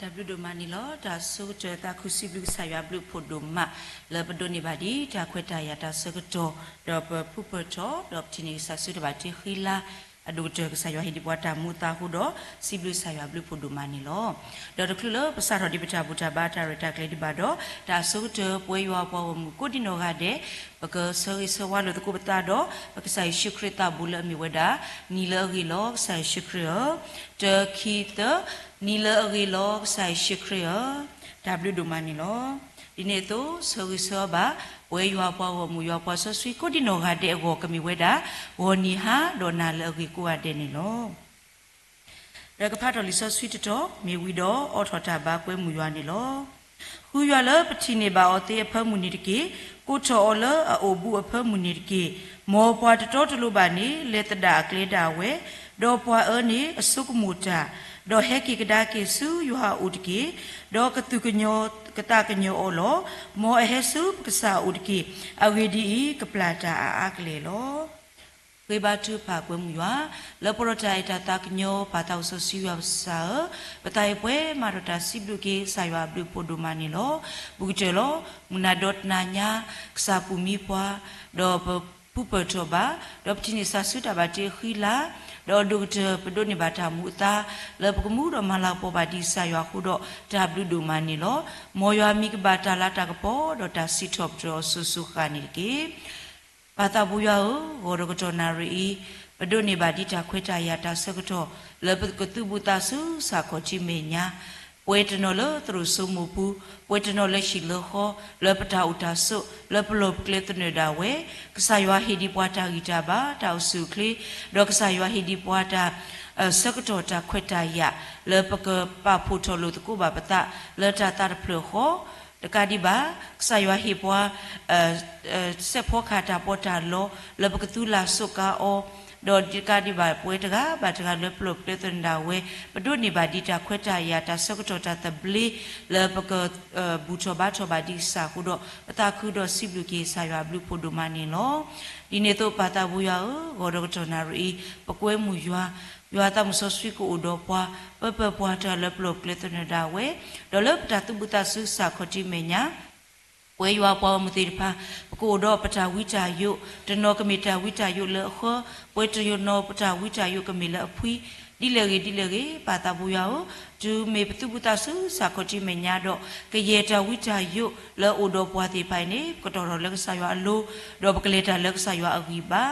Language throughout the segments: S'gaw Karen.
တၢ်ဘျုးဒိၣ်မးန့ၣ်လီၤ. တၢ်ဆိကတၢၢ်သးခုစံးဘျုးကစၢ်ယွၤအဘျုးအဖှိၣ်ဒိၣ်မး လၢပဒိးန့ၢ်ဘၣ်ဒ်တၢ်ခွဲးတၢ်ယာ်တၢ်ဆၢကတီၢ် ဒီးပဖုပၢၢ်ထီၣ် ဒီးပထံၣ်န့ၢ်ကစၢ်ဆူတၢ်ဘၣ်တ့ဃံလၤ အဒိၣ်ကတၢၢ် ကစၢ်ယွၤဟ့ၣ်ဒံးပှၤတၢ်မူအသးအဃိဒီး စံးဘျုးကစၢ်ယွၤအဘျုးအဖှိၣ်ဒိၣ်မးန့ၣ်လီၤ. ဒီးတချုးလၢပစးထီၣ်ဒံးပတၢ်ဘူၣ်တၢ်ဘါတၢ်ရဲၣ်တၢ်ကျဲၤဒံးဘၣ်ဒီး တၢ်အဆိကတၢၢ်ပဝဲယွၤပှၤဂီၢ်မုၢ်ကိးဒံနီၢ်ဂၤဒဲး ပကဆၢဂ့ၤဆၢဝါလိာ်သကိးပသးဒီး ပကစၢ်ယ့ၣ်ၡူးခရံာ်သးဘိလၢအမ့ၢ်ဝဲဒၣ် နံၤလၢအဂ့ၤလီၤ ကစၢ်ယ့ၣ်ၡူးခရံာ်ဧၢ, တၢ ခံ သၢ, နံၤလၢအဂ့ၤလီၤ ကစၢ်ယ့ၣ်ၡူးခရံာ်ဧၢ, တၢ်ဘျုးဒိၣ်မးန့ၣ်လီၤ. ဒ်န့ၣ်အသိး ဆၢဂ့ၤဆၢဝါဘၣ် ပဝဲယွၤပှၤဂီၢ်မုၢ်ယွၤပှၤစီဆှံကိးဒံနီၢ်ဂၤဒဲးအဂီၢ် ကမ့ၢ်ဝဲဒၣ် ဂီၤနံၤဟါ ဒီးနၤလၢအဂ့ၤကိးဂၤဒဲးန့ၣ်လီၤ. ဒီးကဖးထီၣ်လံာ်စီဆှံတတီၤ မ့ၢ်ဝံၤဒီးအိးထီၣ်တၢ်ဘါကွဲမုာ်ယွၤန့ၣ်လီၤ. ဃုယွၤလၢပထံၣ်န့ၢ်ဘၣ်အီၤသ့အဖၢမုၢ်န့ၣ်တက့ၢ်. ကိးထီၣ်အီၤလၢအအိၣ်ဘူးအဖၢမုၢ်န့ၣ်တက့ၢ်. မ်ပှၤတတီတလိၤဘၣ်န့ၣ် လဲၤသဒၣ်အကျဲဒၣ်ဝဲ, ဒီးပှၤအၢန့ၣ်အစိကမီၤတၢ်, ဒီးဟဲက့ၤကဒါက့ၤဆူယွၤအအိၣ်တက့ၢ်. ဒီးကသူၣ်ကညီၤကသးကညီၤအီၤလီၤ. မ်အဟဲဆူပကစၢ်အအိၣ်တက့ၢ်. အဂ့ၢ်ဒ်အံၤ, ကပျၢ်တၢ်အါအါကလဲာ်လီၤ. ဃ့ဘါထုကဖၣ်ကွဲမုာ်ယွၤ လၢပှဲၤဒီးတၢ်အဲၣ်တၢ်သးကညီၤ ပၢ်သးစီဆှံယွၤပကစၢ်ဧၢ, ပသးအံၤပှဲၤမးဒီးတၢ်စံးဘျုးက့ၤ ကစၢ်ယွၤအဘျုးအဖှိၣ်ဒိၣ်မးန့ၣ်လီၤ. ဘူးကတၢၢ်လီၤ. မုၢ်နၤဒီတနၤညါ ကစၢ်ပူၤမံပှၤ, ဒီးပဖုပၢၢ်ထီၣ်ဘၣ်, ဒီးပထံၣ်န့ၢ်ကစၢ်ဆူတၢ်ဘၣ်တ့ဃံလၤ, ဒီးအဒိၣ်ကတၢၢ်ပဒိးန့ၢ်ဘၣ်တၢ်မူအသါ, လၢပကမူဒီးမၤလၤကပီၤဘၣ်ဒ်ကစၢ်ယွၤအဃိဒီး တၢ်ဘျုးဒိၣ်မးန့ၣ်လီၤ. မ်ယွၤမံၤကဘၣ်တၢ်လၤတၢ်ကပီၤ ဒီးတၢ်စံးထီၣ်ပတြၢၤအီၤစိၤစိၤဃၣ်န့ၣ်တက့ၢ်. ပၢ်သးဘိယွၤဧၢ, ဂီၤဒီးကတီၢ်နၣ်ရံၣ်အံၤ ပဒိးန့ၢ်ဘၣ်ဒ်တၢ်ခွဲးတၢ်ယာ်တၢ်ဆၢကတီၢ် လၢပကသူၣ်ဘူးသးဆူစးခီၣ်ထံးမဲာ်ညါ, ပှဲၤတနီၤလၢသရိာ်စိမိၢ်ပူၤ, ပှဲၤတနီၤလၢဟံၣ်လၢဃီ, လၢပတၢ်အိၣ်တၢ်ဆိး, လၢပလီၢ်ပကျဲသနၢၣ်ဒၣ်ဝဲ, ကစၢ်ယွၤဟ့ၣ်ဒံးပှၤတၢ်ဂံၢ်တၢ်ဘါ, တၢ်အိၣ်ဆူၣ်အိၣ်ချ့, ဒီးကစၢ်ယွၤဟ့ၣ်ဒံးပှၤတၢ် ဆၢကတီၢ်တၢ်ခွဲးတၢ်ယာ် လၢပကပာ်ဖှိၣ်ထီၣ်လိာ်သကိးဘၣ်ပသး လၢတၢ်သးတဖျၢၣ်ဃီ, တကးဒံးဘၣ် ကစၢ်ယွၤဟ့ၣ်ပှၤ စဲးဖီကဟၣ်တၢ်ပီးတၢ်လီ လၢပကသူလၢ်စိးကါအီၤ, ဒီးတကးဒံးဘၣ်ပဝဲတဂၤဘၣ်တဂၤလၢပလီၢ်ပကျဲသနၢၣ်ဒၣ်ဝဲ, ပဒိးန့ၢ်ဘၣ်ဒ်တၢ်ခွဲးတၢ်ယာ်တၢ်ဆၢကတီၢ်တၢ်သဘျ့ လၢပက ဘူၣ်ထီၣ်ဘါထီၣ်ဘၣ်ဒ်ကစၢ်အဃိဒီး ပသးခုဒီးစံးဘျုးက့ၤကစၢ်ယွၤအဘျုးအဖှိၣ်ဒိၣ်မးန့ၣ်လီၤ. ဒ်န့ၣ်အသိးပၢ်သးဘိယွၤဧၢ, ဂီၤဒီးကတီၢ်နၣ်ရံၣ်အံၤ ပကွဲမုာ်ယွၤ, ယွၤသးမုၣ်စီဆှံကအိၣ်ဒီးပှၤ, ပၢၢ်ပၢၢ်ပှၤတၢ်လၢပလီၢ်ပကျဲသနၢၣ်ဒၣ်ဝဲ, ဒီးလၢပတၢ်သူၣ်ဘုသးစူၤစးခီၣ်ထံးမဲာ်ညါ ပဝဲယွၤပှၤဂီၢ်မုၢ်သ့ၣ်တဖၣ် ပကအိၣ်ဒီးပတၢ်ဝံတၢ်ယိး, တနီၤကမ့ၢ်တၢ်ဝံတၢ်ယိးလၢအဃၢ, ပဝဲတနီၤပတၢ်ဝံတၢ်ယိးကမ့ၢ်လၢအဖှံ, ဒ်လဲၣ်ဂ့ၤဒ်လဲၣ်ဂ့ၤ ပၢ်သးဘိယွၤဧၢ, တုၤမ့ၢ်ပသူၣ်ဘုသးစူၤစးခီၣ်ထံးမဲာ်ညါဒီး ကယဲၢ်တၢ်ဝံတၢ်ယိးလၢအအိၣ်ဒီးပှၤသ့ၣ်တဖၣ်အံၤန့ၣ် ပကတီၢ်ထီၣ်လၢကစၢ်ယွၤအလိၤ, ဒီးပကလဲၤတၢ်လၢကစၢ်ယွၤအဂံၢ်ဘါ,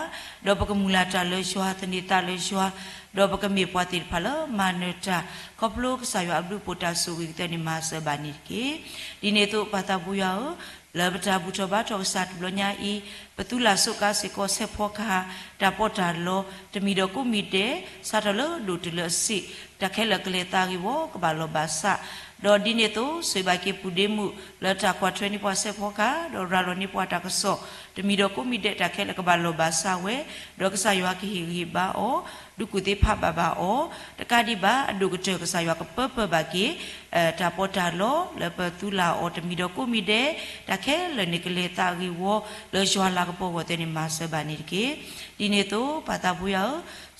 ဒီးပကမုၢ်လၢ်တၢ်လၢယွၤ, သန့ၤသးလၢယွၤ, ဒီးပကမ့ၢ်ပှၤသ့ၣ်တဖၣ်လၢမၤနၢၤတၢ် ခီဖျိကစၢ်ယွၤအဘျုးအဖှိၣ်တၢ်ဆိၣ်ဂ့ၤကသ့န့ၣ်မၤစၢၤဘၣ်န့ၣ်တက့ၢ်. ဒ်န့ၣ်အသိးပၢ်သးဘိယွၤဧၢ, လၢပတၢ်ဘူၣ်ထီၣ်ဘါထီၣ်ကစၢ်တဘျီညါအံၤ, ပသူလၢ်စိးကါစ့ၢ်ကီး စဲးဖီကဟၣ်တၢ်ပီးတၢ်လီ, တမံၤဒီးကိးမံၤဒဲး, စးထီၣ်လၢဒိၣ်တုၤလၢအဆံး, တၢ်ခဲလၢာ်ကလဲၤသးဂ့ၢ်ဝီကဘၣ်လီၢ်ဘၣ်စး, ဒီးဒ်န့ၣ်အသိး ဆိၣ်ဂ့ၤဘၣ်က့ၤပူၤဒ့မုၣ် လၢတၢ်ကွၢ်ထွဲန့ၢ်ပှၤစဲးဖီကဟၣ်, ဒီးရၤလီၤန့ၢ်ပှၤတၢ်ကစီၣ်, တမံၤဒီးကိးမံၤဒဲး တၢ်ခဲလၢာ်ကဘၣ်လီၢ်ဘၣ်စးဝဲ, ဒီးကစၢ်ယွၤကဟ့ၣ်ဂံၢ်ဘါအီၤ, ဒုးကူၣ်သ့ဖးဘၣ်ဘၣ်အီၤ, တကးဒံးဘၣ် အဒိၣ်ကတၢၢ်ကစၢ်ယွၤကပၢပၢၢ်ဘၣ်က့ၤ တၢ်ပီးတၢ်လီ လၢပသူလၢ်အီၤတမံၤဒီးကိးမံၤဒဲး, တၢ်ခဲလၢာ်န့ၣ်ကလဲၤသးဂ့ၢ်ဝီ လၢယွၤလၤကပီၤအဂီၢ်သ့န့ၣ်မၤစၢၤဘၣ်န့ၣ်တက့ၢ်. ဒ်န့ၣ်အသိး ပၢ်သးဘိယွၤဧၢ,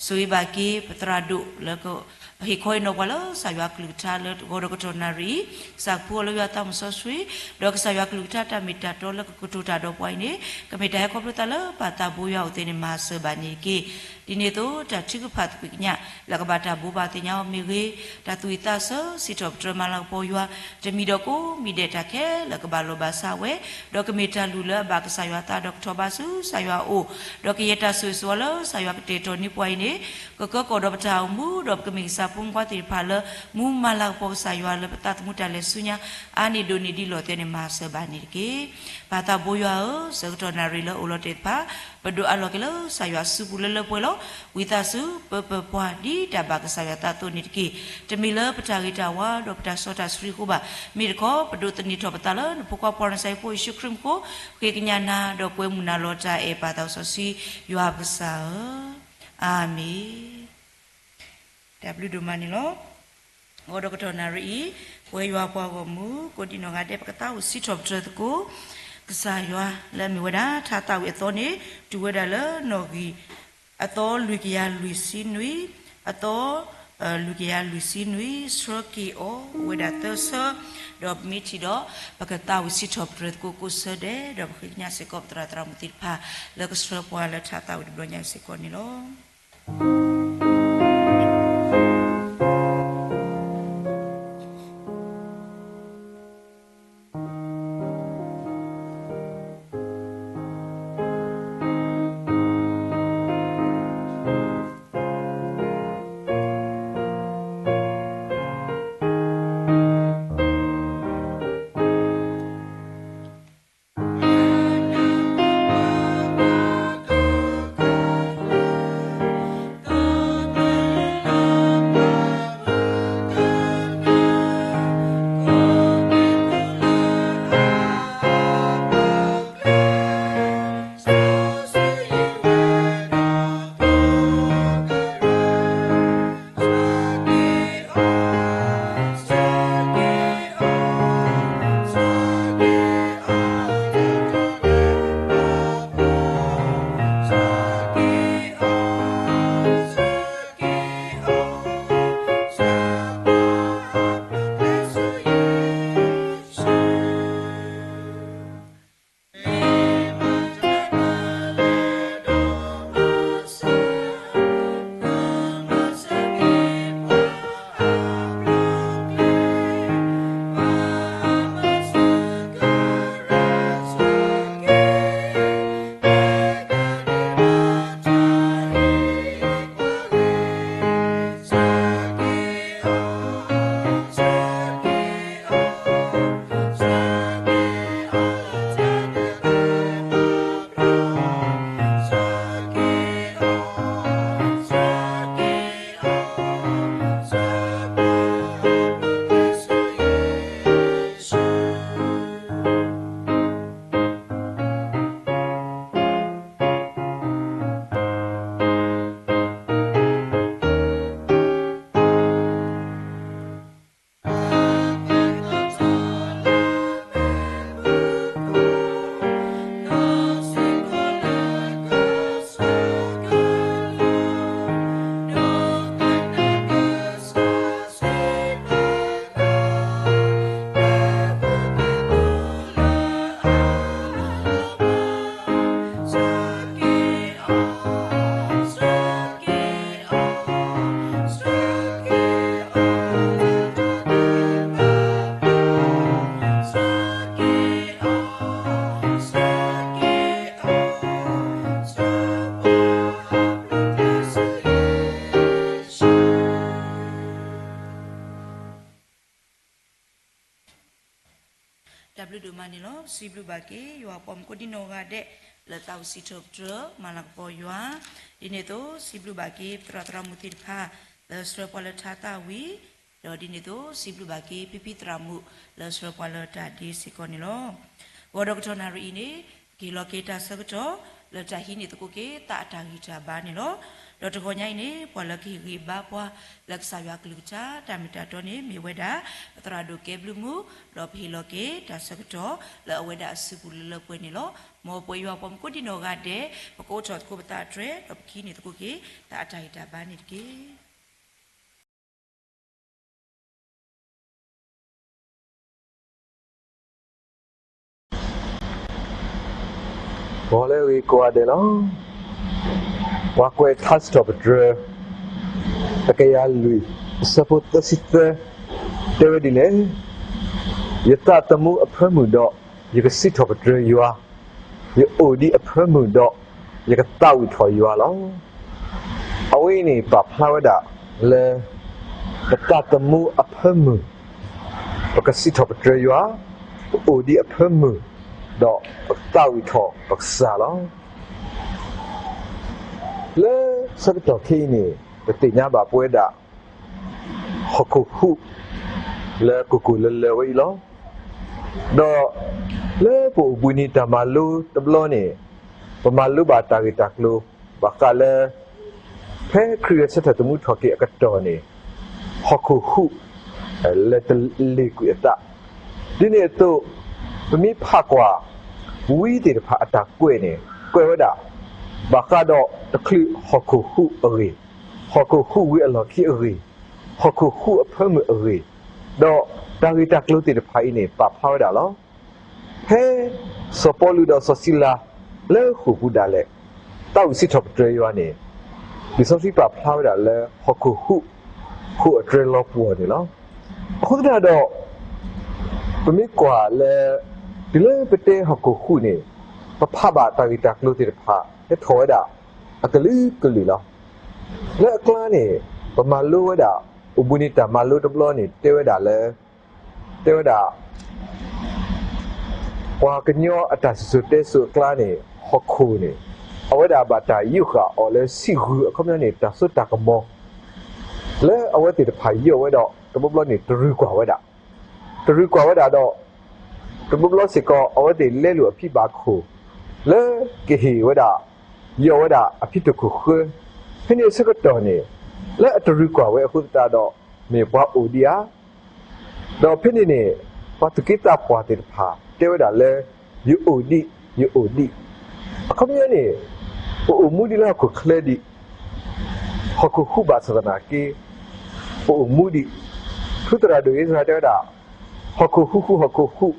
ဆိၣ်ဂ့ၤဘၣ်က့ၤပသရၣ်ဒိၣ်လၢ ဟ့ၣ်ခီဟ့ၣ်နီၤပှၤလၢကစၢ်ယွၤကလုၢ်ကထါလၢဂီၤဒီးကတီၢ်နၣ်ရံၣ်အံၤ, ကစၢ်ကဖှူအီၤလၢယွၤသးမုၣ်စီဆှံ, ဒီးကစၢ်ယွၤကလုၢ်ကထါတၢ်မ့ၢ်တၢ်တီလၢကကတိၤတၢ်ဒီးပှၤအံၤန့ၣ်, ကမ့ၢ်တၢ်ဟဲခီဖျိသးလၢပၢ်သးဘိယွၤအိၣ်သ့န့ၣ်မၤစၢၤဘၣ်န့ၣ်တက့ၢ်. ဒ်န့ၣ်အသိး တၢ်ထုကဖၣ်သကွံာ်ကညး လၢကဘၣ်တၢ်ဘိးဘၣ်သ့ၣ်ညါအီၤမ့ၢ်ဂ့ၤ, တၢ်သူၣ်ဝံၣ်သးဆၢ စံးထီၣ်ပတြၢၤမၤလၤကပီၤယွၤ, တမံၤဒီးကိးမံၤဒဲးတၢ်ခဲလၢာ်ကဘၣ်လီၢ်ဘၣ်စးဝဲ, ဒီးကမ့ၢ်တၢ်လုၢ်လၢအဘၣ်ကစၢ်ယွၤအသးဒီးကထီၣ်ဘးဆူကစၢ်ယွၤအအိၣ်, ဒီးကယဲၢ်တၢ်ဆိၣ်ဂ့ၤဆိၣ်ဝါလၢကစၢ်ယွၤကတဲာ်ကတီၤန့ၢ်ပှၤအံၤန့ၣ်, ကကၢကီၣ်ဒီးပတၢ်အိၣ်မူ, ဒီးပကမ့ၢ်ကစၢ်ဖိမုၣ်ဖိခွါသ့ၣ်တဖၣ်လၢ မူမၤလၤကပီၤကစၢ်ယွၤလၢပသးသမူတၢ်လဲၤဆူညါ အါန့ၢ်ဒိၣ်န့ၢ်ဒ်လီၢ်သဲန့ၣ်မၤစၢၤဘၣ်န့ၣ်တက့ၢ်. ပၢ်သးဘိယွၤဧၢ, ဆၢကတီၢ်နၣ်ရံၣ်လၢအိၣ်လီၤတဲာ်တဖၣ်, ပဒိးအးလီၤက့ၤလၢကစၢ်ယွၤစုပူၤလၢလၢပှဲၤပှဲၤလီၤ. ဝံသးစူၤ ပၢပၢၢ်ပှၤဒ်တၢ်ဘၣ်ကစၢ်ယွၤသးအသိးန့ၣ်တက့ၢ်. တမ့ၢ်လၢပတၢ်ဂ့ၤတၢ်ဝါဒီးပတၢ်စီတၢ်ဆှံအဃိဘၣ်. မ့ၢ်တခီ ပဒိးသန့ၤထီၣ်ပသးလၢနဖိခွါပှၤနၤစၤရ့းဖိယ့ၣ်ၡူးခရံာ်မူခိၣ်, ဃ့ကညးနၤဒီးကွဲမုာ်နၤလီၤတၢ်အဲၣ်ပၢ်သးစီဆှံယွၤပကစၢ်ဧၢ, အၤမ့ၣ်. တၢ်ဘျုးဒိၣ်မးန့ၣ်လီၤ. ဂီၤဒီးကတီၢ်နၣ်ရံၣ်အံၤ, ပဝဲယွၤပှၤဂီၢ်မုၢ် ကိးဒံနီၢ်ဂၤဒဲး ပကသးအိၣ်စံးထီၣ်ပတြၢၤသကိး ကစၢ်ယွၤလၢအမ့ၢ်ဝဲဒၣ် ထါသးဝံၣ်အသီန့ၣ် တုၤဝဲဒၣ်လၢနီၣ်ဂံၢ် အသီလွံၢ်ကယၤလွံၢ်ဆံနွံ, အသီ လွံၢ်ကယၤလွံၢ်ဆံနွံ ဆှၢက့ၤအီၤဝဲဒၣ်သၢဆၢ, ဒီးပမ့ၢ်ထံၣ်ဒီး ပကသးဝံၣ်စံးထီၣ်ပတြၢၤသကိးကိးဆၢဒဲး, ဒီးပဃ့ကညးစ့ၢ်ကီးပသရၣ်သရၣ်မုၣ်သ့ၣ်တဖၣ် လၢကဆှၢပှၤလၢထါသးဝံၣ်တဘျီညါအံၤစ့ၢ်ကီးန့ၣ်လီၤ. တၢ်ဘျုးဒိၣ်မးန့ၣ်လီၤ. စံးဘျုးဘၣ်က့ၤ ယွၤပှၤမူကိးဒံနီၢ်ဂၤဒဲး လၢသးဝံၣ်စံးထီၣ်ပတြၢၤ မၤလၤကပီၤယွၤ, ဒ်န့ၣ်အသိး စံးဘျုးဘၣ်က့ၤ သရၣ်သရၣ်မုၣ်သ့ၣ်တဖၣ် လၢဆှၢပှၤလၢထါသးဝံၣ်, ဒီးဒ်န့ၣ်အသိး စံးဘျုးဘၣ်က့ၤ ဖံဖံသရၣ်မုၣ် လၢဆှၢပှၤလၢတၢ်ဒ့စ့ၢ်ကီးန့ၣ်လီၤ. ဂီၤဒီးကတီၢ်နၣ်ရံၣ်အံၤန့ၣ် ကဟ့ၣ်လီၤက့ၤတၢ်ဆၢကတီၢ် လၢတၢ်ဟံးန့ၢ်သကိးက့ၤ သးအတၢ်ဂံၢ်တၢ်ဘါန့ၣ်လီၤ. ဒီးတဂီၤညါအံၤန့ၣ် ပှၤလၢကဟ့ၣ်ဂံၢ်ဘါပှၤ လၢကစၢ်ယွၤကလုၢ်ကထါ တၢ်မ့ၢ်တၢ်တီန့ၣ် မ့ၢ်ဝဲဒၣ် ပသရၣ်ဒိၣ်ကဲဘျုးမုၢ်, ဒီးပဟ့ၣ်လီၤက့ၤတၢ်ဆၢကတီၢ် လၢအဝဲဒၣ်အစုပူၤလၢလၢပှဲၤပှဲၤန့ၣ်လီၤ. မ်ပဝဲယွၤပှၤမူကိးဒံနီၢ်ဂၤဒဲး ပကအိးထီၣ်သကိးပသးအတြဲၤ ဒီးပကဟံးန့ၢ်သကိးက့ၤ သးအတၢ်ဂံၢ်တၢ်ဘါန့ၣ်တက့ၢ်. ဂီၤလၢအဂ့ၤကိးဂၤဒဲးလီၤ. ပှၤကွဲးထါစံးထီၣ်ပတြၢၤ တကယၤလွံၢ် အဆၢဖိသၢဆံသၢ တဲဝဲဒ်လဲၣ်, ယသးသမူအဖၢမုၢ်ဒီး ယကစံးထီၣ်ပတြၢၤယွၤ, ယအိၣ်ဒံးအဖၢမုၢ်ဒီး ယကသးဝံၣ်ထီၣ်ယွၤလီၤ. အဝဲအံၤန့ၣ် ပာ်ဖျါဝဲဒၣ်လၢ ပသးသမူအဖၢမုၢ် ပကစံးထီၣ်ပတြၢၤယွၤ, ပအိၣ်ဒံးအဖၢမုၢ်, ဒီးပကသးဝံၣ်ထီၣ်ပကစၢ်လီၤ. လၢဆၢကတီၢ်ခဲအံၤန့ၣ် ပသ့ၣ်ညါဘၣ်ပဝဲဒၣ် ဟီၣ်ခိၣ်ဟူး လၢကိၢ်ကိၢ်လၢၤလၢၤဝဲအံၤလီၤ. ဒီးလၢပအိၣ်ဘှံးနံၤတၢ်မၤလိတဘျီန့ၣ် ပမၤလိဘၣ်တၢ်ဂ့ၢ်တၢ်ကျိၤ ဘၣ်ဃးလၢ ဖဲခရံာ်ဂဲၤဆၢထၢၣ်သမူထီၣ်က့ၤအကတီၢ်န့ၣ် ဟီၣ်ခိၣ်ဟူး လဲၤတလ့ၤကွံာ်အသး, ဒ်န့ၣ်အသိး ပမ့ၢ်ဖးကွၢ် ဝံသ့ၣ်တဖၣ်အတၢ်ကွဲးန့ၣ် ကွဲးဝဲဒၣ် ဘၣ်ဃးဒီးတချုးဟီၣ်ခိၣ်ဟူးအဂ့ၢ်, ဟီၣ်ခိၣ်ဟူးဝံၤအလီၢ်ခံအဂ့ၢ်, ဟီၣ်ခိၣ်ဟူးအဖၢမုၢ်အဂ့ၢ်, ဒီးတၢ်ဂ့ၢ်တၢ်ကျိၤသ့ၣ်တဖၣ်အံၤန့ၣ် ပာ်ဖျါဝဲဒၣ်လီၤ. ဖဲစီၤပီလူးဒီးစီၤစံလၤ လၢဃိာ်ပူၤဒၣ်လဲာ်, သးဝံၣ်စံးထီၣ်ပတြၢၤယွၤန့ၣ် လံာ်စီဆှံပာ်ဖျါဝဲဒၣ်လၢဟီၣ်ခိၣ်ဟူး, ဃိာ်အတြဲၤလီၤပှီၢ်န့ၣ်လီၤ. အဃိသတးဒီး ပမ့ၢ်ကွၢ်လၢ တုၤလၢပတဲဟီၣ်ခိၣ်ဟူးန့ၣ် ပဖးဘၣ်တၢ်ဂ့ၢ်တၢ်ကျိၤသ့ၣ်တဖၣ် ဟဲထီၣ်ဝဲဒၣ် အကလုာ်ကလုာ်လီၤ. လၢအကျါန့ၣ် ပမၤလိဝဲဒၣ် အိၣ်ဘှံးနံၤတၢ်မၤလိတဘျီန့ၣ် တဲဝဲဒၣ်လၢ တဲဝဲဒၣ် ပှၤကညီအတၢ်စံၣ်စိၤတဲစိၤအကျါန့ၣ် ဟီၣ်ခိၣ်န့ၣ် အဝဲဒၣ်ဘၣ်တၢ်ယိးဃာ်အီၤလၢဆံၣ်ဂုၤ အခီပညီန့ၣ် တၢ်စိတၢ်ကမီၤ လၢအဝဲသ့ၣ်တဖၣ်ယိးဝဲဒီး တဘျီဘျီန့ၣ် တရံးကွၢ်ဝဲဒၣ်, တရံးကွၢ်ဝဲဒၣ်ဒီး တဘျီဘျီစ့ၢ်ကီး အဝဲသ့ၣ်လဲလိာ်အဖံဘၣ်ခိၣ် လၢကဟ့ၣ်ဝဲဒၣ် ယိးဝဲဒၣ်အဖံတၢၣ်ခိၣ်ဃၢ, ဖဲန့ၣ်အဆၢကတီၢ်န့ၣ် လၢအတရံးကွၢ်ဝဲအဃိသတးဒီး မ့ၢ်ပှၤအိၣ်ဒံးဧါ. ဒီးဖဲန့ၣ်န့ၣ် ပှၤသူၣ်က့သးပှၢ်သ့ၣ်တဖၣ် တဲဝဲဒၣ်လၢ ယအိၣ်ဒံး, ယအိၣ်ဒံး. အခီပညီန့ၣ် ပအိၣ်မူဒံးလၢဟီၣ်ခိၣ်ချၢဒံး, ဟီၣ်ခိၣ်ဟူးဘၣ်ဆၣ်သနာ်က့ ပအိၣ်မူဒံး. ထူသရၣ်ဒိၣ်အံၣ်စရ့လးတဲဝဲဒၣ် ဟီၣ်ခိၣ်ဟူးဟူးဟီၣ်ခိၣ်ဟူး,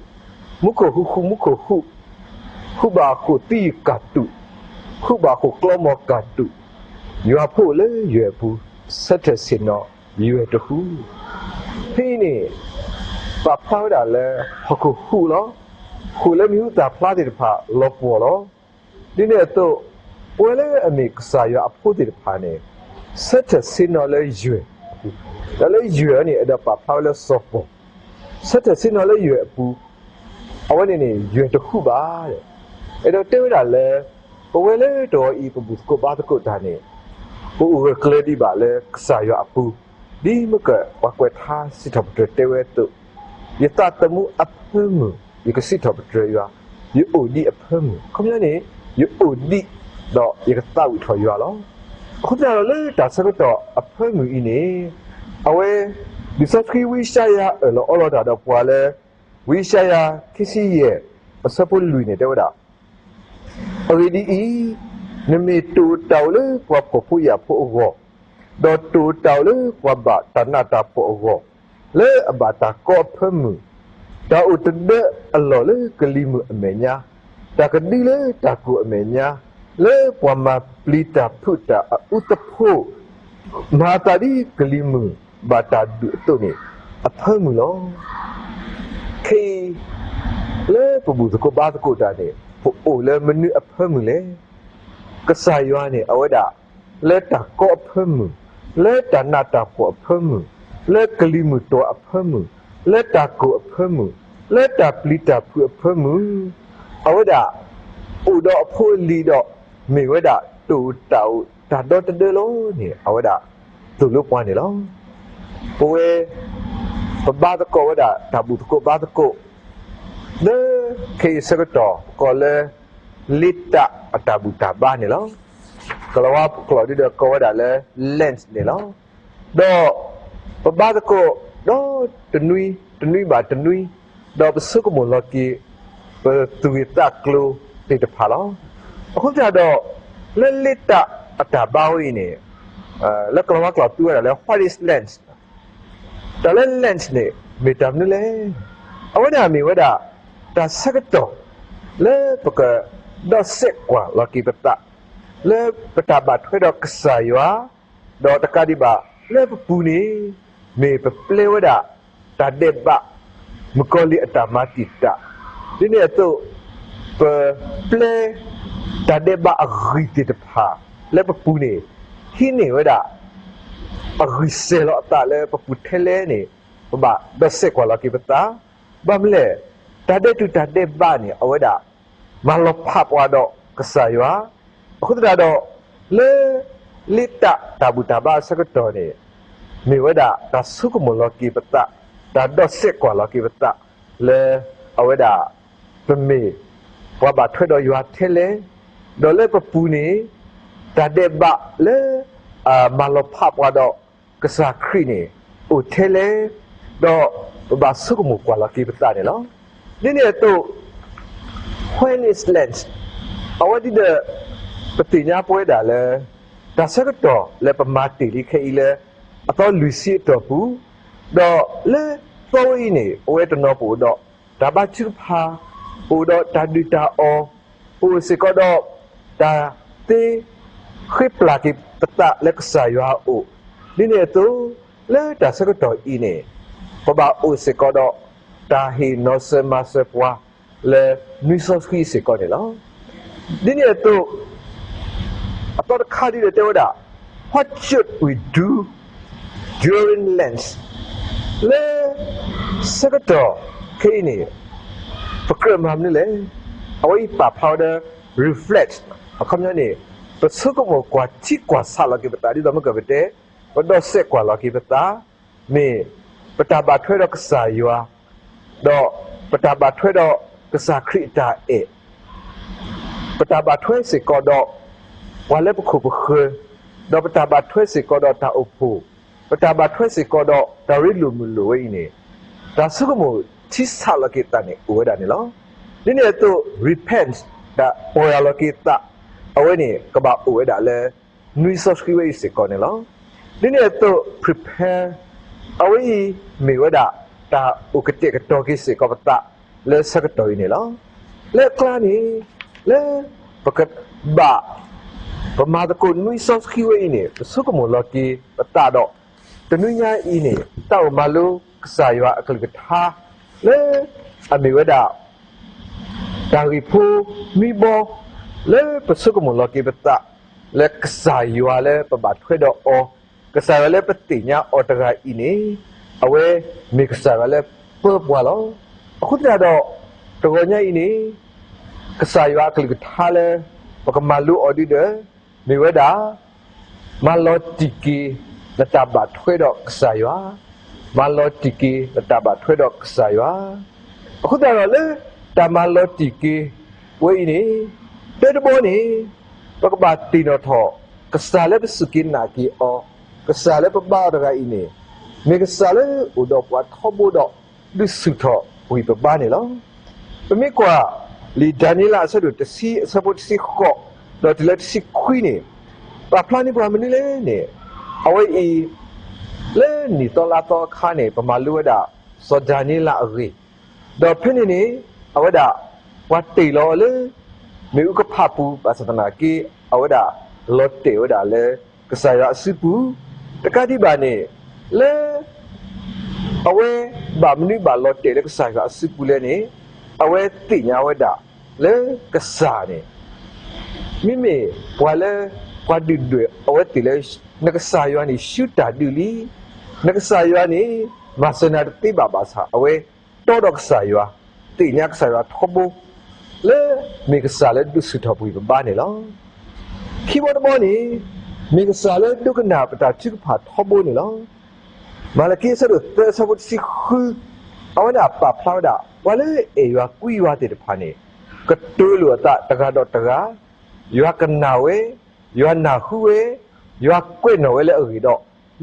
မူခိၣ်ဟူးဟူးမူခိၣ်ဟူး, ဟူးဘၣ်အဃိၣ်သံယုၢ်ကၢ်တူာ်, ဟူးဘၣ်အဃိၣ်ကျီမီၤကၢ်တူာ်, ယွၤဖိအိၣ်လၢယွဲၢ်အပူၤ, ဆၢထၢၣ်ဆ့ၣ်နီၤယွဲၢ်တဟူး. ဖဲအံၤန့ၣ် ပာ်ဖျါဝဲဒၣ်လၢ ဟီၣ်ခိၣ်ဟူးလီၤ. ဃိၣ်လၢမံၤဟူသၣ်ဖျါသ့ၣ်တဖၣ်လီၤပှီၢ်လီၤ. ဒ်န့ၣ်အသိး ပဝဲလၢအမ့ၢ်ကစၢ်ယွၤအဖိသ့ၣ်တဖၣ်န့ၣ် ဆၢထၢၣ်ဆ့ၣ်နီၤလၢယွဲၢ်အပူၤ, ဒီးလၢယွဲၢ်အံၤန့ၣ် အဲၣ်ဒိးပာ်ဖျါဝဲလၢစီၤပီၢ်, ဆၢထၢၣ်ဆ့ၣ်နီၤလၢယွဲၢ်အပူၤ, အဝဲန့ၣ်န့ၣ် ယွဲၢ်တဟူးဘၣ်. အဲၣ်ဒိးတဲဝဲဒၣ်လၢ ပဝဲလၢတဂီၤအံၤ ပဘူၣ်သကိးဘါသကိးတၢ်န့ၣ် ပအိၣ်ဂၢၢ်ကျၢၤဒံးဘၣ်လၢကစၢ်ယွၤအပူၤ, ဒ်မ့ၢ်ကပှၤကွဲးထါစံးထီၣ်ပတြၢၤတဲဝဲအသိး, ယသးသမူအဖၢမုၢ် ယကစံးထီၣ်ပတြၢၤယွၤ, ယအိၣ်ဒံးအဖၢမုၢ်, အခီပညီန့ၣ် ယအိၣ်ဒံး ဒီးယကသးဝံၣ်ထီၣ်ယွၤလီၤ. အဃိသတးဒီးလၢတၢ်ဆၢကတီၢ်အဖၢမုၢ်အံၤန့ၣ် အဝဲ လံာ်စီဆှံဝံယၡါယၤအၢၣ်လီၤအီလီၤတၢ်ဒီးပှၤလၢ ဝံယၡါယၤခံဆံယဲၢ် အဆၢဖိလွံၢ်န့ၣ်တဲဝဲဒၣ်, အဂ့ၢ်ဒ်အံၤ, နမ့ၢ်တိာ်တၢ်အိၣ်လၢပှၤဖှီၣ်ဖိယာ်ဖိအဂီၢ်, ဒီးတိာ်တၢ်အိၣ်လၢပှၤဘၣ်တၢ်နးတၢ်ဖှီၣ်အဂီၢ်, လၢအဘၣ်တၢ်ကီအဖၢမုၢ်, တၢ်အိၣ်တဒၢအလီၢ်လၢကလံၤမုၢ်အမဲာ်ညါ, တၢ်ကဒုလၢတၢ်ကိၢ်အမဲာ်ညါ, လၢပှၤမၤပျံၤတၢ်ဖုးတၢ်အအူသဖိ မၤအသးဒ်ကလံၤမုၢ်ဘၣ်တၢ်ဒူၣ်အသိးန့ၣ် အဖၢမုၢ်လီၤ. ခဲအံၤ လၢပဘူၣ်သကိးဘါသကိးတၢ်န့ၣ် ပအိၣ်လၢမနုၤအဖၢမုၢ်လဲၣ်. ကစၢ်ယွၤန့ၣ် အဝဲဒၣ် လၢတၢ်ကီအဖၢမုၢ်, လၢတၢ်နးတၢ်ဖှီၣ်အဖၢမုၢ်, လၢကလံၤမုၢ်တီၤအဖၢမုၢ်, လၢတၢ်ကိၢ်အဖၢမုၢ်, လၢတၢ်ပျံၤတၢ်ဖုးအဖၢမုၢ်, အဝဲဒၣ် အိၣ်ဒီးအဖိအလံၤဒီး မ့ၢ်ဝဲဒၣ်တိာ်တၢ်အိၣ်တၢ်ဒီတဒၢလီၤန့ၣ် အဝဲဒၣ်သိၣ်လိပှၤန့ၣ်လီၤ. ပဝဲ ပဘါသကိးဝဲဒၣ် တၢ်ဘူၣ်သကိးဘါသကိး လၢခဲအံၤဆၢကတီၢ် ပကိးလၢ လ့တၢ်အတၢ်ဘူၣ်တၢ်ဘါန့ၣ်လီၤ. ကလၤဝါကျိာ်ဒ်ဒီးကိးဝဲဒၣ်လၢ Lent န့ၣ်လီၤ. ဒီး ပဘါသကိး ဒီးတနွံ တနွံဘၣ်တနွံ ဒီးပဆိကမိၣ်လီၤက့ၤ ပသူၣ်ဂ့ၢ်သးကျိၤသ့ၣ်တဖၣ်လီၤ. အဃိသတးဒီး လၢလ့တၢ်အတၢ်ဘါဝဲအံၤန့ၣ် လၢကလၤဝါကျိာ်သူဝဲဒၣ်လၢ What is Lent? တၢ်လၢ Lent န့ၣ် မ့ၢ်တၢ်မနုၤလဲၣ်. အဝဲဒၣ်မ့ၢ်ဝဲဒၣ် တၢ်ဆၢကတီၢ် လၢပကဒီးစဲးကွၢ်လီၤက့ၤပသး လၢပတၢ်ဘၣ်ထွဲဒီးကစၢ်ယွၤ ဒီးတကးဒံးဘၣ် လၢပပူၤန့ၣ် မ့ၢ်ပပျဲဝဲဒၣ် တၢ်ဒဲးဘး မုၣ်ကီၤလံၢ်အတၢ်မၤတံာ်တာ် ဒ်န့ၣ်အသိး ပပျဲ တၢ်ဒဲးဘးအဂံၢ်သ့ၣ်တဖၣ် လၢပပူၤန့ၣ် ဟံးန့ၢ်ဝဲဒၣ် အဂံၢ်စဲၤလီၤအသးလၢပပူၤထဲလဲၣ်န့ၣ် ပဘၣ်ဒီးစဲးကွၢ်လီၤက့ၤပသး. ဘၣ်မနုၤလဲၣ်, တၢ်ဒဲးတူၢ်တၢ်ဒဲးဘးန့ၣ် အဝဲဒၣ် မၤလီၤဖးပှၤဒီးကစၢ်ယွၤ. အဃိသတးဒီး လၢ လ့တၢ်တၢ်ဘူၣ်တၢ်ဘါအဆၢကတီၢ်န့ၣ် မ့ၢ်ဝဲဒၣ်တၢ်ဆိကမိၣ်လီၤက့ၤပသး, တၢ်ဒီးစဲးကွၢ်လီၤက့ၤပသး လၢအဝဲဒၣ် ပမ့ၢ်ပှၤဘၣ်ထွဲဒီးယွၤထဲလဲၣ်, ဒီးလၢပပူၤန့ၣ် တၢ်ဒဲးဘးလၢ မၤလီၤဖးပှၤဒီးကစၢ်ခရံာ်န့ၣ် အိၣ်ထဲလဲၣ်, ဒီးပဘၣ်ဆိကမိၣ်ကွၢ်လီၤက့ၤပသးန့ၣ်လီၤ. ဒ်န့ၣ်အသိး When is Lent? အဝဲဒ်ဒီး ပသ့ၣ်ညါပဝဲဒၣ်လၢ တၢ်ဆၢကတီၢ်လၢပမၤတ့ၢ်လံခဲအံၤလၢ အသီလွံၢ်ဆံအတီၢ်ပူၤ, ဒီးလၢသီဝဲအံၤန့ၣ် ပဝဲတနီၤပအိၣ်ဒီးတၢ်ဘါထုကဖၣ်, ပအိၣ်ဒီးတၢ်ဒုၣ်တၢ်အီၣ်, ပအိၣ်စ့ၢ်ကီးဒီးတၢ်သ့ ဃ့ပျၢ်က့ၤပသးလၢကစၢ်ယွၤအအိၣ်, ဒ်န့ၣ်အသိး လၢတၢ်ဆၢကတီၢ်အံၤန့ၣ် ပဘၣ်အိၣ်စ့ၢ်ကီးဒီးတၢ်ဟ့ၣ်နီၤစၢၤမၤစၢၤပှၤလၢနွံစီဆှံစ့ၢ်ကီးန့ၣ်လီၤ. ဒ်န့ၣ်အသိး အသီတခါဒ်ဒီးတဲဝဲဒၣ် What should we do during Lent? လၢဆၢကတီၢ်ခဲအံၤန့ၣ် ပကြၢးမၤမနုၤလဲၣ်. အဝဲအံၤပာ်ဖျါဝဲဒီး reflect အခီပညီန့ၣ် ပဆိကမိၣ်ကွၢ်ထံကွၢ်ဆးလီၤက့ၤပသး ဒ်သိးမ့ၢ်ကပတဲ ပဒီးစဲးကွၢ်လီၤက့ၤပသး မ့ၢ်ပတၢ်ဘၣ်ထွဲဒီးကစၢ်ယွၤ ဒီးပတၢ်ဘၣ်ထွဲဒီးကစၢ်ခရံာ်အတၢ်အဲၣ် ပတၢ်ဘၣ်ထွဲစ့ၢ်ကီးဒီးပှၤလၢပခိၣ်ပဃၢၤ, ဒီးပတၢ်ဘၣ်ထွဲစ့ၢ်ကီးဒီးတၢ်အိၣ်ဖှိၣ်, ပတၢ်ဘၣ်ထွဲစ့ၢ်ကီးဒီးတၢ်ရ့လိာ်မုာ်လိာ်ဝဲအံၤန့ၣ် တၢ်ဆိကမိၣ်ထံဆးလီၤက့ၤသးန့ၣ်အိၣ်ဝဲဒၣ်န့ၣ်လီၤ. ဒ်န့ၣ်အသိး repent တၢ်ပှဲၤလီၤက့ၤသး အဝဲန့ၣ်ကဘၣ်အိၣ်ဝဲဒၣ်လၢ နွံစီဆှံဝဲအံၤစ့ၢ်ကီးန့ၣ်လီၤ. ဒ်န့ၣ်အသိး prepare အဝဲအံၤမ့ၢ်ဝဲဒၣ်တၢ်အိၣ်ကတဲာ်ကတီၤက့ၤစ့ၢ်ကီးပသးလၢဆၢကတီၢ်အံၤန့ၣ်လီၤ. လၢအကျါန့ၣ် လၢပကဘၣ် ပမၤသကိးနွံစီဆှံဝဲအံၤန့ၣ် ပဆိကမိၣ်လီၤက့ၤပသးဒီး တနွံညါအံၤန့ၣ် တၢ်အိၣ်မၤလိကစၢ်ယွၤအကလုၢ်ကထါ လၢအမ့ၢ်ဝဲဒၣ် တၢ်ဂ့ၢ်ဖိနွံဘီ လၢပဆိကမိၣ်လီၤက့ၤပသး လၢကစၢ်ယွၤလၢပဘၣ်ထွဲဒီးအီၤ, ကစၢ်ယွၤလၢပသ့ၣ်ညါအီၤတဂၤအံၤန့ၣ် အဝဲမ့ၢ်ကစၢ်ယွၤလၢပၢပှၤလီၤ. အဃိသတးဒီး တဂီၤညါအံၤန့ၣ် ကစၢ်ယွၤအကလုၢ်ကထါလၢ ပကမၤလိအီၤဒ်ဒီး မ့ၢ်ဝဲဒၣ် မၤလီၤတံၢ်က့ၤနတၢ်ဘၣ်ထွဲဒီးကစၢ်ယွၤ, မၤလီၤတံၢ်က့ၤနတၢ်ဘၣ်ထွဲဒီးကစၢ်ယွၤ. အဃိသတးဒီးလၢတၢ်မၤလီၤတံၢ်က့ၤဝဲအံၤန့ၣ် တၢတဘီန့ၣ် ပကဘၣ်သ့ၣ်နီၣ်ထီၣ် ကစၢ်လၢပစူၢ်က့ၤနာ်က့ၤအီၤ, ကစၢ်လၢပဘါအီၤတဂၤအံၤန့ၣ် မ့ၢ်ကစၢ်လၢအိၣ်ဒီးပှၤထီဘိဒီး ဒုးဆူၣ်ထီၣ်ကွံာ်ပဘါန့ၣ်လီၤ. ပမ့ၢ်ကွၢ်လံာ်ဒၤနံးယ့လးအဆၢဒိၣ်တဆံအဆၢဖိတဆံဃိး ဒီးတုၤလၢတဆံခွံန့ၣ် ပာ်ဖျါန့ၢ်ပှၤမနုၤလဲၣ်န့ၣ် အဝဲအံၤ လၢနံၣ်သီလါသီအခါန့ၣ် ပမၤလိဝဲဒၣ် စီၤဒၤနံးယ့လးအဂ့ၢ် ဒီးဖဲန့ၣ်န့ၣ် အဝဲဒၣ် ပှၤတ့ၢ်လီၤအီၤလၢ မ့ၣ်အူကဖးပူၤ ဘၣ်ဆၣ်သနာ်က့ အဝဲဒၣ် လီၤတဲာ်ဝဲဒၣ်လၢ ကစၢ်ယွၤအစုပူၤ တကးဒံးဘၣ်န့ၣ် လၢ အဝဲဘၣ်မနုၤဘၣ်လီၤတဲာ်လၢကစၢ်ယွၤအစုပူၤလဲၣ်န့ၣ် အဝဲသ့ၣ်ညါဝဲဒၣ်လၢကစၢ်န့ၣ် မ့မ့ၢ်ပှၤလၢ ပှၤဒုၣ်ဒွဲၣ်အဝဲသ့ၣ်လၢ နကစၢ်ယွၤန့ၣ် ရှုတၢ်ဒုးလံ, နကစၢ်ယွၤန့ၣ် မၤစၢၤနၤတသ့ဘၣ်ဘၣ်ဆၣ် အဝဲတီဒီးကစၢ်ယွၤ, သ့ၣ်ညါကစၢ်ယွၤထီဘိ လၢမ့ၢ်ကစၢ်လၢဒုးဆူၣ်ထီၣ်ကွံာ်ပဘါန့ၣ်လီၤ. ခံဘီတဘီန့ၣ် မ့ၢ်ကစၢ်လၢဒိကနၣ်ပတၢ်ထုကဖၣ်ထီဘိန့ၣ်လီၤ. မၤလကံအဆၢဒိၣ်သၢအဆၢဖိတဆံဃု အဝဲဒၣ်ပာ်ဖျါဝဲဒၣ် ပှၤလၢအအဲၣ်ယွၤကွံယွၤသ့ၣ်တဖၣ်န့ၣ် ကတိၤလိာ်အသးတဂၤဒီးတဂၤ, ယွၤကနၣ်ဝဲ, ယွၤနၢ်ဟူဝဲ, ယွၤကွဲးနီၣ်ဝဲလၢအဂ့ၢ်ဒီး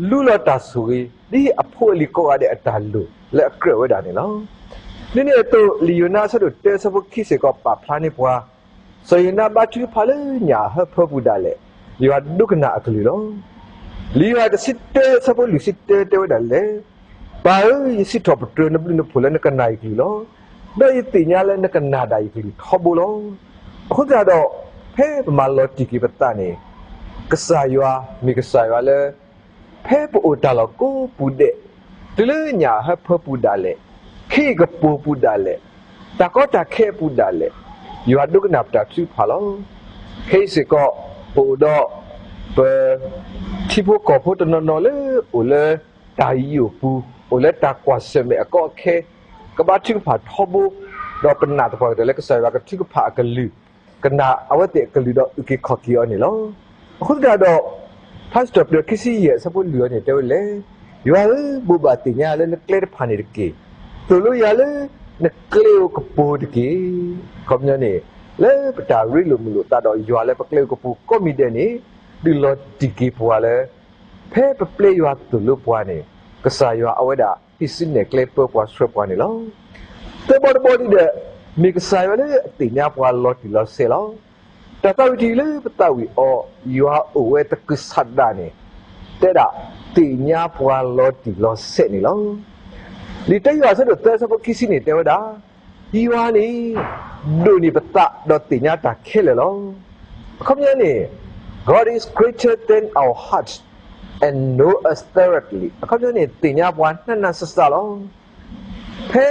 လူလီၤတၢ်ဆိၣ်ဂ့ၤ ဒ်အဖိအလံၤကိးဂၤဒဲးအတၢ်လိၣ်လၢအကြၢးဝဲဒၣ်န့ၣ်လီၤ. ဒ်န့ၣ်အသိး လံာ်ယိၤနါအဆၢဒိၣ်တၢအဆၢဖိခံစ့ၢ်ကီးပာ်ဖျါန့ၢ်ပှၤ စီၤယိၤနါဘါထုကဖၣ်လၢညၣ်အဟၢဖၢပူၤဒၣ်လဲာ် ယွၤဒိကနၣ်အကလုၢ်လီၤ. လံာ်ယိၤဟၣ်တဆံတၢအဆၢဖိလွံၢ်ဆံတၢတဲဝဲဒၣ်လဲၣ်, ပၢ်ဧၢ, ယစံးထီၣ်ပတြၢၤနဘျုးနဖှိၣ်လၢနကနၣ်ယကလုၢ်လီၤ. ဒီးယသ့ၣ်ညါလၢနကနၣ်ဒၣ်ယကလုၢ်ထီဘိလီၤ. အဃိသတးဒီး ဖဲပမၤလီၤတံၢ်က့ၤပသးန့ၣ် ကစၢ်ယွၤမ့ၢ်ကစၢ်ယွၤလၢ ဖဲပအိၣ်တၢ်လီၢ်ကိးပူၤဒဲး, တုၤလၢညၣ်အဟၢဖၢပူၤဒၣ်လဲာ်, ခ့အကပိာ်ပူၤဒၣ်လဲာ်, တၢ်ကီတၢ်ခဲအပူၤဒၣ်လဲာ်, ယွၤဒိကနၣ်ပတၢ်ထုကဖၣ်လီၤ. ခဲအံၤစ့ၢ်ကီး ပအိၣ်ဒီး ပ ထံဖိကီၢ်ဖိတနီၤနီၤလၢအိၣ်လၢတၢ်ယိာ်ပူၤ, အိၣ်လၢတၢ်ကွၢ်ဆၢၣ်မဲာ်အကီအခဲ, ကဘါထုကဖၣ်ထီဘိ, ဒီးပနာ်သပှၢ်ကတၢၢ်လၢကစၢ်ယွၤကထုကဖၣ်အကလုၢ်, ကနၣ်အဝဲသ့ၣ်အကလုၢ်ဒီးအုၣ်က့ၤခီၣ်က့ၤအီၤန့ၣ်လီၤ. အဃိသတးဒီး ထါစံးထီၣ်ပတြၢၤခံဆံယဲၢ်အဆၢဖိလွံၢ်အံၤန့ၣ်တဲဝဲလဲၣ်, ယွၤဧၢ, ဘိးဘၣ်သ့ၣ်ညါလၢနကျဲတဖၣ်န့ၣ်တက့ၢ်. သိၣ်လိယၤလၢနကျဲဧိၤကပိၤတက့ၢ်. အခီပညီန့ၣ် လၢပတၢ်ရ့လိာ်မုာ်လိာ်သးဒီးယွၤလၢပကျဲဧိၤကပိၤကိးမံၤဒဲးန့ၣ် ဒုးလီၤတံၢ်က့ၤပှၤလၢ ဖဲပပျဲယွၤသိၣ်လိပှၤန့ၣ် ကစၢ်ယွၤအဝဲဒၣ်ဟံးစုနဲၣ်ကျဲပၢပှၤဆှၢပှၤန့ၣ်လီၤ. သၢဘီတဘီဒ်ဒီး မ့ၢ်ကစၢ်ယွၤလၢအသ့ၣ်ညါပှၤလီၤတံၢ်လီၤဆဲးလီၤ. တၢ်သးဝံၣ်တယုၢ်လၢပသးဝံၣ်အီၤ ယွၤအိၣ်ဝဲသကုၤဆးဒးန့ၣ် တဲဒၣ် သ့ၣ်ညါပှၤလီၤတံၢ်လီၤဆဲးန့ၣ်လီၤ. လံာ်တၢယိၤဟၣ်အဆၢဒိၣ်သၢအဆၢဖိခံဆံန့ၣ် တဲဝဲဒၣ်, ယွၤန့ၣ် ဒိၣ်န့ၢ်ပသးဒီးသ့ၣ်ညါတၢ်ခဲလၢာ်လီၤ. အခီပညီန့ၣ် God is greater than our heart and know us thoroughly. အခီပညီန့ၣ် သ့ၣ်ညါပှၤနးနးစၢ်စၢ်လီၤ. ဖဲ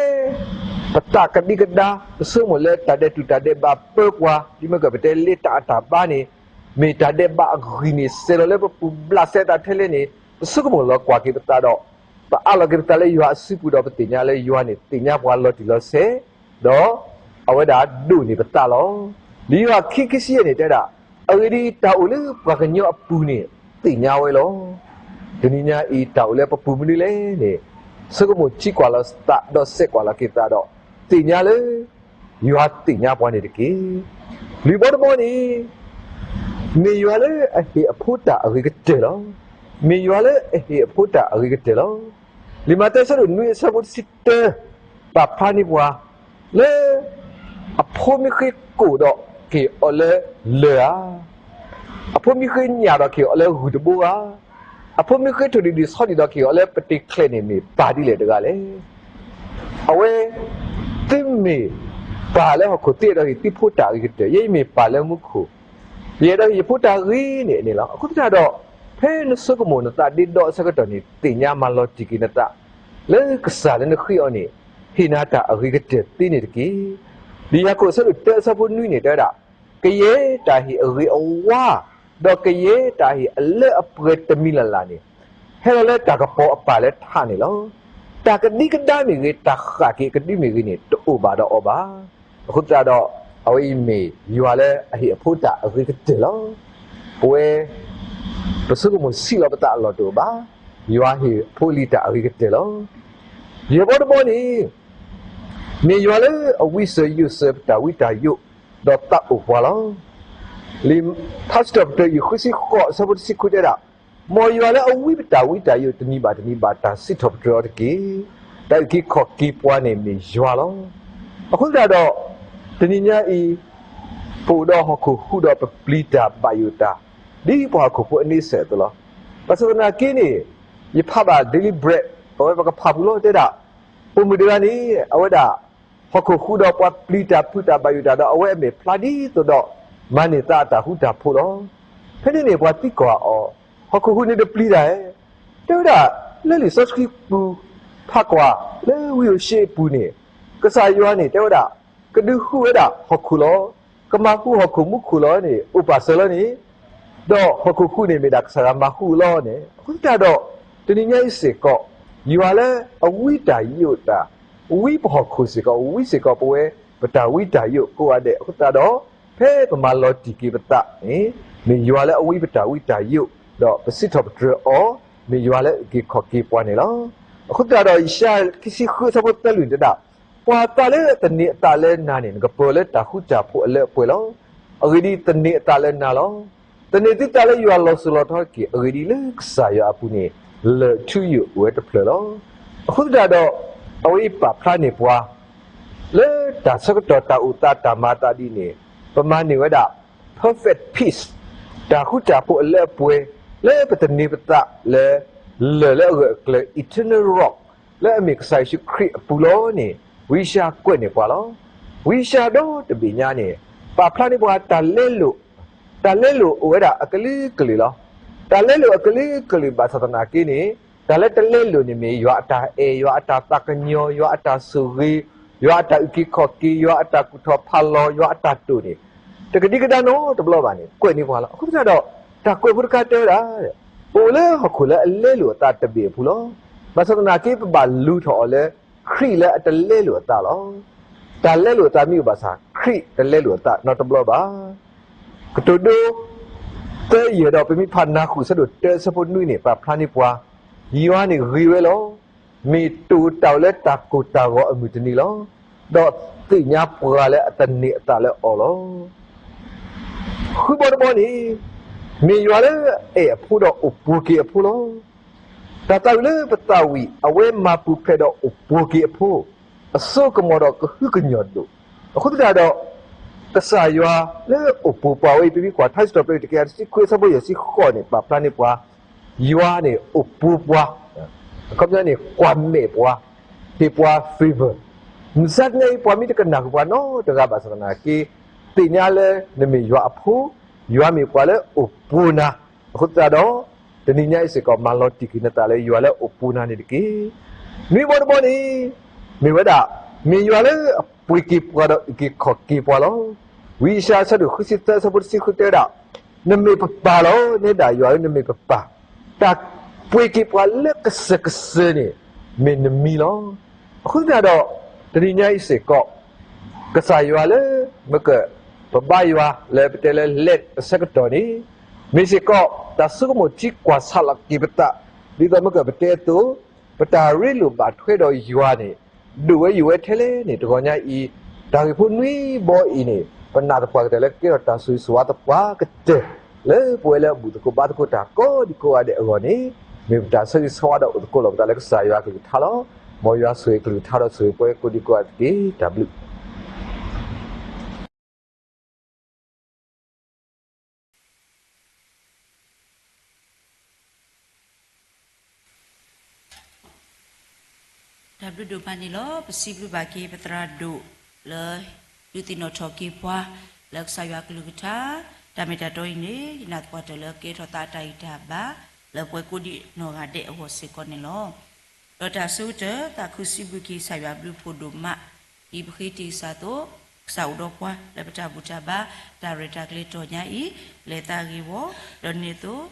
ပသးကဒံကဒါ ပဆိကမိၣ်လၢတၢ်ဒဲးတူာ်တၢ်ဒဲးဘးပၢပှၤ ဒ်မ့ၢ်ကပတဲလၢတၢ်အတၢ်ဘါန့ၣ် မ့ၢ်တၢ်ဒဲးဘးအဂံၢ်န့ၣ် စဲးလီၤလၢပပူၤဘျးစဲအသးထဲလဲၣ်န့ၣ် ပဆိကမိၣ်လီၤကွၢ်က့ၤပသးဒီး ပအးလီၤက့ၤပသးလၢယွၤအစုပူၤဒီး ပသ့ၣ်ညါလၢယွၤန့ၣ် သ့ၣ်ညါပှၤလီၤတံၢ်လီၤဆဲး ဒီး အဝဲဒၣ်ဒိၣ်န့ၢ်ပသးလီၤ. လံာ်ယိၤဟၣ်ခံခံဆံယဲၢ်န့ၣ် တဲဝဲဒၣ်, အဂ့ၢ်ဒ်အံၤ, တၢ်အိၣ်လၢပှၤကညီအပူၤန့ၣ် သ့ၣ်ညါဝဲလီၤ. တနံၤညါအံၤ တၢ်အိၣ်လၢပပူၤမနုၤလဲၣ်န့ၣ် ဆိကမိၣ်ထံကွၢ်လီၤသး ဒီးစဲးကွၢ်လီၤက့ၤသးဒီး သ့ၣ်ညါလၢ ယွၤသ့ၣ်ညါပှၤန့ၣ်တက့ၢ်. လွံၢ်ဘီတဘီန့ၣ် မ့ၢ်ယွၤလၢအဟ့ၣ်အဖိတၢ်အဂ့ၤကတၢၢ်လီၤ. မ့ၢ်ယွၤလၢအဟ့ၣ်အဖိတၢ်အဂ့ၤကတၢၢ်လီၤ. လံာ်မးသဲအဆၢဒိၣ်နွံအဆၢဖိတဆံတၢ ပာ်ဖျါန့ၢ်ပှၤ လၢ အဖိမ့ၢ်ဃ့ကိာ်ဒီး က့ၤအီၤလၢလၢၢ်ဧါ. အဖိမ့ၢ်ဃ့ညၣ်ဒီး က့ၤအီၤလၢဂုၢ်တဘိဧါ. အဖိမ့ၢ်ဃ့ထိၣ်ဒံးဒံးဆီဒံးဒီး က့ၤအီၤလၢပတ့ၤချဲးန့ၣ် မ့ၢ်ပၢ်ဒ်လဲၣ်တဂၤလဲၣ်. အဝဲ သုမ့ၢ်ပၢ်လၢဟီၣ်ခိၣ် သုအဲၣ်ဒိးဟ့ၣ်သုဖိတၢ်အဂ့ၤကတၢၢ်, ယဲယမ့ၢ်ပၢ်လၢမူခိၣ် ယအဲၣ်ဒိးဟ့ၣ်ယဖိတၢ်ဂ့ၤန့ၣ်န့ၣ်လီၤ. အဃိသတးဒီး ဖဲနဆိကမိၣ်နသးဒ့ဒီအဆၢကတီၢ်န့ၣ် သ့ၣ်ညါမၤလီၤတံၢ်က့ၤနသး လၢကစၢ်လၢနဃ့အီၤန့ၣ် ဟ့ၣ်နၤတၢ်အဂ့ၤကတၢၢ်သ့န့ၣ်တက့ၢ်. လံာ်ယၤကိာ်အဆၢဒိၣ်တၢအဆၢဖိနွံန့ၣ် တဲဝဲဒၣ်, ကယဲၢ်တၢ်ဟ့ၣ်အဂ့ၤအဝါ ဒီးကယဲၢ်တၢ်ဟ့ၣ်အလၢအပှဲၤတမံၤလၢ်လၢ်န့ၣ် ဟဲလီၤလၢတၢ်ကပီၤအပၢ်လၢထးန့ၣ်လီၤ. တၢ်ကဒံကဒါမ့ၢ်ဂ့ၤ, တၢ်ဃၣ်က့ၤအကဒုမ့ၢ်ဂ့ၤန့ၣ် တအိၣ်ဘၣ်ဒီးအီၤဘၣ်. အဃိသတးဒီး အဝဲအံၤမ့ၢ်ယွၤလၢအဟ့ၣ်အဖိတၢ်အဂ့ၤကတၢၢ်လီၤ. ပဝဲ ပဆိကမိၣ်ဆံးလီၤပသးအလီၢ်တအိၣ်ဘၣ်. ယွၤဟ့ၣ်ဖိလံၤတၢ်အဂ့ၤကတၢၢ်လီၤ. ယဲၢ်ဘီတဘီန့ၣ် မ့ၢ်ယွၤလၢအဝံစၢၤယိးစၢၤပတၢ်ဝံတၢ်ယိး ဒီးသးအိၣ်ပှၤလီၤ. လံာ်ထါစံးထီၣ်ပတြၢၤ အယုၢ်ဃုဆံဃိး အဆၢဖိတဆံခွံတဲဒၣ်, မ်ယွၤလၢအဝံပတၢ်ဝံတၢ်ယိးတနံၤဘၣ်တနံၤဘၣ်တၢ်စံးထီၣ်ပတြၢၤအီၤတက့ၢ်. တၢ်အုၣ်က့ၤခီၣ်က့ၤပှၤန့ၣ်မ့ၢ်ယွၤလီၤ. အဃိသတးဒီး တနံၤညါအံၤ ပအိၣ်ဒီးဟီၣ်ခိၣ်ဟူးဒီးပပျံၤတၢ်ဘၣ်ယိၣ်တၢ် ဒ်ပှၤဟီၣ်ခိၣ်ဖိအန့ဆၢၣ်အသိးလီၤ. ဘၣ်ဆၣ်သနာ်က့န့ၣ် ယဖးဘၣ် Daily Bread အဝဲပကဖးပူၤလီၤ တဲဒၣ်, ပိာ်မုၣ်တဂၤန့ၣ် အဝဲဒၣ် ဟီၣ်ခိၣ်ဟူးဒီးပှၤပျံၤတၢ်ဖုးတၢ်ဘၣ်ယိၣ်တၢ်ဒီး အဝဲအမဲာ်ဖျါဒ်သိးဒီး မၤန့ၢ်သးအတၢ်ဃူတၢ်ဖိးလီၤ. ဖဲန့ၣ်န့ၣ် ပှၤသံကွၢ်အီၤ, ဟီၣ်ခိၣ်ဟူးန့ၣ်တပျံၤတၢ်ဧါ. တဲဝဲဒၣ်, လၢလံာ်စီဆှံပူၤ ဖးကွၢ်လၢဝံဧိၤၡ့အပူၤန့ၣ် ကစၢ်ယွၤန့ၣ် တဲဝဲဒၣ်, ကဒုးဟူးဝဲဒၣ်ဟီၣ်ခိၣ်လီၤ. ကမၤဟူးဟီၣ်ခိၣ်မူခိၣ်လီၤန့ၣ် အိၣ်ပာ်စၢၤလီၤန့ၣ် ဒီးဟီၣ်ခိၣ်ဟူးန့ၣ်မ့ၢ်ဒၣ်ကစၢ်ယွၤမၤဟူးလီၤန့ၣ်. အဃိသတးဒီး တနံၤညါအံၤစ့ၢ်ကီး ယွၤလၢအဝံတၢ်ယိးတၢ် ဝံပဟီၣ်ခိၣ်စ့ၢ်ကီး ဝံစ့ၢ်ကီးပဝဲ ပတၢ်ဝံတၢ်ယိးကိးဂၤဒဲး. အဃိသတးဒီး ဖဲပမၤလီၤတံၢ်က့ၤပသးန့ၣ် မ့ၢ်ယွၤလၢအဝံပတၢ်ဝံတၢ်ယိး ဒီးပစံးထီၣ်ပတြၢၤအီၤ မ့ၢ်ယွၤလၢအုၣ်က့ၤခီၣ်က့ၤပှၤန့ၣ်လီၤ. အဃိသတးဒီး ယၡါယၤခံဆံဃုအဆၢဖိသၢလွံၢ်တဲဒၣ်, ပှၤသးလၢအသန့ၤအသးလၢနၤန့ၣ် နကပၢၤလၢတၢ်ဃူတၢ်ဖိးအလၢအပှဲၤလီၤ. အဂ့ၢ်ဒ်အံၤ, သန့ၤအသးလၢနၤလီၤ. သန့ၤသုသးလၢယွၤလီၤစိၤလီၤထီတက့ၢ်. အဂ့ၢ်ဒ်အံၤ, လၢကစၢ်ယွၤအပူၤန့ၣ် လၢၢ်ထူယိာ်အိၣ်ဝဲတဖျၢၣ်လီၤ. အဃိသတးဒီး အဝဲအံၤပာ်ဖျါန့ၢ်ပှၤ လၢတၢ်ဆၢကတီၢ်တၢ်အိၣ်သးတၢ်မၤအသးဒ်န့ၣ် ပမၤန့ၢ်ဝဲဒၣ် perfect peace တၢ်ဃူတၢ်ဖိးအလၢအပှဲၤ လၢပသန့ၤပသးလၢ လၢၢ်လၢအဂၢၢ်အကျၢၤ eternal rock လၢအမ့ၢ်ကစၢ်ယ့ၣ်ၡူးခရံာ်အပူၤလီၤန့ၣ် ဝံယၡါယၤကွဲးန့ၢ်ပှၤလီၤ. ဝံယၡါယၤဒီတဘ့ၣ်ညါန့ၣ် ပာ်ဖျါန့ၢ်ပှၤတၢ်လဲလိာ် တၢ်လဲလိာ်အိၣ်ဝဲဒၣ်အကလုာ်ကလုာ်လီၤ. တၢ်လဲလိာ်အကလုာ်ကလုာ် ဘၣ်ဆၣ်သနာ်က့န့ၣ် တၢ်လၢတလဲလိာ်န့ၣ်မ့ၢ် ယွၤအတၢ်အဲၣ်, ယွၤအတၢ်သးကညီၤ, ယွၤအတၢ်ဆိၣ်ဂ့ၤ, ယွၤအတၢ်အုၣ်က့ၤခီၣ်က့ၤ, ယွၤအတၢ်ကူၣ်ထီၣ်ဖးလီၤ, ယွၤအတၢ်တိာ်န့ၣ် တကဒံကဒါနီတဘျီဘၣ်န့ၣ် ကွဲးန့ၢ်ပှၤလီၤ. အဃိသတးဒီး တၢ်ကွဲးဖိတခါတဲဝဲဒၣ် ပအိၣ်လၢဟီၣ်ခိၣ်လၢအလဲလိာ်အသးတဘ့ၣ်အပူၤလီၤ. ဘၣ်ဆၣ်သနာ်က့ ပဘၣ်လူၤထီၣ်အီၤလၢ ခရံာ်လၢအတလဲလိာ်အသးလီၤ. တၢ်လဲလိာ်အသးမ့ၢ်အိၣ်ဘၣ်ဆၣ် ခရံာ်တလဲလိာ်အသးနီတဘျီဘၣ်. ကတိၤဒိ သၢယဲၢ်ဒီး ပမ့ၢ်ဖးနၢ်ဃုာ်အဆၢဒိၣ်တၢအဆၢဖိနွံန့ၣ် ပာ်ဖျါန့ၢ်ပှၤ ယွၤန့ၣ်ဂ့ၤဝဲလီၤ. မ့ၢ်တိာ်တၢ်အိၣ်လၢတၢ်ကိၢ်တၢ်ဂီၤအမုၢ်တနံၤလီၤ. ဒီးသ့ၣ်ညါပှၤလၢအသန့ၤအသးလၢအီၤလီၤ. ဃုဘီတဘီန့ၣ် မ့ၢ်ယွၤလၢအအဲၣ်အဖိဒီးအိၣ်ပှိၤက့ၤအဖိလီၤ. တၢ်သးဝံၣ်လၢပသးဝံၣ် အဝဲမၤပူၤဖျဲးဒီးအိၣ်ပှိၤက့ၤအဖိ အစိကမီၤဒီးကဟုကညီၢ်ဒိၣ်. အဃိသတးဒီး ကစၢ်ယွၤလၢအိၣ်ပှိၤပှၤဝဲအံၤ ပမ့ၢ်ကွၢ်ထါစံးထီၣ်ပတြၢၤတကယၤတဆံခွံအဆၢဖိယဲၢ်ဆံဃိးန့ၣ် ပာ်ဖျါန့ၢ်ပှၤ ယွၤန့ၣ်အိၣ်ပူၤပှၤ, အခီပညီန့ၣ် ကွၢ်မဲာ်ပှၤ, ဟ့ၣ်ပှၤ favor. မုၢ်ဆါတနံၤအံၤ ပှၤမ့ၢ်တကနၣ်ဃုာ်ပှၤနီတဂၤဘၣ်ဆၣ်သနာ်က့ သ့ၣ်ညါလၢနမ့ၢ်ယွၤအဖိ, ယွၤမ့ၢ်ပှၤလၢအိၣ်ပူၤနၤ, အဃိသတးဒီး တနံၤညါအံၤစ့ၢ်ကီး မၤလီၤတံၢ်က့ၤနသးလၢယွၤလၢအိၣ်ပူၤနၤန့ၣ်တက့ၢ်. နွံဘီတဘီန့ၣ် မ့ၢ်ဝဲဒၣ် မ့ၢ်ယွၤလၢအပှ့ၤက့ၤပှၤဒီးအုၣ်က့ၤခီၣ်က့ၤပှၤလီၤ. ဝံယၡါယၤအဆၢဒိၣ်ဃုဆံသၢအဆၢဖိတဆံဃုတဲဝဲဒၣ်, နမ့ၢ်ပပၢ်လီၤ, နဲဒၣ်ယွၤဧၢ နမ့ၢ်ပပၢ်, တၢ်ပှ့ၤက့ၤပှၤလၢကစၢၢ်ကစၢၢ်န့ၣ် မ့ၢ်နမံၤလီၤ. အဃိသတးဒီး တနံၤညါအံၤစ့ၢ်ကီး ကစၢ်ယွၤလၢ မ့ၢ်က ပဘါယွၤလၢပတဲလၢ လဲၤ အဆၢကတီၢ်န့ၣ် မ့ၢ်စ့ၢ်ကီး တၢ်ဆိကမိၣ်ထံကွၢ်ဆးလီၤက့ၤပသး, ဒ်သိးမ့ၢ်ကပတဲအသိး ပတၢ်ရ့လိာ်ဘၣ်ထွဲဒီးယွၤန့ၣ် ဒိၣ်ဝဲယိာ်ဝဲထဲလဲၣ်န့ၣ် တဂီၤညါအံၤ တၢ်ဂ့ၢ်ဖိနွံဘီအံၤန့ၣ် ပနာ်သပှၢ်ကတၢၢ်လၢကကဲထီၣ်တၢ်ဆိၣ်ဂ့ၤဆိၣ်ဝါသပှၢ်ကတၢၢ် လၢပဝဲလၢအဘူၣ်သကိးဘါသကိးတၢ်ကိးဒံကိးဂၤဒဲးအဂီၢ်န့ၣ် မ့ၢ်ပတၢ်ဆၢဂ့ၤဆၢဝါဒီးအိၣ်သကိးလီၤပသးလၢကစၢ်ယွၤအကလုၢ်ကထါလီၤ. မ်ယွၤဆိၣ်ဂ့ၤကလုၢ်ကထါဒီးဆိၣ်ဂ့ၤပှၤကိးဒံကိးဂၤတက့ၢ်. တၢ်ဘျုး တၢ်ဘျုးဒိၣ်မးန့ၣ်လီၤ. ပစံးဘျုးဘၣ်က့ၤပသရၣ်ဒိၣ်လၢ ဒုးသ့ၣ်နီၣ်ထီၣ်က့ၤပှၤ လၢကစၢ်ယွၤအကလုၢ်ကထါ, တၢ်မ့ၢ်တၢ်တီအံၤန့ၣ် ယနာ်သပှၢ်တၢၢ်လၢကဲထီၣ်သးအတၢ်ဂံၢ်တၢ်ဘါ လၢပှၤကိးဒံနီၢ်ဂၤဒဲးအဂီၢ်စ့ၢ်ကီးန့ၣ်လီၤ. ဒီးတၢ်အဆိကတၢၢ် သးခုစံးဘျုးက့ၤကစၢ်ယွၤအဘျုးအဖှိၣ်ဒိၣ်မး, ဒ်ပဃ့တ့ၢ်ကစၢ်အသိး, ကစၢ်အိၣ်ဒီးပှၤလၢပတၢ်ဘူၣ်တၢ်ဘါ, တၢ်ရဲၣ်တၢ်ကျဲၤတီၢ်ညါအံၤ လဲၤသးဂ့ၤဝီ, ဒီးဒ်န့ၣ်အသိး ပ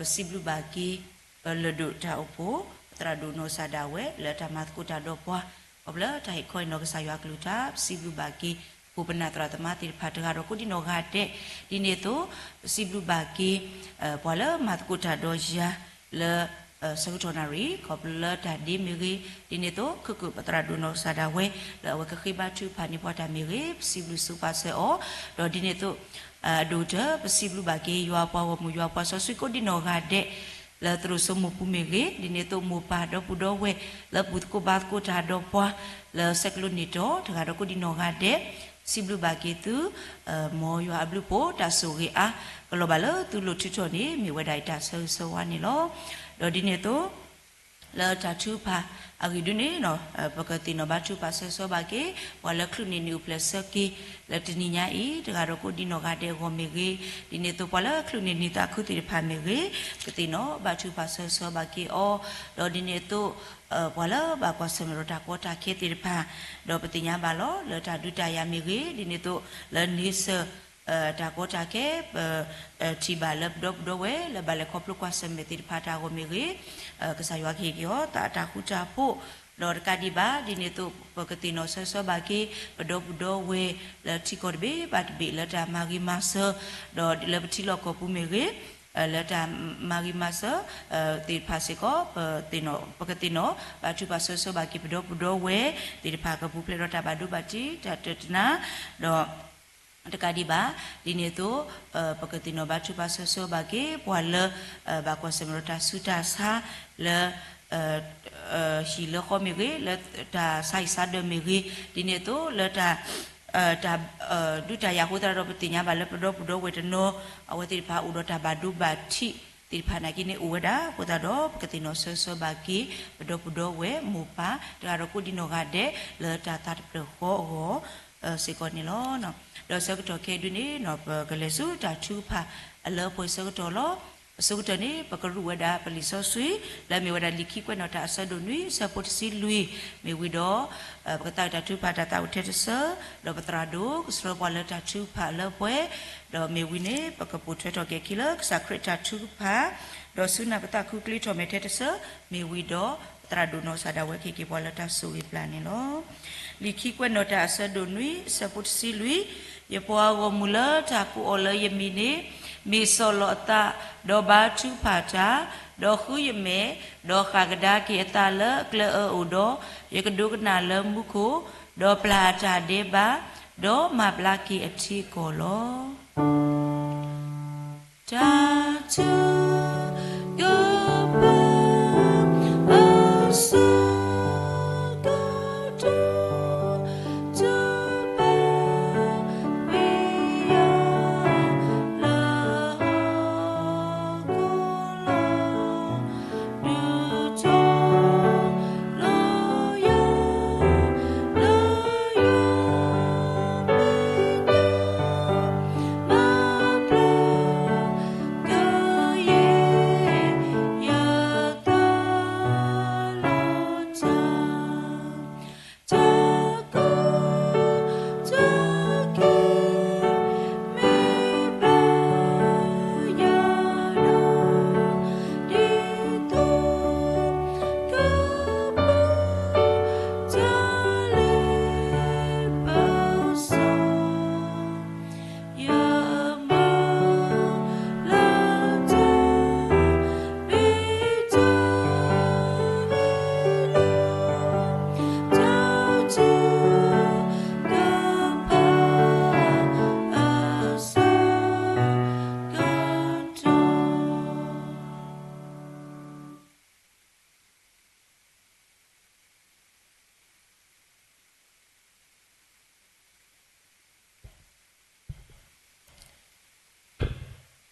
စံးဘျုးဘၣ်က့ၤ ပလၢၢ်ဒိၣ်တၢ်အိၣ်ဖှိၣ် ပသရၣ်ဒိၣ်နီၢ်ကစၢ်ဒၣ်ဝဲ လၢတၢ်မၤသကိးတၢ်ဒီးပှၤ, ခီဖျိလၢတၢ်ဟ့ၣ်ခီအံၤနီၢ်ကစၢ်ယွၤအကလုၢ်ကထါ ပစံးဘျုးဘၣ်က့ၤ ပခိၣ်ပနၢ်သရၣ်သမါသ့ၣ်တဖၣ်တဂၤဒီးကိးဒံနီၢ်ဂၤဒဲး, ဒ်န့ၣ်အသိး ပစံးဘျုးဘၣ်က့ၤ ပှၤလၢမၤသကိးတၢ်ဒီးယၤ လၢ ဆၢကတီၢ်နၣ်ရံၣ် ခီဖျိလၢတၢ်ဒ့မ့ၢ်ဂ့ၤ, ဒ်န့ၣ်အသိး ခုၣ်ကၢၣ်ပသရၣ်ဒိၣ်နီၢ်ကစၢ်ဒၣ်ဝဲ လၢအဝဲကဃ့ဘါထုကဖၣ်န့ၢ်ပှၤတၢ်မ့ၢ်ဂ့ၤ, ပစံးဘျုးစူးပာ်စၢၤအီၤ, ဒီးဒ်န့ၣ်အသိး အဒိၣ်ကတၢၢ် ပစံးဘျုးဘၣ်က့ၤ ယွၤပှၤဂီၢ်မုၢ် ယွၤပှၤစီဆှံကိးဒံနီၢ်ဂၤဒဲး လၢသရိာ်စိမိၢ်ပူၤမ့ၢ်ဂ့ၤ, ဒ်န့ၣ်အသိးမိၢ်ပၢ်ဒီပုၢ်ဒီဝဲၢ် လၢဘူၣ်သကိးဘါသကိးတၢ်ဒီးပှၤ လၢဆဲးကျိးန့ၢ်တီၤ တဂၤဒီးကိးဒံနီၢ်ဂၤဒဲး, စံးဘျုးဘၣ်က့ၤသု, မ်ယွၤအဘျုးအဖှိၣ် တၢ်ဆိၣ်ဂ့ၤအါ ကလီၤဘၣ်လၢသုလိၤထုးထီၣ်န့ၣ် မ့ၢ်ဝဲဒၣ်အတၢ်ဆၢဂ့ၤဆၢဝါန့ၣ်လီၤ. ဒီးဒ်န့ၣ်အသိး လၢတၢ်ထုကဖၣ်အဂ့ၢ်ဒ်န့ၣ် ပကသ့ၣ်နီၣ်ဘါထုကဖၣ်ဆၢဆၢဘၣ်က့ၤ ပှၤလၢချုးန့ၢ်နံၣ်အိၣ်ဖျဲၣ်ဆၢက့ၤ လၢတနံၤညါအံၤ တဂၤဒီးကိးဒံနီၢ်ဂၤဒဲးအဂီၢ်မ့ၢ်ဂ့ၤ, ဒ်န့ၣ်အသိးပှၤလၢချုးန့ၢ်နံၣ်သးခုသ့ၣ်တဖၣ်မ့ၢ်ဂ့ၤ, ပသ့ၣ်နီၣ်ဘါထုကဖၣ်ဆၢဆၢဘၣ်က့ၤအီၤ, ဒီးဒ်န့ၣ်အသိး ပှၤလၢဘၣ်ကွၢ်ဆၢၣ်မဲာ်ဒီးတၢ်ကီတၢ်ခဲသ့ၣ်တဖၣ်, ဒီးပသ့ၣ်ညါဘၣ်လီၤ လၢတၢ်ဒုးတၢ်ယၤမ့ၢ်ဂ့ၤ, ဒ်န့ၣ်အသိး လၢန့ဆၢၣ် တၢ်ကီတၢ်ခဲ ပ ထံၣ်ဘၣ်လၢပဒီပုၢ်ဒီဝဲၢ် လၢဘၣ်လဲၤခီဖျိကွၢ်ဆၢၣ်မဲာ်သ့ၣ်တဖၣ်တၢ်ဂီၤမ့ၢ်ဂ့ၤ, ကစၢ်ယွၤကဟ့ၣ်က့ၤအီၤ သးအတၢ်ဃူတၢ်ဖိး, ဒီးတကးဒံးဘၣ် ဒ်န့ၣ်အသိး ပကသ့ၣ်နီၣ်ဆၢဆၢဘၣ်က့ၤ ပဒီပုၢ်ဒီဝဲၢ်လၢထံကီၢ်တဘ့ၣ်ဘၣ်တဘ့ၣ်လၢတၢ်မၤဂ့ၤမၤစၢၤ, ဒီးလၢပထံလီၢ်ကီၢ်ပူၤမ့ၢ်ဂ့ၤ, လၢတၢ်မၤဂ့ၤမၤစၢၤ သ့ၣ်တဖၣ်စ့ၢ်ကီး ပကသ့ၣ်နီၣ် ဘါထုကဖၣ်ဆၢဆၢဘၣ်က့ၤပဒီပုၢ်ဒီဝဲၢ်သ့ၣ်တဖၣ် ကပူၤဖျဲးဒီးတၢ်ဘၣ်ဒိဘၣ်ထံး တၢ်တတနါ, ဒီး တကးဒံးဘၣ် ဒ်န့ၣ်အသိး ပကသ့ၣ်နီၣ်ဘါထုကဖၣ်ဆၢဆၢဘၣ်က့ၤ ပှၤလၢ ဘၣ်ကွၢ်ဆၢၣ်မဲာ်ဒီးတၢ်ဆူးတၢ်ဆါ လၢ ဟံၣ်လၢဃီမ့ၢ်ဂ့ၤ, လၢတၢ်ဆါဟံၣ်ဆါဒၢမ့ၢ်ဂ့ၤ, ဒ်န့ၣ်အသိးလၢတၢ် တၢ် ဒုးတၢ်ယၤအဃိသတးဒီး ပသ့ၣ်ညါဘၣ်လၢပဒီပုၢ်ဒီဝဲၢ်တနီၤ အဝဲသ့ၣ်တဖၣ်အိၣ်ဒီးတၢ်ဘၣ်ဒိဘၣ်ထံးသ့ၣ်တဖၣ်နာ်က့န့ၣ် အိၣ်ဝဲဒၣ်အဃိသတးဒီး ပကသ့ၣ်နီၣ်ဆၢဆၢဘၣ်က့ၤ ပဒီပုၢ်ဒီဝဲၢ်မိၢ်ပၢ် တဂၤဒီးကိးဒံနီၢ်ဂၤဒဲး လၢတၢ်သးတဖျၢၣ်ဃီအဂီၢ် စ့ၢ်ကီးန့ၣ်လီၤ. ဒီးဆၢကတီၢ်ခဲအံၤဒုန့ၣ် ပကလဲၤဆူတၢ်ထုကဖၣ်အလၢအပှဲၤဆၢကတီၢ်လီၤ. အဆိကတၢၢ်န့ၣ် ပကရူးဝဲဒၣ်ပလံာ်စီဆှံ လၢအမ့ၢ်ဝဲဒၣ်လံာ်ခံကွဲးနီၣ်တၢ်အဆၢဒိၣ်နွံ အဆၢဖိတဆံလွံၢ် မ့ၢ်ဝံၤဒီး ပကသးဝံၣ်တၢ်ထုကဖၣ်တၢ်သးဝံၣ်ထဲတဆၢ ဒီးပသရၣ်ဒိၣ် ကဆှၢပှၤလၢတၢ်ထုကဖၣ်အလၢအပှဲၤ ဒီးမ့ၢ်ဝံၤန့ၣ် ပကပိာ်ထွဲထီၣ်က့ၤအခံလၢကစၢ်ခရံာ်တၢ်ထုကဖၣ် ဒီးဆူနၢ်ပသးခုကျ့ထီၣ်မဲာ်ထဲတဆၢ မ့ၢ်ဝံၤဒီး ပသရၣ်ဒိၣ်နီၢ်ကစၢ်ဒၣ်ဝဲကဟ့ၣ်က့ၤပှၤလၢတၢ်ဆိၣ်ဂ့ၤပျၢ်န့ၣ်လီၤ. လံာ်ခံကွဲးနီၣ်တၢ်အဆၢဒိၣ်နွံ အဆၢဖိတဆံလွံၢ် ယပှၤဂီၢ်မုၢ်လၢတၢ်ကိးအီၤလၢယမံၤန့ၣ် မ့ၢ်ဆီၣ်လီၤအသး ဒီးဘါထုကဖၣ်တၢ်, ဒီးဃုယမဲာ်, ဒီးဃၣ်ကဒါက့ၤအသးလၢအကျဲအၢအိၣ်ဒီး ယကဒိကနၣ်လၢမူခိၣ်, ဒီးပျၢ်အတၢ်ဒဲးဘး, ဒီးမၤဘျါက့ၤအထံအကီၢ်လီၤ. တၢ်ထုကဖၣ် အဆၢကတီၢ် တဘၣ်ပျံၤယွၤ လၢဟီၣ်ခိၣ်လီၤ.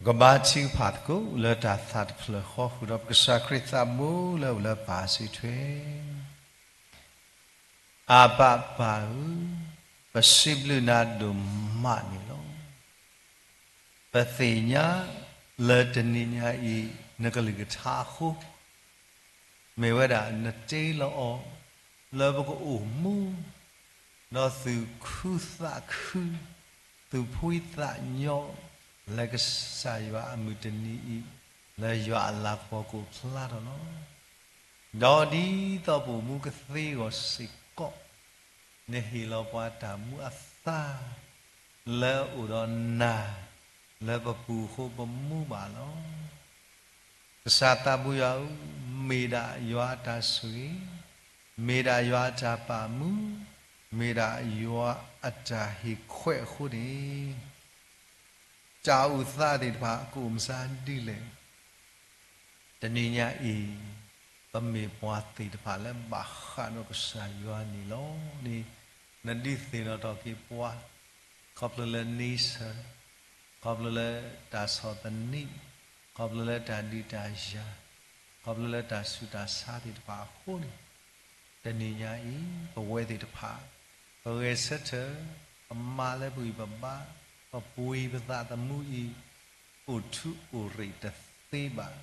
ပကဘါထုကဖၣ်သကိးလၢတၢ်သးတဖျၢၣ်ဃီ ဃုာ်ဒီးပကစၢ်ခရံာ်သးဘိလၢအအိၣ်လၢပၢ်စံးထွဲ အၤဘၣ်ပၢ်ဧၢ, ပစံးဘျုးနၤဒိၣ်မးန့ၣ်လီၤ. ပသ့ၣ်ညါလၢတနံၤညါအံၤ နကလုၢ်ကထါအဃိ မ့ၢ်ဝဲဒၣ်နတ့လီၤအီၤ လၢပကအိၣ်မူ ဒီးသူၣ်ခုသးခု သူၣ်ဖှံသးညီ လၢကစၢ်ယွၤအမုၢ်တနံၤအံၤ လၢယွၤအလၤကပီၤကအိၣ်ဖျါထီၣ်လီၤ. ဒီးဒ်သိးပအိၣ်မူကသ့အဂီၢ်စ့ၢ်ကီး နဟ့ၣ်လီၤပှၤတၢ်မူအသါ လၢအအိၣ်ဒီးနၤ လၢပပူၤအဃိပမူဘၣ်လီၤ. ကစၢ်သးဘိယွၤဧၢ, မ့ၢ်ဒၣ်ယွၤအတၢ်ဆိၣ်ဂ့ၤ, မ့ၢ်ဒၣ်ယွၤအတၢ်ပာ်မူ, မ့ၢ်ဒၣ်ယွၤအတၢ်ဟ့ၣ်ခွဲးအဃိန့ၣ် တၢ်အိၣ်သးသ့ၣ်တဖၣ် ကအိၣ်မဆါဒ်လဲၣ်. တနံၤညါအံၤ ပမ့ၢ်ပှၤသ့ၣ်တဖၣ်လၢဘၣ်ဃးဒီးကစၢ်ယွၤန့ၣ်လီၤန့ၣ် နဒုးသ့ၣ်နီၣ်ထီၣ်က့ၤပှၤ ခီဖျိလၢ nature, ခီဖျိလၢတၢ်ဆီၣ်သနံး, ခီဖျိလၢတၢ်ဒုးတၢ်ယၤ, ခီဖျိလၢတၢ်ဆူးတၢ်ဆါသ့ၣ်တဖၣ်အဃိန့ၣ် တနံၤညါအံၤ ပဝဲသ့ၣ်တဖၣ် ပဂဲၤဆၢထၢၣ် ပမၤလၢပဂံၢ်ပဘါ ပပှ့ၤပသးသမူအံၤ အိၣ်ထူအိၣ်ရ့ၣ်တသ့ဘၣ်.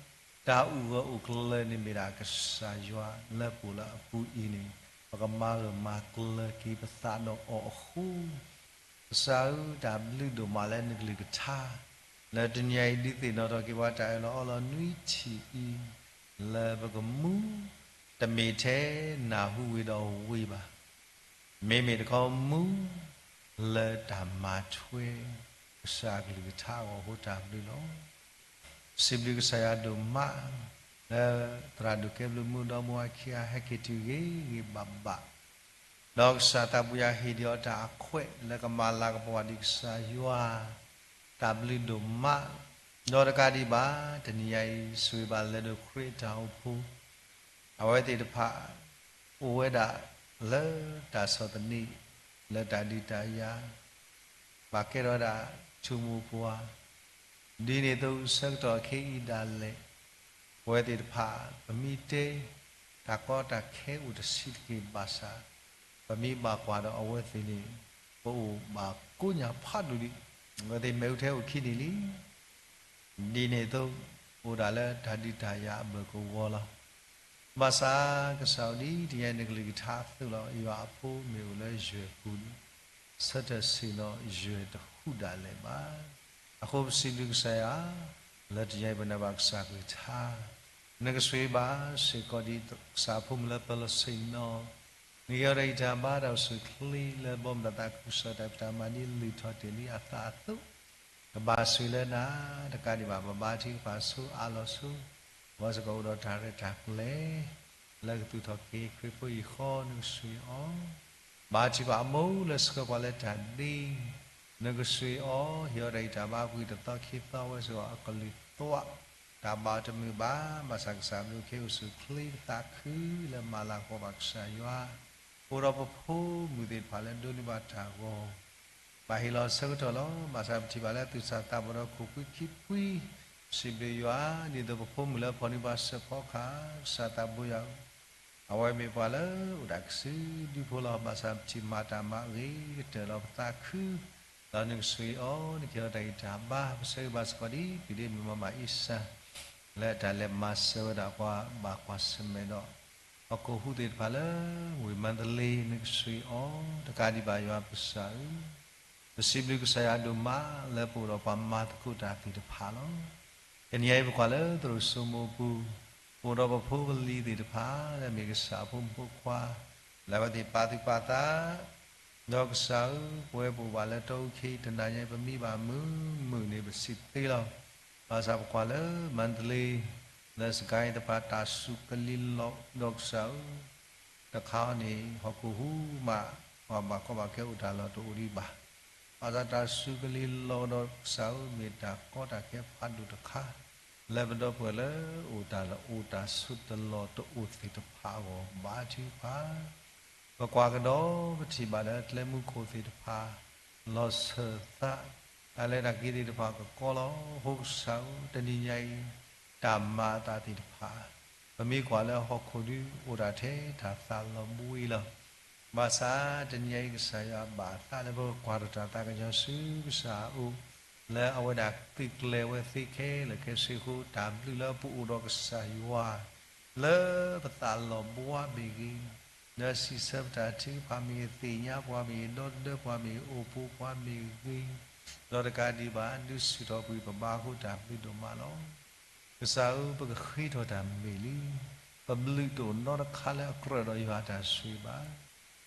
တၢ်အိၣ်ဂၢၢ်အိၣ်ကျၢၤန့ၣ်မ့ၢ်ဒၣ်ကစၢ်ယွၤလၢပအိၣ်လၢအပူၤအံၤန့ၣ် ပကမၤဂၢၢ်မၤကျၢၤက့ၤပသးဒီးအီၤအဃိ ကစၢ်ဧၢ တၢ်ဘျုးဒိၣ်မးလၢနကလုၢ်ကထါ လၢတနံၤအံၤဒုးသ့ၣ်နီၣ်ထီၣ်က့ၤပှၤတၢ်အၢၣ်လီၤအီလီၤနွံထံၣ်အံၤ လၢပကမူ တမ့ၢ်ထဲနၢ်ဟူဝ့ၢ်ဒီးဝ့ၢ်ဘၣ်. မ့မ့ၢ်တခီမူ လၢတၢ်မၤထွဲ ကစၢ်အကလုၢ်ကထါအဂီၢ်အဃိတၢ်ဘျုးလီၤ. စံးဘျုးကစၢ်ယွၤဒိၣ်မး လၢသရၣ်ဒိၣ်ကဲဘျုးမူဒီမါဝၤခံဂၤဟဲက့ၤတုၤဂ့ၤဂ့ၤဘၣ်ဘၣ် ဒီးကစၢ်သးပူၤယၤဟ့ၣ်ဒံးအီၤတၢ်အခွဲးလၢကမၤလၤကပီၤဒံးကစၢ်ယွၤ တၢ်ဘျုးဒိၣ်မး ဒီးတကးဒံးဘၣ် တနံၤညါအံၤ ဆိၣ်ဂ့ၤဘၣ်လၢဒိၣ်ခရံာ်အတၢ်အိၣ်ဖှိၣ် အဝဲသ့ၣ်တဖၣ် အိၣ်ဝဲဒၣ်လၢတၢ်ဆီၣ်သနံး လၢတၢ်ဒုးတၢ်ယၤ ဘၣ်ကဲထီၣ်ဝဲဒၣ်ထူၣ်မိၢ်ပှၢ် ဒ်န့ၣ်အသိးဆၢကတီၢ်ခဲအံၤဒၣ်လဲာ် ပဝဲသ့ၣ်တဖၣ် ပမ့ၢ်တဲ တၢ်ကီတၢ်ခဲအိၣ်တဆံးတက့ၢ်ဘၣ်ဆၣ် ပမ့ၢ်ဘၣ်ကွၢ်ဒီးအဝဲသ့ၣ်န့ၣ် ပအိၣ်ဘၣ်ကိးညါဖးဒိၣ်ဒံး အဝဲသ့ၣ်မ့ၣ်အူထဲအိၣ်ခံန့ၣ်လံ ဒ်န့ၣ်အသိး အိၣ်ဒၣ်လၢတၢ်ဒုးတၢ်ယၤအဘၢၣ်ကဝီၤလီၤ. ဘၣ်ဆၣ်ကစၢ်အိၣ်ဒံးတယါအံၤ နကလုၢ်ကထါအသိးလီၤ. ယွၤအဖိမ့ၢ်အိၣ်လၢယွဲၢ်ပူၤန့ၣ် ဆၢထၢၣ်ဆ့ၣ်နီၤယွဲၢ်တဟူးဒၣ်လဲာ်ဘၣ်. အဃိပစံးဘျုးကစၢ်ယွၤ လၢတယါအံၤပနၢ်ဘၣ်ကစၢ်ကလုၢ်ကထါ နကဆိၣ်ဂ့ၤဘၣ်စ့ၢ်ကီးဒံးကစၢ်အဖိမုၣ်လၢပလီၢ်ဆ့ၣ်နီၤ နကဟ့ၣ်အီၤတၢ်ဂံၢ်တၢ်ဘါတၢ်အိၣ်ဆူၣ်အိၣ်ချ့လၢဘီမုၢ်တၢ်သးခုကစီၣ်တၢ်ဖံးတၢ်မၤဒ်လုၢ်ထီၣ်တ့ၢ်လံအသးအသိး ကဘၣ်ဆိၣ်ဂ့ၤလၢနၤ တကးဒံးဘၣ် ပဘါထုကဖၣ်ဆိအးလီၤဆိ အဝဲစ့ၢ်ကီးအိၣ်ဒီးတၢ်ရဲၣ်တၢ်ကျဲၤ လၢကသူၣ်ထီၣ်က့ၤခရံာ်ဖိအံၤဃီ နကဆိၣ်ဂ့ၤအီၤ ဘါထုကဖၣ်အမိၢ်လၢဆှၢပှၤလၢတၢ်ဒ့ နကဆိၣ်ဂ့ၤအီၤ ဟ့ၣ်အီၤတၢ်ဂံၢ်တၢ်ဘါ ပှဲၤတသီခံသီဝဲစ့ၢ်ကီးအကလုၢ်သီး တၢ်ဘၣ်တမုာ်ဘၣ် ဘၣ်ဆၣ်ကစၢ်ဘျုးခ့အိၣ်ဆူၣ်ချ့ပသးခုလၢမၤလၤကပီၤဘၣ်ကစၢ်ယွၤ အိၣ်ဒီးပဖိမုၣ်သ့ၣ်တဖၣ်လၢဒိးန့ၢ်ဘၣ်တၢ်ဂီၤ ဘၣ်ဟ့ၣ်လီၤဆၢကတီၢ်လီၤ. ဘၣ်ဆၣ်ပထံၣ်ဘၣ်လၢသူၣ်စၢ်သးဘီၣ်ဒီးခိၣ်ကွံခံကွံ စံးဘျုးယွၤ ဒ်သိးပဖိမုၣ်လၢဖီၣ်န့ၢ်ပှၤစၢဖီကဟၣ် ကစၢ်သးဘိယွၤဧၢ အဝဲမ့ၢ်ပှၤလၢအိၣ်ဒၣ်ကစုဒုဖိလီၤ. ဘၣ်ဆၣ်ပထံၣ်မၤတၢ်မၤဂ့ၤကတၢၢ်လီၤပသးခု ဒီးနကဆိၣ်ဂ့ၤအီၤ နကဟ့ၣ်အီၤတၢ်ဂံၢ်တၢ်ဘါ ပဆၢဂ့ၤဘၣ်စ့ၢ်ကီးဒ် ဖံးဒ့မုၣ်မၤမၤအ့စၢ လၢတၢ်လဲၤမၤစၢၤဝဲဒၣ်ပှၤဘၣ်ကွၢ်ဆၢၣ်မဲာ်ဒီး ဟီၣ်ခိၣ်ဟူးသ့ၣ်တဖၣ်လၢ ဝ့ၢ်မါတလ့ နကဆိၣ်ဂ့ၤအီၤ တကးဒံးဘၣ်ယွၤပကစၢ်ဧၢ ပစံးဘျုးကစၢ်ယွၤဒိၣ်မးလၢပအိၣ်ဒီးပှၤမၤသကိးတၢ်သ့ၣ်တဖၣ်လီၤ. တနံၤအံၤပကွၢ်လၢသရိာ်စိမိၤပူၤ ပအိၣ်ဒီးပဖိပလံၤသ့ၣ်တဖၣ် လၢမ့ၢ်ကစၢ်အဖိမုၣ်ဖိခွါ လၢအဝဲသ့ၣ်ပာ်သူၣ်ပာ်သး ဒီးကစၢ်ဧၢ ပဝဲပအိၣ်ဘၣ်လၢတီအူခ့ တနၤညါအံၤ ပမံဘၣ်မုာ်မုာ်န့ၣ် ပစံးသ့လီၤ. ဘၣ်ဆၣ်ပကွၢ်လၢမါတလ့ လၢစကဲသပၤ တၢ်စူးကလံၤလီၤဒီးကစၢ်ဧၢ တခါအံၤန့ၣ် ဟီၣ်ခိၣ်ဟူးမး ပှၤဘၣ်ကီဘၣ်ခဲအိၣ်တၢ်လီၢ်တအိၣ်ဒံးဘၣ်. ဘၣ်ဆၣ်တၢ်စူးကလံၤလီၤဒီးကစၢ်ဧၢ မ့ၢ်တၢ်ကီတၢ်ခဲဖးဒိၣ်တခါ လၢပဒီပုၢ်ဝဲၢ်လၢအိၣ်တၢ်လၢအိၣ်တၢ်ဆိး တလီၢ်တအိၣ်သ့ၣ်တဖၣ်အဂီၢ် ဘါထုကဖၣ် ပကွၢ်ကဒီးပထံၣ်ဘၣ်လၢကျဲမုၢ်ခိၣ်သ့ၣ်တဖၣ် လီၤစၢၤသး တၢ်လဲၤတၢ်က့ၤသ့ၣ်တဖၣ်ကကီလီၤ. အဃိကစၢ်ဧၢ, တနံၤညါအံၤ တၢ်မၤအသးသ့ၣ်တဖၣ် ပမ့ၢ်ကွၢ်လၢဟီၣ်ခိၣ်ဒု အိၣ်ဒၣ်ထဲတၢ်သးလီၤဘှံးလီၤ. ဘၣ်ဆၣ်တနံၤညါအံၤ ကစၢ်ယွၤဘၣ်အသးလၢပကကွၢ်ထီၣ်တၢ်သးကညီၤဆူကစၢ်အအိၣ်, လၢအဝဲဒၣ်သုးကျဲၤဝဲသ့ခဲလၢာ်ခဲဆ့အဃိ တၢ်ဘျုးလၢပအိၣ်ဒီးကစၢ်ယွၤ လၢပသးလီၤဘှံးမ့ၢ်ဂ့ၤ, လၢစံးဆၢပတၢ်ထုကဖၣ်မ့ၢ်ဂ့ၤ, သ့ၣ်ညါပှၤမ့ၢ်ဂ့ၤ, ဒီသဒၢပှၤမ့ၢ်ဂ့ၤ, အိၣ်ပိာ်ပှၤမ့ၢ်ဂ့ၤ, ဒီးတကးဒံးဘၣ် ဒုးဆူၣ်ထီၣ်ကွံာ်ပဘါအဃိ တၢ်ဘျုးဒိၣ်မးလီၤ. ကစၢ်ဧၢ, ပကဃ့ထီၣ်တၢ်မ့ၢ်လံ. ပဘျုးတအိၣ်နီတခါလၢအကြၢးဒီးယွၤအတၢ်ဆိၣ်ဂ့ၤဘၣ်.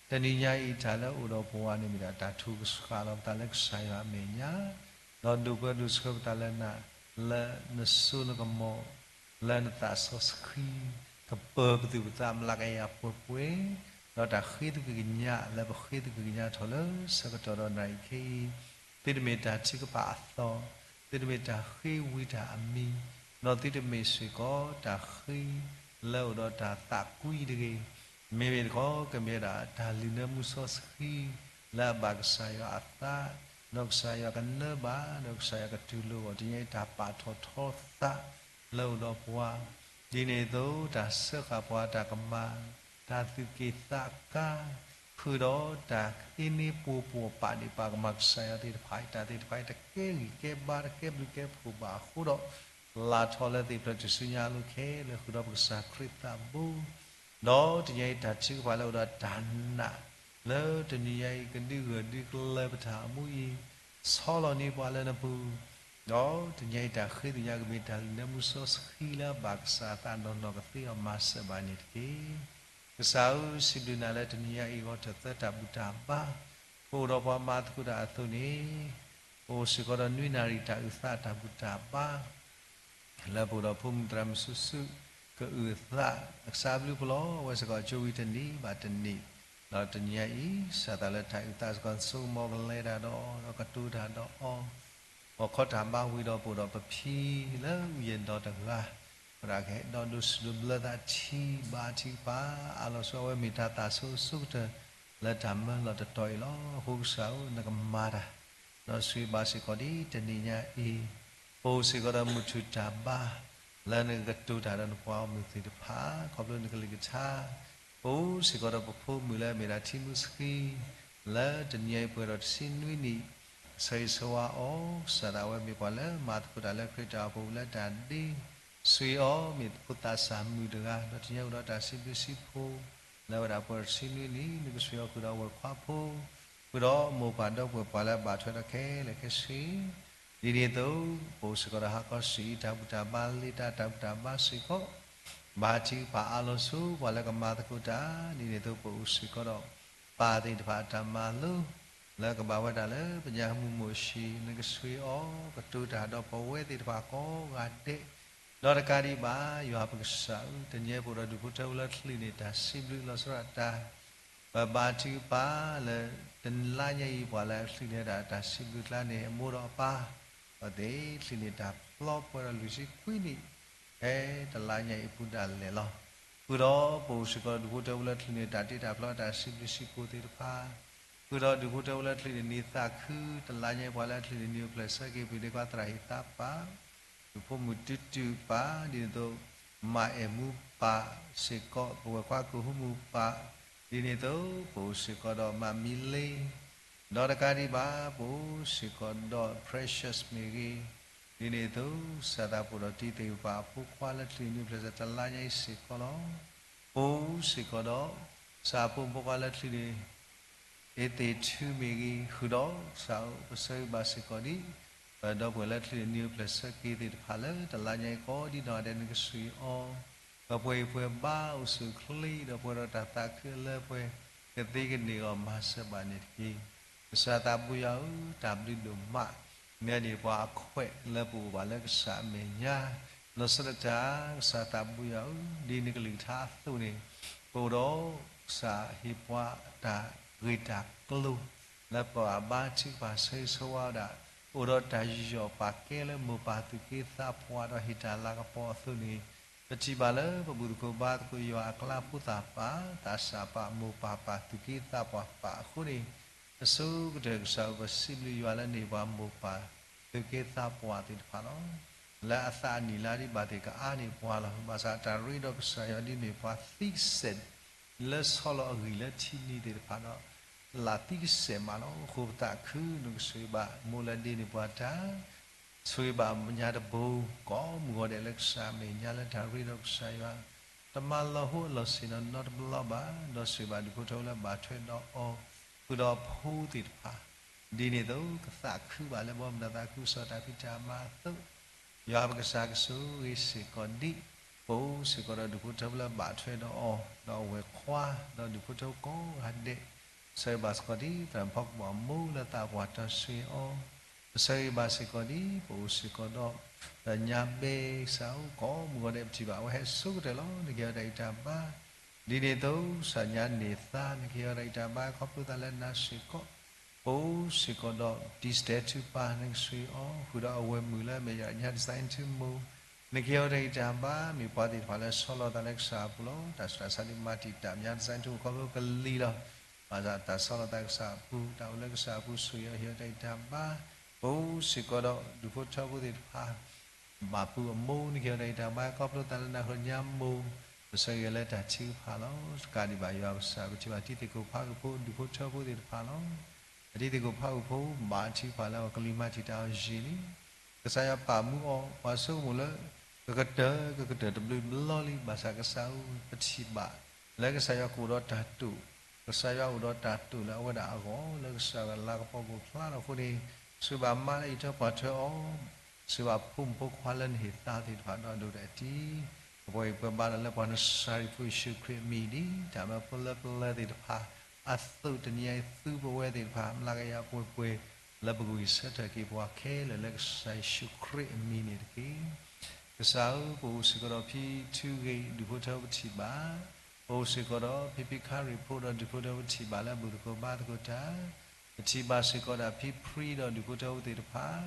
တနံၤညါအံၤ တၢ်လၢအအိၣ်ဒီးပဝဲန့ၣ်မ့ၢ်ဒၣ် တၢ်ထုကဖၣ်လီၤပသးလၢကစၢ်ယွၤအမဲာ်ညါ, ဒီးဒိၣ်ပၢဒိၣ်ဆှၢပသးလၢနၤ, လၢနစိနကမီၤ, လၢနသးစီဆှံ, ကပၢၤပသူၣ်ပသး မျးကယၤပှဲၤပှဲၤ, ဒီးတၢ်ဃ့သကွံၢ်ကညးလၢပဃ့သကွံၢ်ကညးထီၣ်လၢဆၢကတီၢ်ဒီးနၤအံၤခဲအံၤ, သုတမ့ၢ်တၢ်ထုကဖၣ်အသီ, သုတမ့ၢ်တၢ်ဃ့ဝံၤတၢ်အမံၤ, ဒီးသုတမ့ၢ်စ့ၢ်ကီးတၢ်ဃ့လၢအအိၣ်ဒီးတၢ်သးကွံတဂ့ၤ, မ့မ့ၢ်တခီ ကမ့ၢ်ဝဲဒၣ်တၢ်လုၢ်နၢမူစီဆှံ လၢအဘၣ်ကစၢ်ယွၤအသး, ဒီးကစၢ်ယွၤကနၢဘၣ်, ဒီးကစၢ်ယွၤကတူၢ်လိာ်အဂီၢ် တနံၤညါအံၤ တၢ်ပာ်ထီၣ်ထီသး လၢအအိၣ်ဒီးပှၤ, ဒ်န့ၣ်အသိး တၢ်စၢဃာ်ပှၤတၢ်ကမၣ်, တၢ်သူၣ်က့ၣ်သးကါ, ဃုာ်ဒီးတၢ်အ့န့ပှိၤပိာ်ပာ်ဒံးပာ်ကမၣ်ကစၢ်ယွၤသ့ၣ်တဖၣ်အံၤ တၢ်သ့ၣ်တဖၣ်အံၤ တကဲဂံၢ်ကဲဘါ တကဲဘျုးကဲဖှိၣ်ဘၣ်အဃိဒီး လၢ်ထီၣ်လၢသ့ၣ်ဖျၢၣ်ထူၣ်စုညါအလိၤခဲလၢာ် ဃုာ်ဒီးပကစၢ်ခရံာ်သးဘိ ဒီးတနံၤအံၤ တၢ်ထုကဖၣ်လၢအအိၣ်ဒီးတၢ်နာ် လၢတနံၤအံၤ ကဒုးဂၢၢ်ဒုးကျၢၤပတၢ်အိၣ်မူအံၤ ဆီလီၤန့ၢ်ပှၤလၢနပူၤ, ဒီးတနံၤအံၤ တၢ်ဃ့သ့ၣ်ညါကမ့ၢ်တၢ်လုၢ်နၢမူစီဆှံ လၢအဘၣ်ကစၢ်အသးနီၢ်နီၢ်ကသ့အီၤ မၤစၢၤဘၣ်န့ၣ်တက့ၢ်. ကစၢ်ဧၢ, စံးဘျုးနၤလၢတနံၤအံၤ ဂီၤထီၣ်သၢတၢ်ဘူၣ်တၢ်ဘါ ပအိၣ်ဒီးပှၤမၤသကိးတၢ်အသိးန့ၣ် ပအိၣ်စ့ၢ်ကီးဒီးနွံနၣ်ရံၣ်တၢ်အုၣ်သးတၢ်ဘူၣ်တၢ်ဘါ လၢပအိၣ်ဒီးဖိမုၣ်သရၣ်မုၣ်စုစု ကအုၣ်အသး ကစၢ်ဘျုးပလီၢ်ဝဲစ့ၢ်ကီး ကၠိဝံၤတနံၤဘၣ်တနံၤ, ဒီးတနံၤအံၤ စၢ်သးလၢတၢ်အုၣ်သးစ့ၢ်ကီး နစိကမီၤကလဲၤတၢ်ဒီးအီၤ ဒီးကတိၤတၢ်ဒီးအီၤ, ပခီၣ်တၢ်ဘါဝံၤဒီး ပအိၣ်ဒီးပဖံလၢအုၣ်ယဲၢ်ဒီးတဂၤ, ဝဲဒၣ်ကဟဲဒီးဒိးစူၣ်ဒိးဘျၢသးထံ ဘါထံကပၤ အါလီၤဆူ အဝဲမ့ၢ်တၢ်သးဆိဆိကတၢၢ် လၢတၢ်မၢလီၤတတီၤအံၤလီၤ. အဃိကစၢ်ဧၢ, နကမၤတၢ် ဒီးဆိၣ်ဂ့ၤဘၣ်စ့ၢ်ကီးဒ်တနံၤညါအံၤ, ပအိၣ်စ့ၢ်ကီးဒီးမုၢ်ထူၣ်တၢ်ဘါ လၢနကကတိၤတၢ်ဒီးနပှၤဂီၢ်မုၢ်သ့ၣ်တဖၣ် ခီဖျိနကလုၢ်ကထါ, ပအိၣ်စ့ၢ်ကီးဒီးပဖိမုၣ်လၢအမ့ၢ်ဒၣ်ထံမူဆှံ လၢတနံၤအံၤပှဲၤဒီးတဆံနွံနံၣ်, ဆၢဂ့ၤဆၢဝါအီၤ, ဆၢသးဝဲမ့ၢ်ပှၤလၢမၤသကိးတၢ်လၢခရံာ်တၢ်အိၣ်ဖှိၣ်လၢတၢ်ဒ့, ဆိၣ်ဂ့ၤအီၤမ့ၢ်ဖိသးစၢ်မုၣ်တဂၤ ဒီးတနံၤအံၤအိၣ်ဒီးတၢ်စံးဘျုးစံးဖှိၣ် လၢဝဲဒၣ်ပှဲၤဒီးတဆံနွံနံၣ် နကဆိၣ်ဂ့ၤအီၤဃုာ်ဒီးဝဲၢ်ခွါဖိ ဃုာ်ဒီးမိၢ်ပၢ်ဒီပုၢ်ဝဲၢ်ပှၤလၢအဘၣ်ထွဲဒီးခဲလၢာ်ခဲဆ့, ဒ်န့ၣ်အသိး ပအိၣ်စ့ၢ်ကီးဒီးဟါခီဆူအံၤ တၢ်ဘူၣ်တၢ်ဘါလ့တၢ် တၢ်ဘူၣ်တၢ်ဘါစ့ၢ်ကီး ဘါထုကဖၣ်အါလီၤဆူပှၤလၢကမၤသကိးတၢ်, ဒ်န့ၣ်အသိး ပအိၣ်စ့ၢ်ကီးဒီး ပၢ်သ့ၣ်တဖၣ်အတၢ်မၤလိ လၢကဘၣ်ဝဲဒၣ်လၢပညၣ်မုၢ်မိၢ်အဆံး နကဆိၣ်ဂ့ၤအီၤ ကတိၤတၢ်ဒီးပဝဲသ့ၣ်တဖၣ်ကိးဂၤဒဲး, ဒီးတကးဒံးဘၣ် ယွၤပကစၢ်ဧၢ, တနံၤအံၤပအိၣ်ဒီးဒူၣ်ဖိထၢဖိလၢချုးန့ၢ်တၢ်စံးဘျုးလီၤဆီဒၣ်တၢ် ပဘါထုကဖၣ်လၢ တလါညါအံၤ ပှၤလၢအချုးန့ၢ်ဒၣ်တၢ်စံးဘျုးကျါန့ၣ် အမိၢ်ဒီးအပၢ်, အဝဲသ့ၣ်ချုးန့ၢ်တၢ်ဖျီပှဲၤဒီးလွံၢ်ဆံခွံနံၣ် ဖဲတလါညါအံၤအပူၤဒၣ်လဲာ်လီၤ. ဃုာ်ဒီးပအိၣ်စ့ၢ်ကီးဒူၣ်ဖိထၢဖိလၢချုးန့ၢ်တၢ်တ့တၢ်ဖျီ တၢ်စံးဘျုးစံးဖှိၣ်သ့ၣ်တဖၣ်, ဃုာ်ဒီးဒူၣ်ဖိထၢဖိလၢချုးန့ၢ်နံၣ်သးခု တလါညါအံၤ ပှၤလၢချုးန့ၢ်နံၣ်အိၣ်ဖျဲၣ်ဆၢက့ၤ ပှၤဒ့ခွါသရၣ်ဟ့ၣ်သးပၢ် ဒူၣ်ဖိမုၣ်တူတူပၢ် ဒ်န့ၣ်အသိး မၤအဲၣ်မူပၢ်စ့ၢ်ကီး ပဝဲၢ်ခွါကိၢ်ဟူမူပၢ် ဒ်န့ၣ်အသိး ပအိၣ်စ့ၢ်ကီးဒီးမၤမံလ့ ဒီးတကးဒံးဘၣ် ပအိၣ်စ့ၢ်ကီးဒီး Precious မ့ၢ်ဂ့ၤ, ဒ်န့ၣ်အသိး စၢ်သးပှဲၤဒီးတံၤသကိးပှၤအဖိခွါလၢချုးန့ၢ်နံၣ်အိၣ်ဖျဲၣ်ဆၢတလါညါအံၤစ့ၢ်ကီးလီၤ. ပအိၣ်စ့ၢ်ကီးဒီး စၢ်ဖိမုၣ်ဖိခွါလၢချုးန့ၢ် အ့သ့ၣ်ထူမ့ၢ်ဂ့ၤ, ဃုာ်ဒီးစၢ်ဧၢ ပဆၢဂ့ၤဘၣ်စ့ၢ်ကီးဒံး ပဒီပုၢ်ဝဲၢ်လၢချုးန့ၢ်နံၣ်အိၣ်ဖျဲၣ်ဆၢက့ၤသ့ၣ်တဖၣ်လၢ တလါညါအံၤကိးဒံနီၢ်ဂၤဒဲး နကဆိၣ်ဂ့ၤအီၤ, ပပှဲၤဂံၢ်ပှဲၤဘါအိၣ်ဆူၣ်အိၣ်ချ့ ဒီးပှဲၤဒီးတၢ်သးခုအလၢပှဲၤ ကသ့ကန့ၢ်အဂီၢ် မၤစၢၤဘၣ်န့ၣ်တက့ၢ်. ကစၢ်သးဘိယွၤဧၢ, တၢ်ဘျုးဒိၣ်မး မ့ၢ်ဒ်ပှၤအခွဲးလၢပအိၣ်ဘၣ်လၢကစၢ်အမဲာ်ညါ, လီၤဆီဒၣ်တၢ် ကစၢ်သးဘိယွၤဧၢ, ဒ်နကလုၢ်ကထါအသိးန့ၣ် ပအိၣ်ဒီးကစၢ်ဟ့ၣ်ပှၤတၢ်ဂ့ၢ်တၢ်ကျိၤ လၢပဘၣ်ဘါထုကဖၣ်ဆၢဂ့ၤဆၢဝါဝဲဒၣ်, အိၣ်ဒီးတၢ်ယူးယီၣ်ပာ်ကဲလၢမိၢ်ပၢ်သူၣ်က့သးပှၢ်ဒီးဟ့ၣ်တၢ်လၤကပီၤအသိးန့ၣ်, ပထံၣ်ဘၣ်လၢပဘူၣ်သကိးဘါသကိးယွၤအကျါဖိသၣ်ပၢ် သးစၢ်ပၢ် မိၢ်ပၢ်ပၢ်သူၣ်က့သးပှၢ်ပၢ်အဃိန့ၣ်, အဆိကတၢၢ်ကစၢ်ဧၢ ပစံးဘျုးယွၤလၢန့ၢ်ပှၤမိၢ်ပၢ် သုးက့သးပှၢ်သ့ၣ်တဖၣ်လီၤ. လၢအသးအနံၣ်လါဒ်ဘၣ်သ့ၣ်ကအါန့ၢ်ပှၤလီၤ. ဘၣ်ဆၣ်တၢ်ရ့ဒီးကစၢ်ယွၤဒ်န့ၣ် ပှၤသံကစဲး လၢဆီလီၤအဂံၢ်လၢထံနံၤသ့ၣ်တဖၣ်ဒီး လၢသံကစဲးမးလီၤ. အဃိပသးခု နကဆိၣ်ဂ့ၤဘၣ် မိၢ်လၢဒ့န့ၣ်ပှၤတၢ် ဆိၣ်ဂ့ၤဘၣ်ညါတဘိ ကိးမုၢ်ဂီၤဒဲးလၢကစၢ်အမဲာ်ညါလၢတၢ်ရ့ဒီးကစၢ်ယွၤ တမၤလီၤဟိအလီၢ်ဆ့ၣ်နီၤနီတဘျီဘၣ်, ဒီးဆိၣ်ဂ့ၤဘၣ်ဒူၣ်ဖိထၢဖိလၢဘၣ်ထွဲဒီးအီၤ ဃုာ်ဒီးအဖိသ့ၣ်တဖၣ်, ဒ်န့ၣ်အသိးကသးခုဘၣ်လၢဘီမုၢ်ဒီးသးခုကစီၣ်တၢ်ဖံးတၢ်မၤအသိး, ယွၤပကစၢ်ကဆိၣ်ဂ့ၤစ့ၢ်ကီးဒ် ပအိၣ်စ့ၢ်ကီးဒီးဒူၣ်ဖိထၢဖိလၢဘၣ်ထွဲဒီးအီၤ, ဒီးအဝဲၢ်ခွါ, ဒီးဒူၣ်ဖိထၢဖိကိးဂၤဒဲး, ပဆၢဂ့ၤဘၣ်စ့ၢ်ကီးဒ်သရၣ်ဖီကပီၤအမိၢ်လၢသးပှၢ်တၢ်ဆိၣ်ဂ့ၤအီၤ, ပဆၢဂ့ၤဘၣ်စ့ၢ်ကီးဒ် ပအိၣ်စ့ၢ်ကီးဒီး ဒီးညါဘဲကစၢ်အိၣ်ကိးမုၢ်ဂီၤဒဲး ပထံၣ်ဘၣ်အဝဲဟဲစိကတၢၢ်လီၤ. နကဟ့ၣ်အီၤတၢ်ဂံၢ်တၢ်ဘါ, ဒ်န့ၣ်အသိးကစၢ်ညါန့ၢ်သါ, နကဟ့ၣ်အီၤတၢ်ဂံၢ်တၢ်ဘါ ခီဖျိသးလၢနၤစ့ၢ်ကီး, ပအိၣ်စ့ၢ်ကီးဒီး တံၤစတဲၤထုကဖၣ် နကဆိၣ်ဂ့ၤအီၤ, ဃုာ်ဒီးအဝဲၢ်မုၣ်လၢအမဲာ်ညါ ညါတစဲးထူမိၢ်, နကဟ့ၣ်အီၤတၢ်ဂံၢ်တၢ်ဘါ, မ့ၢ်ပှၤသ့ၣ်တဖၣ်လၢဆီလီၤသးလၢကစၢ်အပူၤလီၤ. တၢ်ဆူးတၢ်ဆါဒ်မၤတံာ်တာ် ညါတစဲးထူမိၢ် ခီဖျိကလံၤလီၤ. ဘၣ်ဆၣ်တၢ်ဆီလီၤသးကစၢ်အပူၤ, တၢ်အိၣ်လၢကစၢ်အပူၤ ဆိၣ်ဂ့ၤအီၤ ဟ့ၣ်အီၤတၢ်ဂံၢ်တၢ်ဘါ, ပအိၣ်စ့ၢ်ကီးဒီးဒူၣ်ဖိထၢဖိသ့ၣ်တဖၣ် ဘၣ်ပုၢ်အမိၢ် နကဟ့ၣ်အီၤတၢ်ဂံၢ်တၢ်ဘါ ခီဖျိသးလၢနၤဃၢၤညါမိၢ်, ပဆၢဂ့ၤလၢတၢ်ထုကဖၣ်လီၤ. တကးဒံးဘၣ်ယွၤကစၢ် ပထံၣ်ဘၣ်တံၤသကိးဖးကဖိ ဒူၣ်ဖိထၢဖိသ့ၣ်တဖၣ်လီၤ. အတံၤသကိးဖးကဖိ ဘၣ်ထုကဖၣ်လၢအကလံၤမၤတံာ်တာ်အီၤယံာ်လံ. ကစၢ်ယွၤပာ်မူအီၤ ပှၤဆိကမိၣ်လၢ ကကတၢၢ် ကကတၢၢ်တဘျုးဘျီလံ. ဘၣ်ဆၣ်ကစၢ်ဧၢ ပထံၣ်ဘၣ် လၢကစၢ်ယွၤကအိၣ်ဒီးတၢ်တိာ်, ကစၢ်ယွၤအိၣ်ဒီးတၢ်တိာ်လၢအဝဲဒၣ်အဂီၢ် လၢကစၢ်ယွၤလၤကပီၤကအိၣ်ဖျါထီၣ်အဃိန့ၣ်, ဆိၣ်ဂ့ၤဘၣ်မါလၢအအံးထွဲကွၢ်ထွဲအီၤ, ဆိၣ်ဂ့ၤဘၣ်ဖိမုၣ်ဖိခွါလၢနဟ့ၣ်သါသ့ၣ်တဖၣ်ဒီးအဒိၣ်ဒီးအတံၤ, ပပှဲၤဂံၢ်ပှဲၤဘါဒီးလၢပှၤနစၤရ့းဖိယ့ၣ်ၡူးခရံာ်အမံၤဒ် တၢ်မၢဖိလၢပျၢၤသ့ၣ်တဖၣ် အသိးတနံၤအံၤသူပဝဲသ့ၣ်တဖၣ် မျးကယၤပှဲၤပှဲၤ လၢပကဝံၢ်ဆၢထၢၣ်က့ၤပှၤခဲလၢာ်လၢကစၢ်ယ့ၣ်ၡူးခရံာ်အမံၤန့ၣ်တက့ၢ်. ကစၢ်ဧၢ ပအိၣ်စ့ၢ်ကီးဒီးဖံထူဂ့ၤ ဒူၣ်ဖိထၢဖိပထံၣ်ဘၣ်, ပအိၣ်စ့ၢ်ကီးဒီးဖံဖံခါရံၣ်ဖိဒီးဒူၣ်ဖိထၢဖိပထံၣ်ဘၣ်လၢအဘူးသကိးဘါသကိးတၢ်, ပထံၣ်ဘၣ်စ့ၢ်ကီးဒီးဖံဖရံဒီးဒူၣ်ဖိထၢဖိသ့ၣ်တဖၣ်,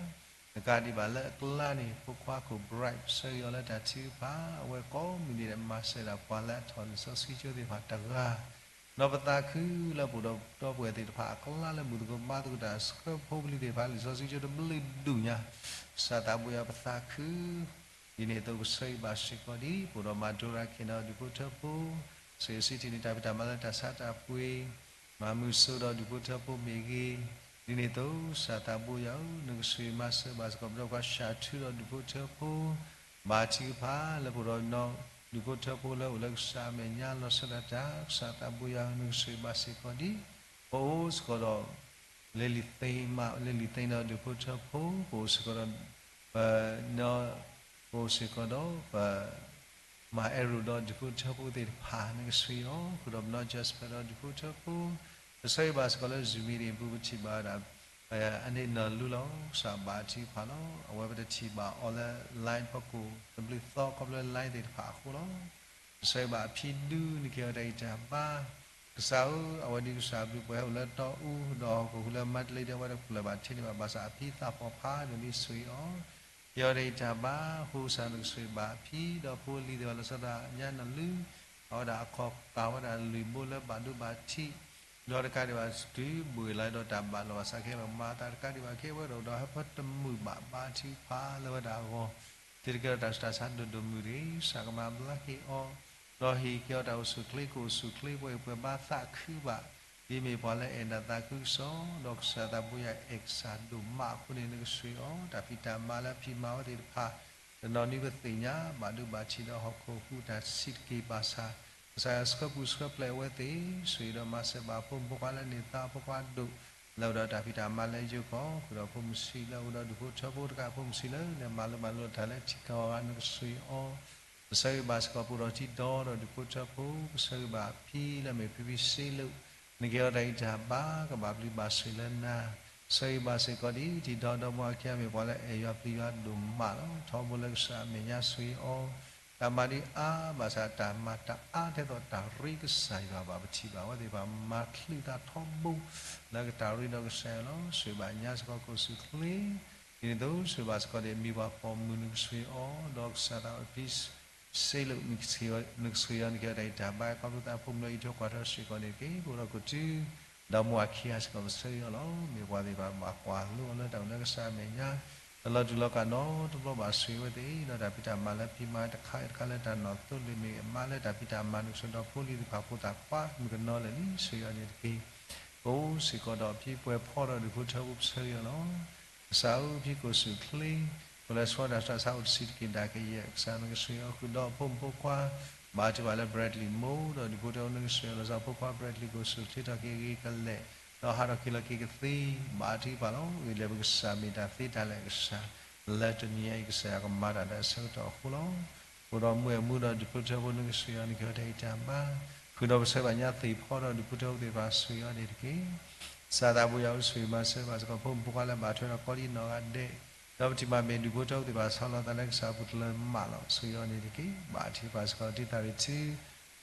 တကးဒံးဘၣ်လၢအကျါန့ၣ် ဖိခွါခိၣ် Bright ပဆၢဂ့ၤအီၤလၢတၢ်ထုကဖၣ်, အဝဲကိးမုၢ်နံၤဒဲးမၤစၢၤဒၣ်ပှၤလၢအထီၣ်လံာ်စီဆှံကၠိသ့ၣ်တဖၣ်တဂၤ ဒီးပသးခုလၢပအိၣ်ဒီးပဒီပုၢ်ဝဲၢ်သ့ၣ်တဖၣ်အကျါလၢဘူးသကိးဘါသကိးတၢ် ဆှၢဖိပလံၤသ့ၣ်တဖၣ်လံာ်စီဆှံကၠိတဘျုးဒူၣ်ညါ, ကစၢ်သးဘိယွၤပသးခု, ဒ်န့ၣ်အသိးပဆၢဂ့ၤဘၣ်စ့ၢ်ကီးဒ် ပအိၣ်ဒီးမၤဒိရၤခ့ၣ်ဒီးဒူၣ်ဖိထၢဖိ, စံးစံးထံၣ်န့ၢ်တၢ်ဖံးတၢ်မၤလၢတၢ်ဆါတၢ်ပှ့ၤ, မၤမုာ်စိဒီးဒူၣ်ဖိထၢဖိမ့ၢ်ဂ့ၤ, ဒ်န့ၣ်အသိးကစၢ်သးဘိယွၤဧၢ နကဆိၣ်ဂ့ၤမၤစၢၤဘၣ်စ့ၢ်ကီး ပဒီပုၢ်ဝဲၢ်ဆှၢထူဒီးဒူၣ်ဖိထၢဖိ ဘၣ်ထုကဖၣ်လၢပအိၣ်ဒီး ဒူၣ်ဖိထၢဖိလၢအိၣ်လၢကစၢ်အမဲာ်ညါလီၤဆီဒၣ်တၢ် ကစၢ်သးဘိယွၤဧၢ နကဆိၣ်ဂ့ၤဘၣ်စ့ၢ်ကီးဒ် ပအိၣ်စ့ၢ်ကီးဒီး လ့လံၤသ့မး လ့လံၤသ့ဒီးဒူၣ်ဖိထၢဖိ, ပအိၣ်စ့ၢ်ကီးဒီး ပ ပအိၣ်စ့ၢ်ကီးဒီး ပ မၤအဲၣ်ရိၣ်ဒီးဒူၣ်ဖိထၢဖိသ့ၣ်တဖၣ် နကဆိၣ်ဂ့ၤအီၤ, ဃုာ်ဒီးပနီၢ် Jasper ဒီးဒူၣ်ဖိထၢဖိ, ပဆၢဂ့ၤဘၣ်စ့ၢ်ကီးလၢ Zoom meeting အပူၤ ပထံၣ်ဘၣ်ဝဲဒၣ် အန့ၣ်နီၢ်လူလီၤ ကစၢ်ဘၣ်ထုကဖၣ်လီၤ. အဝဲပတထံၣ်ဘၣ်အီၤလၢ line ဖီခိၣ်တဘျုးသီ ခီဖျိလၢ line သ့ၣ်တဖၣ်အဃိလီၤ. ပဆၢဂ့ၤဘၣ်အဖံဒူ နကဟ့ၣ်အီၤတၢ်ဂံၢ်တၢ်ဘါ, ကစၢ်ဧၢ အဝဲဒၣ်ကစၢ်ဘျုးပှဲၤဟဲအိၣ်လၢတီအူ ဒီးဟီၣ်ခိၣ်ဟူးလၢမါတလ့ဒီး အဝဲဒၣ်ပျၢၢ်ဘၣ်ထံန့ၢ်ဘၣ် ဘၣ်ဆၣ်အဖံသးပှၢ်ဖးဒိၣ်လံ ဆိၣ်ဂ့ၤအီၤ, ဟ့ၣ်အီၤတၢ်ဂံၢ်တၢ်ဘါ, အဃိကစၢ်နကဆိၣ်ဂ့ၤဘၣ်အဖံ ဒီးဖိလံၤသ့ၣ်တဖၣ်လၢ ဆီဒၣ်ညါနီၢ်လူ အဝဲဒၣ်အခီၣ်ကးဝဲဒၣ်လွံၢ်ဘိလၢဘၣ်ဒိဘၣ်ထံး, ဒီးတကးဒံးဘၣ်တုၤဘှံးလီၤဒီးတၢ်ဘၣ်လီၤဘၣ်စးခဲလၢာ် မၤသးတကးဒံးဘၣ်ခဲဝဲဒၣ်ဒီး ဟဲဖၢတမုာ်ဘၣ် ဘါထုကဖၣ်လၢဝဲဒၣ်အဂီၢ်, တုၤတကဲထီၣ်တၢ်ဆူးတၢ်ဆါဒိၣ်ဒိၣ်မုၢ်တဂ့ၤ ကစၢ်ကမၤဘျါက့ၤအီၤ, ဒီးဟ့ၣ်က့ၤအီၤတၢ်အိၣ်ဆူၣ်အိၣ်ချ့ ကအိၣ်ဆူၣ်အိၣ်ချ့ ပှဲၤပှဲၤဘါသးခုဘၣ်, ဒ်မ့ၢ်ပှၤလၢအဲၣ်ဒၣ်သးခုကစီၣ်, ဒီးကစၢ်သးဘိယွၤအဲၣ်ကစၢ်ဒိၣ်မးအဃိန့ၣ် နကဆိၣ်ဂ့ၤအီၤ, တၢ်ဖံးတၢ်မၤလၢအဖံးမၤဝဲသ့ၣ်တဖၣ် တနီၤနွံပသ့ၣ်ညါ ဘၣ်ဒိဘၣ်ထံးဒီးဟီၣ်ခိၣ်ဟူးတၢ်ဆံးတက့ၢ်ဘၣ်ဆၣ်, ကစၢ်ယွၤဆှၢပူၤဆှၢပျဲးအဝဲသ့ၣ်, ဆိၣ်ဂ့ၤဒီးမၤစၢၤဘၣ်ဖိမုၣ်ဖိခွါလၢန့ၢ်သါဖိခွါဒိၣ်, လၢအိၣ်ဒီးတၢ်ဖံးတၢ်မၤလၢယိၤကီၢ်, ဃုာ်ဒီးဖိမုၣ်ဆံးလၢအိၣ်ဒီးဒူၣ်ဖိထၢဖိတကး ဖိမုၣ်ဆံးလၢလဲၤမၤလိမၤလိတၢ်လၢထံကီၢ်အဂၤ နကဆိၣ်ဂ့ၤအီၤ, ပဆၢဂ့ၤဘၣ်စ့ၢ်ကီးပအိၣ်ဒီးထံဒီဒီးဒူၣ်ဖိထၢဖိ, ပဆၢဂ့ၤဘၣ်အဖံလၢအမ့ၢ်ဖံဖံစ့လိာ်, နကဟ့ၣ်အီၤတၢ်ဂံၢ်တၢ်ဘါ ကဘၣ်ပျံၤဘၣ်ဆှံလၢနၤ, ဆၢဂ့ၤဘၣ်စ့ၢ်ကီးဒ်ထံဒီဒီမါအခံဂၤမ့ၢ်ပှၤလၢအဲၣ်ယွၤပျံၤယွၤဒိၣ်မးလီၤ. ထီဘိလၢကစၢ်အမဲာ်ညါဆိၣ်ဂ့ၤအီၤ, တၢ်မၤဒ်အါဘၣ်ဆၣ်တၢ်မၤတအါထဲသိးတၢ်ရ့ကစၢ်ယွၤဘၣ် ပထံၣ်ဘၣ်ဝဲသ့ၣ်တဖၣ် မၤချုးသးထီဘိ လၢကတၢ်ရ့ဒီးကစၢ်ယွၤလီၤ. ဆိၣ်ဂ့ၤဘၣ်ညါစ့ၢ်ကီးကအိၣ်ဆူၣ်အိၣ်ချ့, ဒ်န့ၣ်အသိးဆိၣ်ဂ့ၤဘၣ်စ့ၢ်ကီးဒီးမံၤပှၤပိာ်မုၣ် နကဆိၣ်ဂ့ၤအီၤ, ဒီးကစၢ်သးအဖံစ့လိာ် နကဆိၣ်ဂ့ၤအီၤ နကဟ့ၣ်အီၤတၢ်ဂံၢ်တၢ်ဘါ ခီဖျိသးဖိမုၣ်လၢအံးထွဲကွၢ်ထွဲစ့ၢ်ကီးန့ၣ်တက့ၢ်. ပအိၣ်ဒီးကီၢ်သူလ့ၤဒီးမိၢ်အခံဂၤစ့ၢ်ကီး ပဆၢဂ့ၤအီၤလီၤ. မ့ၢ်ပှၤသ့ၣ်တဖၣ်ဘၣ်ကွၢ်လိအီၤလၢတၢ်အိၣ်လၢကစၢ်အမဲာ်ညါ, တလီၤတူာ်လီၤကာ်နီတဘျီဘၣ် ဆိၣ်ဂ့ၤဝဲသ့ၣ် ဒီးတၢ်ဖံးတၢ်မၤလၢဖံးမၤတခါတခါလၢတၢ်နီၣ်သိလ့ၣ်မ့ၢ်ဂ့ၤ မၤလၢတၢ်ဖံးတၢ်မၤနုၤကစၢ်ဒီးဖိလံၤသ့ၣ်တဖၣ်ဖိသၣ်ခွါမုၣ်ကနီၤလၢာ်လံ ဆိၣ်ဂ့ၤအီၤန့ၣ်တက့ၢ်. ပအိၣ်စ့ၢ်ကီးဒီးဖံပှဲၤဖီဒီးဒူၣ်ဖိထၢဖိပဆၢဂ့ၤအီၤလီၤ. ကစၢ်ဧၢ ဖံကိၣ်စူၣ်ချ့ ပလဲၤဆှၢတၢ်ဆှၢဆါအိၣ်တဆံးတက့ၢ်ဒၣ်ကယဲၢ် ကစၢ်နကဆိၣ်ဂ့ၤအီၤဃုာ်ဒီးဖိမုၣ်ဖိခွါ ဘၣ်ထုကဖၣ်လၢ Bradley မိၢ်ဒီးဒူၣ်ဖိထၢဖိနကဆိၣ်ဂ့ၤအီၤလီၤဆီ ဖိခွါ Bradley ကိၣ်စူၣ်ချ့ထီၣ်က့ၤဂ့ၤကလဲာ် ဒီးဟးထီၣ်က့ၤလီၤက့ၤကသ့ ဘၣ်ထုကဖၣ်လီၤ. ဂ့ၢ်လၢပကစၢ်မ့ၢ်တၢ်သ့တၢ်လၢာ်ကစၢ် လၢတနံၤအံၤကစၢ်ယွၤကမၤတၢ်လၢအဆၢကတီၢ်အဃိလီၤ. အိၣ်ဒီးမုၢ်အဲၣ်မူဒီးဒူၣ်ဖိထၢဖိနကဆိၣ်ဂ့ၤအီၤ နကဟ့ၣ်အီၤတၢ်ဂံၢ်တၢ်ဘါ ဃုာ်ဒီးပဆၢဘၣ်ညါသ့ၣ်ဖီဒီးဒူၣ်ဖိထၢဖိသ့ၣ်တဖၣ် ဆိၣ်ဂ့ၤအီၤန့ၣ်တက့ၢ်. ကစၢ်သးပူၤယွၤဧၢ ဆိၣ်ဂ့ၤမၤစၢၤဘၣ်စ့ၢ်ကီး ဖိမုၣ်ဖိခွါလၢဘၣ်ထွဲဒီးကီဒံနီၢ်ဂၤဒဲး ဒီးပထံၣ်ဘၣ်မ့ၢ်ဒူၣ်ဖိထၢဖိသ့ၣ်တဖၣ် ဆီလီၤသးလၢကစၢ်အပူၤတလၢမးလီၤ. ဆိၣ်ဂ့ၤအီၤန့ၣ်တက့ၢ်. ဘၣ်ထုကဖၣ်စ့ၢ်ကီးတံၢ်သးရ့ၣ်ထူ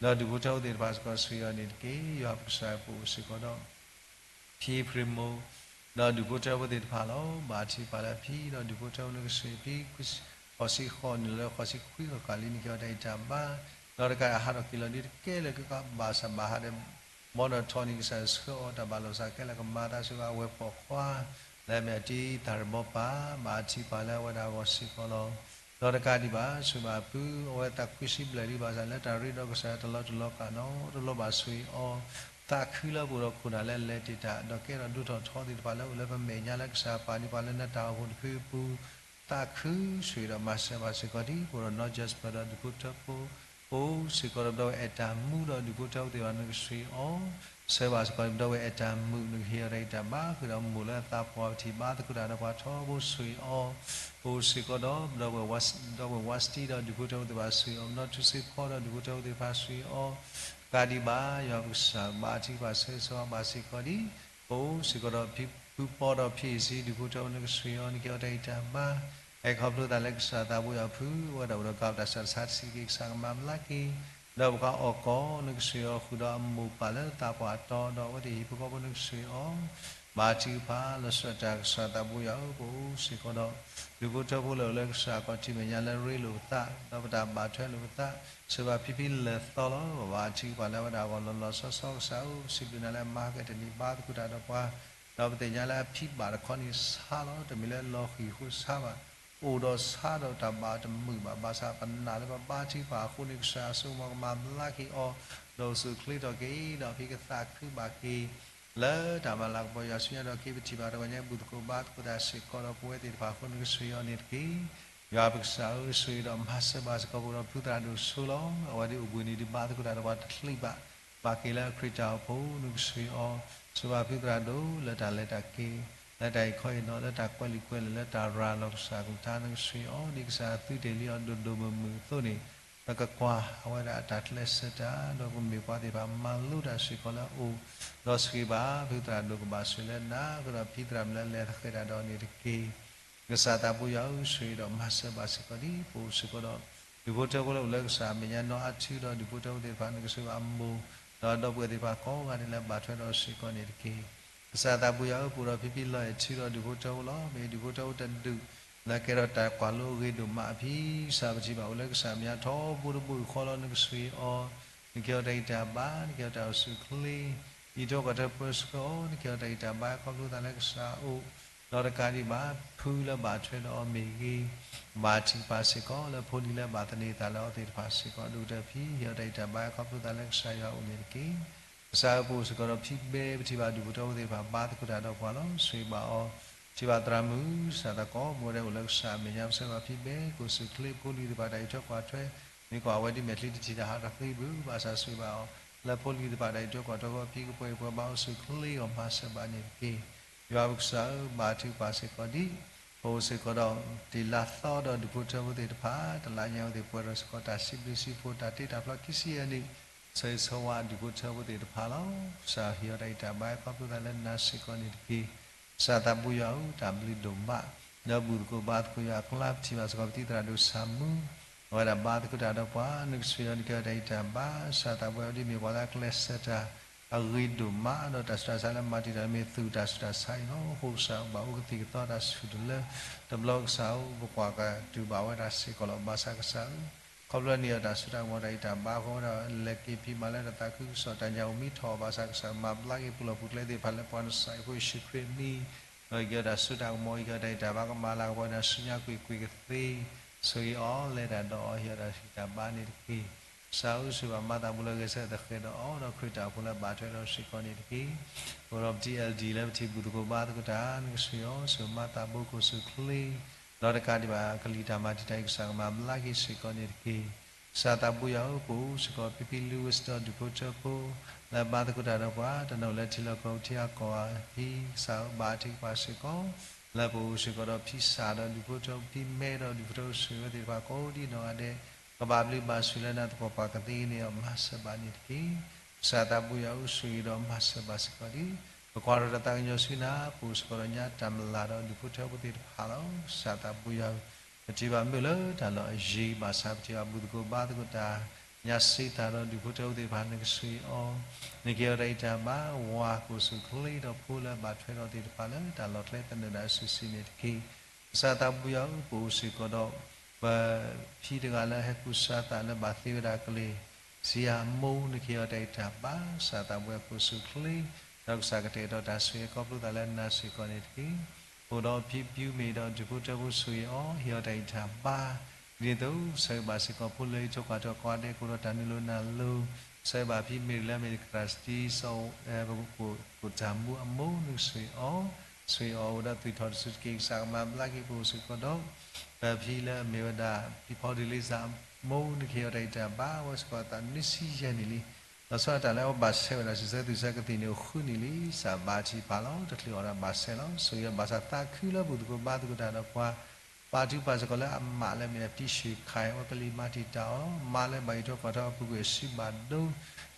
ဒီးဒူၣ်ဖိထၢဖိသ့ၣ်တဖၣ်စ့ၢ်ကီး ဆိၣ်ဂ့ၤအီၤန့ၣ်တက့ၢ်. ယွၤပကစၢ်ပအိၣ်စ့ၢ်ကီးဒီး ဖံဖရံမိၢ် ဒီးဒူၣ်ဖိထၢဖိသ့ၣ်တဖၣ်လီၤ. ဘၣ်ထုကဖၣ်လၢအဖံဒီးဒူၣ်ဖိထၢဖိနကဆိၣ်ဂ့ၤအီၤ ဖံဃိးဆံဃိးနုာ်လၢဃိးဆံခွံဃၣ်ဃၣ်လံ နကဟ့ၣ်အီၤတၢ်ဂံၢ်တၢ်ဘါ ဒီးတကးအဟးထီၣ်က့ၤလီၤဒ်တကဲလၢာ်ခဲခါဘၣ်ဆၣ်ဘၣ်ဟးဒီး ဘီဒီးထီန့ၣ် ကစၢ်ယွၤဆှၢအီၤတၢ်ဘၣ်လိာ်သးခဲလၢာ်ကမၤသး ဆိၣ်ဂ့ၤဘၣ်ဝဲၢ်ပိာ်ခွါ လၢအမ့ၢ်အတံၢ်သးရ့ၣ်မိၢ်ပၢ် ဘၣ်ထုကဖၣ်လၢအဝဲဒၣ်အဂီၢ်စ့ၢ်ကီးလီၤ. ဒီးတကးဒံးဘၣ် ဆိၣ်ဂ့ၤဘၣ်ဖု အဝဲသးခွံဆံဘျဲၣ်လံဘၣ်ဆၣ် လၢတၢ်ရ့ဒီးကစၢ်ယွၤတလီၤတူာ်လီၤကာ်နီတဘျီဘၣ် ဆိၣ်ဂ့ၤအီၤ သးခုလၢပအိၣ်ဒီးခိၣ်နၢ်လၢအလဲၤတ့ၢ်တၢ် ဒီးကဲထီၣ်ဒိၣ်ထီၣ်ထီသ့ၣ်တဖၣ်လၢအိၣ်လၢပမဲာ်ညါလၢကစၢ်ပာ်န့ၢ်ပှၤလၢ နတၢ်အိၣ်ဖှိၣ်တဖုအပူၤ သးခု ဆိၣ်ဂ့ၤဒီးမၤစၢၤဘၣ်စ့ၢ်ကီးဒ် ပအိၣ်ဒီးနီၢ် Jasper ဒီးဒူၣ်ဖိထၢဖိ ပအိၣ်စ့ၢ်ကီးဒီးပဒီပုၢ်ဝဲၢ်အဲၣ်တၢ်မူဒီးဒူၣ်ဖိထၢဖိသ့ၣ်တဖၣ် နကဆိၣ်ဂ့ၤအီၤ ဆှၢဘၣ်စ့ၢ်ကီး ပဒီပုၢ်ဝဲၢ်အဲၣ်တၢ်မုာ် နကဟ့ၣ်အီၤတၢ်ဂံၢ်တၢ်ဘါ ဃုာ်ဒီးမိၢ်လၢအသးပှၢ်ပထံၣ်ဘါသကိးတၢ်ဒီးပှၤထီဘိ ဆိၣ်ဂ့ၤအီၤ ပအိၣ်စ့ၢ်ကီးဒီး ပဒီပုၢ်ဝဲၢ် ဒီပုၢ်ဝဲၢ်ဝါစတံဒီးဒူၣ်ဖိထၢဖိသ့ၣ်တဖၣ် ဆိၣ်ဂ့ၤအီၤ ပနီၢ်ထူစ့ဖီဒီးဒူၣ်ဖိထၢဖိသ့ၣ်တဖၣ် ဆိၣ်ဂ့ၤအီၤ တကးဒံးဘၣ် ယွၤပကစၢ်ဘၣ်ထုကဖၣ်ဆၢဂ့ၤဆၢဝါဘၣ်စ့ၢ်ကီးဒ် ပအိၣ်စ့ၢ်ကီးဒီးဖံဖုပီဒီးဖံအ့ၣ်စံ ဒူၣ်ဖိထၢဖိနကဆိၣ်ဂ့ၤအီၤ နကဟ့ၣ်အီၤတၢ်ဂံၢ်တၢ်ဘါ ဟဲခီဖျိသးလၢကစၢ်သးဘိယွၤဖု အဝဲဒၣ်အိၣ်ဒီးကၤပတၢ်ဆူးတၢ်ဆါတဆံးတက့ၢ် ကစၢ်ကမၤဘျါက့ၤ ဒီးပှၤအီၣ်ကီး နကဆိၣ်ဂ့ၤအီၤဃုာ်ဒီးအမိၢ်ပၢ်လၢသးပှၢ်အတီ ဒီးအဝဲသ့ၣ်ဟံၣ်ဖိဃီဖိ နကဆိၣ်ဂ့ၤအီၤ ဘၣ်ထုကဖၣ်လီၤဆီဒၣ်တၢ် ကစၢ်သးဘိယွၤဧၢ ပအိၣ်စ့ၢ်ကီးဒီး ဒူၣ်ဖိထၢဖိလၢအိၣ်လၢကစၢ်အခီၣ်ထံးမဲာ်ညါလၢရ့လိာ်ပသး ဒီးပတၢ်ဘၣ်ထွဲလိာ်ပသး ဆိၣ်ဂ့ၤဘၣ်ဖံဖံလဲၤသီလီၤ ဘၣ်ထုကဖၣ်လၢအဝဲဒၣ်အဂီၢ်လီၤလီၤဆီဆီ ကစၢ်ဧၢ ပစံးဘျုးနၤလၢအမၤကတၢၢ်တနံၤဘါသကိးတၢ်ဒီးပှၤ ဒီးပသ့ၣ်ညါလၢအဖံဘၣ်တခီန့ၣ်ဆါလီၤ တမ့ၢ်လၢလီၤဃံၤအဃိဆါဘၣ် အိၣ်ဒီးဆါဒီးတၢ်ဘၣ်တမုာ်ဘၣ် ဘၣ်ဆၣ်ပနာ်လၢပဘါထုကဖၣ်အဃိန့ၣ် ကစၢ်အစိကမီၤကမၤဘျါက့ၤအီၤ ဒီးအိၣ်ဆူၣ်အိၣ်ချ့ထီၣ်က့ၤ ဒီးဖံကသးခုဘၣ်က့ၤ လၢတၢ်မၤလၤကပီၤယွၤဆူညါဒီးက့ၤ ပထံၣ်ဘၣ်တဂီၤညါ ဘူၣ်သကိးဘါသကိးတၢ်စ့ၢ်ကီးဒီးပဝဲသ့ၣ်တဖၣ်အဃိ နကဆိၣ်ဂ့ၤအီၤန့ၣ်တက့ၢ်. ယွၤပကစၢ်ဧၢ ဆိၣ်ဂ့ၤဒီးမၤစၢၤဘၣ်စ့ၢ်ကီးပဒီပုၢ်ဝဲၢ်ဖုသရၣ်ဒိၣ်ဆိလီၤ. အဝဲဒၣ်အိၣ်ဘှံးနံၤဒံးဘါသကိးတၢ်ဒီးပှၤတချံးဘၣ် ဘၣ်က့ၤလၢအခရံာ်တၢ်အိၣ်ဖှိၣ် နကဆိၣ်ဂ့ၤအီၤ ဆိၣ်ဂ့ၤဘၣ်ဖုသရၣ်ဒိၣ် လၢတၢ်လဲၤတၢ်က့ၤ လၢတၢ်အံးခီအံးနီၤ လၢတၢ်ကွဲးလံာ်ကွဲးလဲၢ် လၢတၢ်ရၤလီၤကစၢ်ကလုၢ်ကထါ နကဆိၣ်ဂ့ၤအီၤ ဒ်ကစၢ်သုတ့ၢ်လံအီၤဒိၣ်ဒိၣ်မုၢ်မုၢ်အသိးန့ၣ် နကကွၢ်အဝဲဒၣ်အတၢ်ကျဲးစၢးတၢ် ဒီးကမ့ၢ်ပှၤသ့ၣ်တဖၣ်မၤလိတၢ်စ့ၢ်ကီးလၢအအိၣ် ဒီးဆိၣ်ဂ့ၤဘၣ်ဖုသရၣ်ဒိၣ်ကဘၣ်ဆိၣ်ဂ့ၤလၢနၤ ဃုာ်ဒီးဖံသရၣ်မုၣ်လၢအလဲၤသဃဲၤတၢ်ဒီးအီၤန့ၣ်တက့ၢ်. ကစၢ်သးပူၤယွၤဧၢ ဆိၣ်ဂ့ၤဒီးမၤစၢၤဘၣ်စ့ၢ်ကီးဒ် ပအိၣ်စ့ၢ်ကီးဒီး ဒူၣ်ဖိထၢဖိလၢအိၣ်လၢကစၢ်အမဲာ်ညါနီၢ်အါထုဒီးဒူၣ်ဖိထၢဖိသ့ၣ်တဖၣ် နကဆိၣ်ဂ့ၤဘၣ်အမိၢ် ဒီးဒီပုၢ်ဝဲၢ်သ့ၣ်တဖၣ်ကိးဂၤဒဲးလၢအဘၣ်ထွဲဒီးစ့ၢ်ကီးန့ၣ်တက့ၢ်. ကစၢ်သးပူၤယွၤဧၢ ပအိၣ်ဒီးဖံဖံလီၤအဲၣ်ထုဒီးဒူၣ်ဖိထၢဖိလီၤ. မ့ၢ်ဒူၣ်ဖိထၢဖိတဒူၣ် လၢကဲထီၣ်တၢ်ကွၢ်လိအဂ့ၤဒိၣ်မးအဖံ ကစၢ်ပထံၣ်ဘၣ်အိၣ်လၢကစၢ်အမဲာ်ညါထီဘိတဘိယူၢ်ဃီလီၤ နကဆိၣ်ဂ့ၤအီၤ နကဟ့ၣ်အီၤတၢ်ဂံၢ်တၢ်ဘါ နကဟ့ၣ်အီၤတၢ်အိၣ်ဆူၣ်အိၣ်ချ့ အံးထွဲကွၢ်ထွဲပၢဆှၢအီၤ နကဟ့ၣ်အီၤတၢ်ဂံၢ်တၢ်ဘါ ခီဖျိသးလၢကစၢ်အအိၣ် ဒီးတကးဒံးဘၣ် ဖုလၢဘၣ်ထွဲဒီးအီၤမ့ၢ်ဂ့ၤ ဘၣ်ထုကဖၣ်စ့ၢ်ကီးလၢဖိလံၤလၢဘၣ်သန့ၤသးလၢအီၤသ့ၣ်တဖၣ်စ့ၢ်ကီး ဒိၣ်ကတၢၢ်ဖံ ဟ့ၣ်အီၤတၢ်ဂံၢ်တၢ်ဘါ ခီဖျိသးလၢကစၢ်ယွၤအအိၣ်န့ၣ်တက့ၢ်. ကစၢ်ဧၢ ပအိၣ်စ့ၢ်ကီးဒီးဖံဘဲ ပထံၣ်ဘၣ်ဒူၣ်ဖိထၢဖိသ့ၣ်တဖၣ် ဘါသကိးတၢ်ဒီးပှၤလီၤ ဆိၣ်ဂ့ၤဘၣ်အီၤ ထံၣ်ဘၣ်သရၣ်မုၣ် စၢ်သးကီး ပဝဲဒၣ်အိၣ်လၢကစၢ်အမဲာ်ညါ ပဆၢဂ့ၤဘၣ်ဖံဘဲ ကအိၣ်ဆူၣ်အိၣ်ချ့ ဖိလံၤသ့ၣ်တဖၣ်တၢ်အံးထွဲကွၢ်ထွဲ မ့ၢ်ကွၢ်အဝဲဒ်မဲာ်ချံတထံၣ်တဟးထီၣ်သ့ဘၣ် ဘၣ်ဆၣ်ဆိၣ်ဂ့ၤဘၣ်အီၤ လၢဖိလံၤသ့ၣ်တဖၣ်တၢ်အံးထွဲကွၢ်ထွဲအဃိ ဖံကပှဲၤပှဲၤဘၣ်အိၣ်ဆူၣ်အိၣ်ချ့အဂီၢ် မၤစၢၤဘၣ်န့ၣ်တက့ၢ်. ယွၤပကစၢ်ဧၢ ဘါထုကဖၣ်စ့ၢ်ကီးဒ် ပအိၣ်စ့ၢ်ကီးဒီး တ့ၢ်လါသီဒီးဒူၣ်ဖိထၢဖိသ့ၣ်တဖၣ် တလါညါအဝဲသ့ၣ်ပှဲၤထီၣ်စ့ၢ်ကီး တၢ်စံးဘျုးစံးဖှိၣ် တၢ်တ့တၢ်ဖျီခံဆံယဲၢ်နံၣ် ဆၢဂ့ၤဆၢဝါဒူၣ်ဖိထၢဖိသ့ၣ်တဖၣ်လီၤ. ကစၢ်ဟ့ၣ်အီၤတၢ်ဂံၢ်တၢ်ဘါ ခီဖျိသးလၢနၤစ့ၢ်ကီးန့ၣ်တက့ၢ်. ကစၢ်သးပူၤယွၤဧၢ တၢ်ဘျုးဒိၣ်မး ဒီးဘူၣ်သကိးဘါသကိးယွၤအကျါ ပထံၣ်ဘၣ်စ့ၢ်ကီး ပတံၤသရၣ်ဒိၣ်ဆၣ်မူ အဝဲဒၣ်ဘါသကိးတၢ်ဒီးပှၤ နကဆိၣ်ဂ့ၤအီၤ နကဟ့ၣ်အီၤတၢ်ဂံၢ်တၢ်ဘါ ကစၢ်သးပူၤယွၤ ဒ်မ့ၢ်ပှၤလၢအကျဲးစၢးတၢ် အဂ့ၤဒိၣ်မး ဒီးတၢ်ဆူးတၢ်ဆါလၢမၤတံာ်တာ်မ့ၢ်သုးတၢ်ဆူးတၢ်ဆါအံၤလီၤ. အဃိကစၢ်ဧၢ ဘၣ်အိၣ်ကသံၣ်ကသီတၢ်ဆူၣ်တလၢ တဘျီကစၢ်ဧၢ ပကွၢ်ကတုၤဘၣ်ဝဲဒၣ်စ့ၢ်ကီးလီၤ. ဘၣ်ဆၣ်ကစၢ်ဧၢ ခီဖျိန့ၢ်အီၤတၢ်စိတၢ်ကမီၤတၢ်ဂံၢ်တၢ်ဘါအဃိဒီး လဲၤက့ၤဖံးမၤလၢတၢ်သးခုကစီၣ်တၢ်ညၣ်အိၣ်မံထီၣ် ဘၣ်ဆၣ်ကစၢ်မၤဘျါက့ၤပူၤလီၢ်ပူၤကျဲသ့ၣ်တဖၣ်လၢပှၤနစၢ်အံၤဖိယ့ၣ်ၡူးခရံာ်အမံၤ ဒီးဟ့ၣ်က့ၤအီၤတၢ်စိတၢ်ကမီၤ, ဟ့ၣ်က့ၤအီၤတၢ်ဂံၢ်တၢ်ဘါ, ကမၤလၤကပီၤတၢ်ဆူညါကွ့ၢ်ကွ့ၢ်ကသ့, ဆိၣ်ဂ့ၤအီၤ, လဲၤတၢ်ဒီးအီၤ, ဟ့ၣ်အီၤတၢ်ဆံးတၢ်ဘၣ်န့ၣ်တက့ၢ်. ကစၢ်ဧၢ, ဆိၣ်ဂ့ၤဘၣ်မၤသးဘူးလၢအဂဲၤဆၢထၢၣ်သဃဲးဒီးအီၤ, ဒီးခရံာ်တၢ်အိၣ်ဖှိၣ်လၢအဘၣ်ထွဲဒီးစ့ၢ်ကီးန့ၣ်တက့ၢ်. အိၣ်ဒီးပထံ အၣ်လ်ဒံၣ် လၢပထံၣ်ဘူၣ်သကိးဘါသကိးတၢ်, နကဆိၣ်ဂ့ၤအီၤ, ဆိၣ်ဂ့ၤမၤသးဘူးကအိၣ်ဆူၣ်ချ့ ဒီးတကးဒံးဘၣ် ကလံၤတၢ်မၤတံာ်တာ်အံၤ ကစၢ်ကမၤဘျါက့ၤစ့ၢ်ကီးန့ၣ်တက့ၢ်. ကစၢ်သးဘိယွၤဧၢ, ပအိၣ်စ့ၢ်ကီးဖံဖံ Louis ဒီးဒူၣ်ဖိထၢဖိ လၢအဘါသကိးတၢ်ဒီးပှၤ တနီၤလၢထံလီၢ်ကီၢ်ပူၤ ထံဂၤကီၢ်ဂၤအဖီခိၣ်, ကစၢ်ဧၢ, ဘါထုကဖၣ်စ့ၢ်ကီး လၢပအိၣ်စ့ၢ်ကီးဒီးဖံစၢ်ဒီးဒူၣ်ဖိထၢ ဖံမဲဒီးဒူၣ်ဖိထၢ ဆိၣ်ဂ့ၤဝဲသ့ၣ်တဖၣ်ကိးဒ်နီၢ်ဂၤဒဲး, ကဘၣ်ဘျုးဘၣ်ဆိၣ်လၢနၤသပှၢ်ပှၢ်ကသ့န့ၣ်ဒီး မၤစၢၤဘၣ်န့ၣ်တက့ၢ်. ကစၢ်သးဘိယွၤဧၢ, ဆိၣ်ဂ့ၤဒီးမၤစၢၤဘၣ်စ့ၢ်ကီးလံ. ပကွၢ်ထီၣ်တၢ်သးကညီၤဆူနၤ, ပအိၣ်စ့ၢ်ကီးဒီးညါတၢ်မုၢ်လၢ်ဒီးဒူၣ်ဖိထၢဖိသ့ၣ်တဖၣ်လီၤ. ကစၢ်သးဘိယွၤဧၢ, ပထံၣ်ဘၣ်မုာ်လၢတၢ်လီၢ်အယံၤ ဘၣ်ဆၣ်ပထံၣ်ဘၣ်ဘူၣ်သကိးဘါသကိးတၢ်, ညါစ့သးဒီးဒူၣ်ဖိထၢဖိသ့ၣ်တဖၣ် နကဆိၣ်ဂ့ၤအီၤ, နကဟ့ၣ်အီၤတၢ်ဂံၢ်တၢ်ဘါ, ဝၤကအိၣ်ဆူၣ်ချ့ဒီးဖိလၢအဘၣ်ထွဲဒီးသ့ၣ်တဖၣ် လၢတၢ်လီၢ်ကျဲသနၢၣ်ဒၣ်စုာ်စုာ်န့ၣ်တက့ၢ်. ကစၢ်သးဘိယွၤဧၢ, ပအိၣ်စ့ၢ်ကီးဒီး ပဖံတဂၤလၢဟဲကူစါသးလၢဘၣ်သ့ဝဲဒၣ်ကလ့ၢ် စံယၤအမိၢ်, နကဟ့ၣ်အီၤတၢ်ဂံၢ်တၢ်ဘါ, ကစၢ်သးဘိယွၤကအိၣ်ဆူၣ်ချ့, ဒီးကစၢ်ကတဲာ်ကတီၤတၢ်ဆိၣ်ဂ့ၤခီဖျိသးလၢနၤစ့ၢ်ကီးန့ၣ်တက့ၢ်. အိၣ်ဒီးဖံဖံမ့ၢ်ဒီးဒူၣ်ဖိထၢဖိ ဆိၣ်ဂ့ၤအီၤ, ဟ့ၣ်အီၤတၢ်ဂံၢ်တၢ်ဘါ, ဒ်န့ၣ်အသိး ဆိၣ်ဂ့ၤဘၣ်စ့ၢ်ကီးဖိလၢအံးထွဲကွၢ်ထွဲကိးဂၤဒဲး ကအိၣ်ဒီးတၢ်နုာ်လီၤနုာ်လီၤ, ဆိၣ်ဂ့ၤဘၣ်ဖံမ့ၢ်လၢမ့ၢ်ကရၢ်စတံ စီၤ ကိၣ်တၢ်မူအမိၢ် နကဆိၣ်ဂ့ၤအီၤ, ဆိၣ်ဂ့ၤအီၤအိၣ်ဒီးသူၣ်ထီၣ်တစုတက့ၢ်. ကစၢ်ကမၤဘျါက့ၤပအိၣ်စ့ၢ်ကီးဒီး ပဖံလၢအမ့ၢ်ဝဲဒၣ် ဖံဖီဒံလ့စၢ်အမိၢ် နကဟ့ၣ်အီၤတၢ်ဂံၢ်တၢ်ဘါ အဝဲစ့ၢ်ကီးအသးနွံဆံယဲၢ်နံၣ်လံ. လီၤဆီဒၣ်တၢ်လၢအဝဲဘၣ်ဆဲးဝဲဒၣ် စံးဆၢသူၣ်ဆၢကသံၣ်န့ၣ် အိၣ်ဃုနံၣ်လံ. ကစၢ်ဘါထုကဖၣ်လီၤ. တချုးအီၤဒီးဘါဆဲးလီၤ. ဆိၣ်ဂ့ၤအီၤဘၣ်ဆၣ်သးခုလၢဘူၣ်သကိးဘါသကိးတၢ်ဒီးပှၤ ဘါထုကဖၣ်စ့ၢ်ကီးလၢအမးလၢအမ့ၢ်ဒၣ်တံၢ်ဆူၣ်ခါအံၤ အဝဲကလံၤမၤတံာ်တာ်အီၤ မါလၢဘၣ်အံးထွဲကွၢ်ထွဲအပူၤကွံာ်အစုဘၣ်ဒိ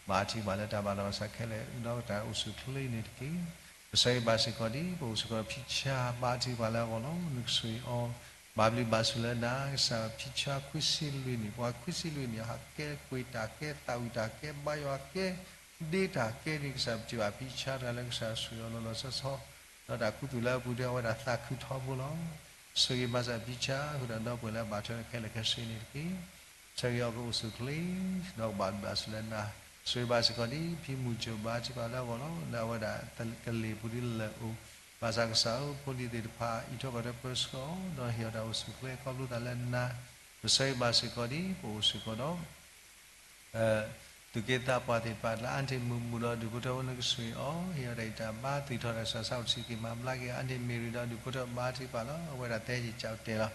ဘါထုကဖၣ်လၢတၢ်ဘၣ်လီၤဘၣ်စးခဲလၢာ် ဒီးတၢ်အိၣ်ဆူၣ်ချ့န့ၣ်တက့ၢ်. ပဆိၣ်ဂ့ၤဘၣ်စ့ၢ်ကီးဒ် ပအိၣ်စ့ၢ်ကီးဖံဆါ ဘါထုကဖၣ်လၢအဂီၢ်လီၤ. နကဆိၣ်ဂ့ၤအီၤ ဘၣ်ဘျုးဘၣ်ဆိၣ်လၢနၤ ကစၢ်ဖံဆါခွံဆံလွံၢ်နံၣ် ပှၤခွံဆံလွံၢ်နံၣ် ဟးကဲကွံာ်တၢ်ကဲသးဝံၣ်တၢ်ကဲ ဘါယွၤကဲ ဒ့တၢ်ကဲန့ၣ် ကစၢ်ပထံၣ်ဘၣ်ဖံဆါတဂၤလၢကစၢ်ဆိၣ်ဂ့ၤအီၤလီၤလီၤဆီဆီ ဒီးတၢ်ခူသူၣ်လၢအပူၤဒီးအဝဲဒၣ်သးခုထီဘိလီၤ. ဆိၣ်ဂ့ၤဘၣ်ဆၣ်ဖံဆါ ဃုာ်ဒီးဒီပုၢ်ဝဲၢ်လၢအဘၣ်ထွဲဒီးခဲလၢာ်ခဲဆ့န့ၣ်တက့ၢ်. ဆိၣ်ဂ့ၤအီၤကအိၣ်ဆူၣ်ချ့ ဒီးကဘၣ်ဘျုးဘၣ်ဆိၣ်လၢနၤ. ဆိၣ်ဂ့ၤဘၣ်စ့ၢ်ကီးဒ် ဖံမုၢ်စိၤဘါထုကဖၣ်လၢအဂီၢ်လီၤ. လၢအဝဲဒၣ်ကလ့ၢ်ပူၤဒ်လၢအအိၣ် ဘၣ်ဆၣ်ကစၢ်ဧၢ ဖိလံၤသ့ၣ်တဖၣ် အံးထွဲကွၢ်ထွဲပၢဆှၢအီၤ ဒီးဟ့ၣ်အီၤတၢ်အိၣ်ဆူၣ်ချ့ခီဖျိသးလၢနၤ. ပဆိၣ်ဂ့ၤဘၣ်စ့ၢ်ကီးဒ် ပအိၣ်စ့ၢ်ကီးဒီး သူၣ်က့သးပှၢ်သ့ၣ်တဖၣ်လၢ အါန့ၢ်မုာ်မုာ်ဒီးဒူၣ်ဖိထၢဖိ နကဆိၣ်ဂ့ၤအီၤ ဟ့ၣ်အီၤတၢ်ဂံၢ်တၢ်ဘါ သူၣ်ထီၣ်တၢ်ဆူးတၢ်ဆါအိၣ်တဆံးက့ၤ မၤဘျါက့ၤ အါန့ၢ်မ့ၢ်ရံၤဒီးဒူၣ်ဖိထၢဖိဘါထုကဖၣ်လီၤ. အဝဲဒၣ်တဲယကၠီတဲာ်လီၤ.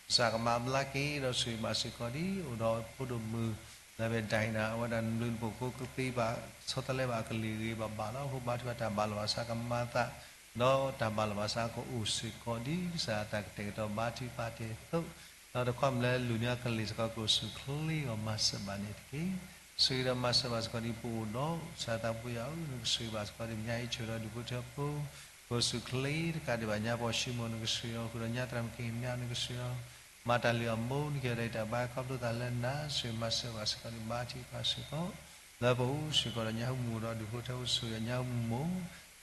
ကစၢ်ကမၤဘျါက့ၤဒီးဆိၣ်ဂ့ၤဘၣ်စ့ၢ်ကီးဒ် အိၣ်ဒီးဖိဒိၣ်မုၣ် လၢအမ့ၢ်ဒၣ် အဝဲဒၣ်နဘျုးနဖှိၣ်ကိးကသ့ဘၣ် ဆီတလဲဘၣ်အကလံၤဂ့ၤဘၣ်ဘၣ်လီၤ. အဃိဘါထုကဖၣ်တၢ်ဘၣ်လီၤဘၣ်စးကမၤသး ဒီးတၢ်ဘၣ်လီၤဘၣ်စးကအိၣ်စ့ၢ်ကီးဒ်ကစၢ်အတၢ်ကတဲာ်ကတီၤဘါထုကဖၣ်တ့ၢ်အသိး ဒီးတခီမ့ၢ်လၢလူၤန့ၢ်အကလ့ၢ်စ့ၢ်ကီး ကအိၣ်ဆူၣ်ချ့အီၤမၤစၢၤဘၣ်န့ၣ်တက့ၢ်. ဆိၣ်ဂ့ၤဒီးမၤစၢၤဘၣ်စ့ၢ်ကီးဒ် ပအိၣ်ဒီးကစၢ်သးဘိယွၤဧၢ နကဆိၣ်ဂ့ၤဘၣ်စ့ၢ်ကီးဒ် ညါအံးဆူၣ်ဒီးဒူၣ်ဖိထၢဖိ ကအိၣ်ဆူၣ်ချ့တကးဒံးဘၣ် ညါပှၤၡမူၣ် နကဆိၣ်ဂ့ၤအီၤ ဃုာ်ဒီးညါသရၣ်မုၣ်က့ၤမၠါ နကဆိၣ်ဂ့ၤအီၤ မၤတၢ်လုၢ်အမိၢ် နကဟ့ၣ်အီၤတၢ်ဂံၢ်တၢ်ဘါခီဖျိသးလၢနၤ ဆိၣ်ဂ့ၤမၤစၢၤဘၣ်စ့ၢ်ကီးဒ် ဘါထုကဖၣ်စ့ၢ်ကီး လၢပအိၣ်စ့ၢ်ကီးဒီးညါဟူမူဒီးဒူၣ်ဖိထၢဖိ ဆိၣ်ဂ့ၤအီၤညါဟူမူ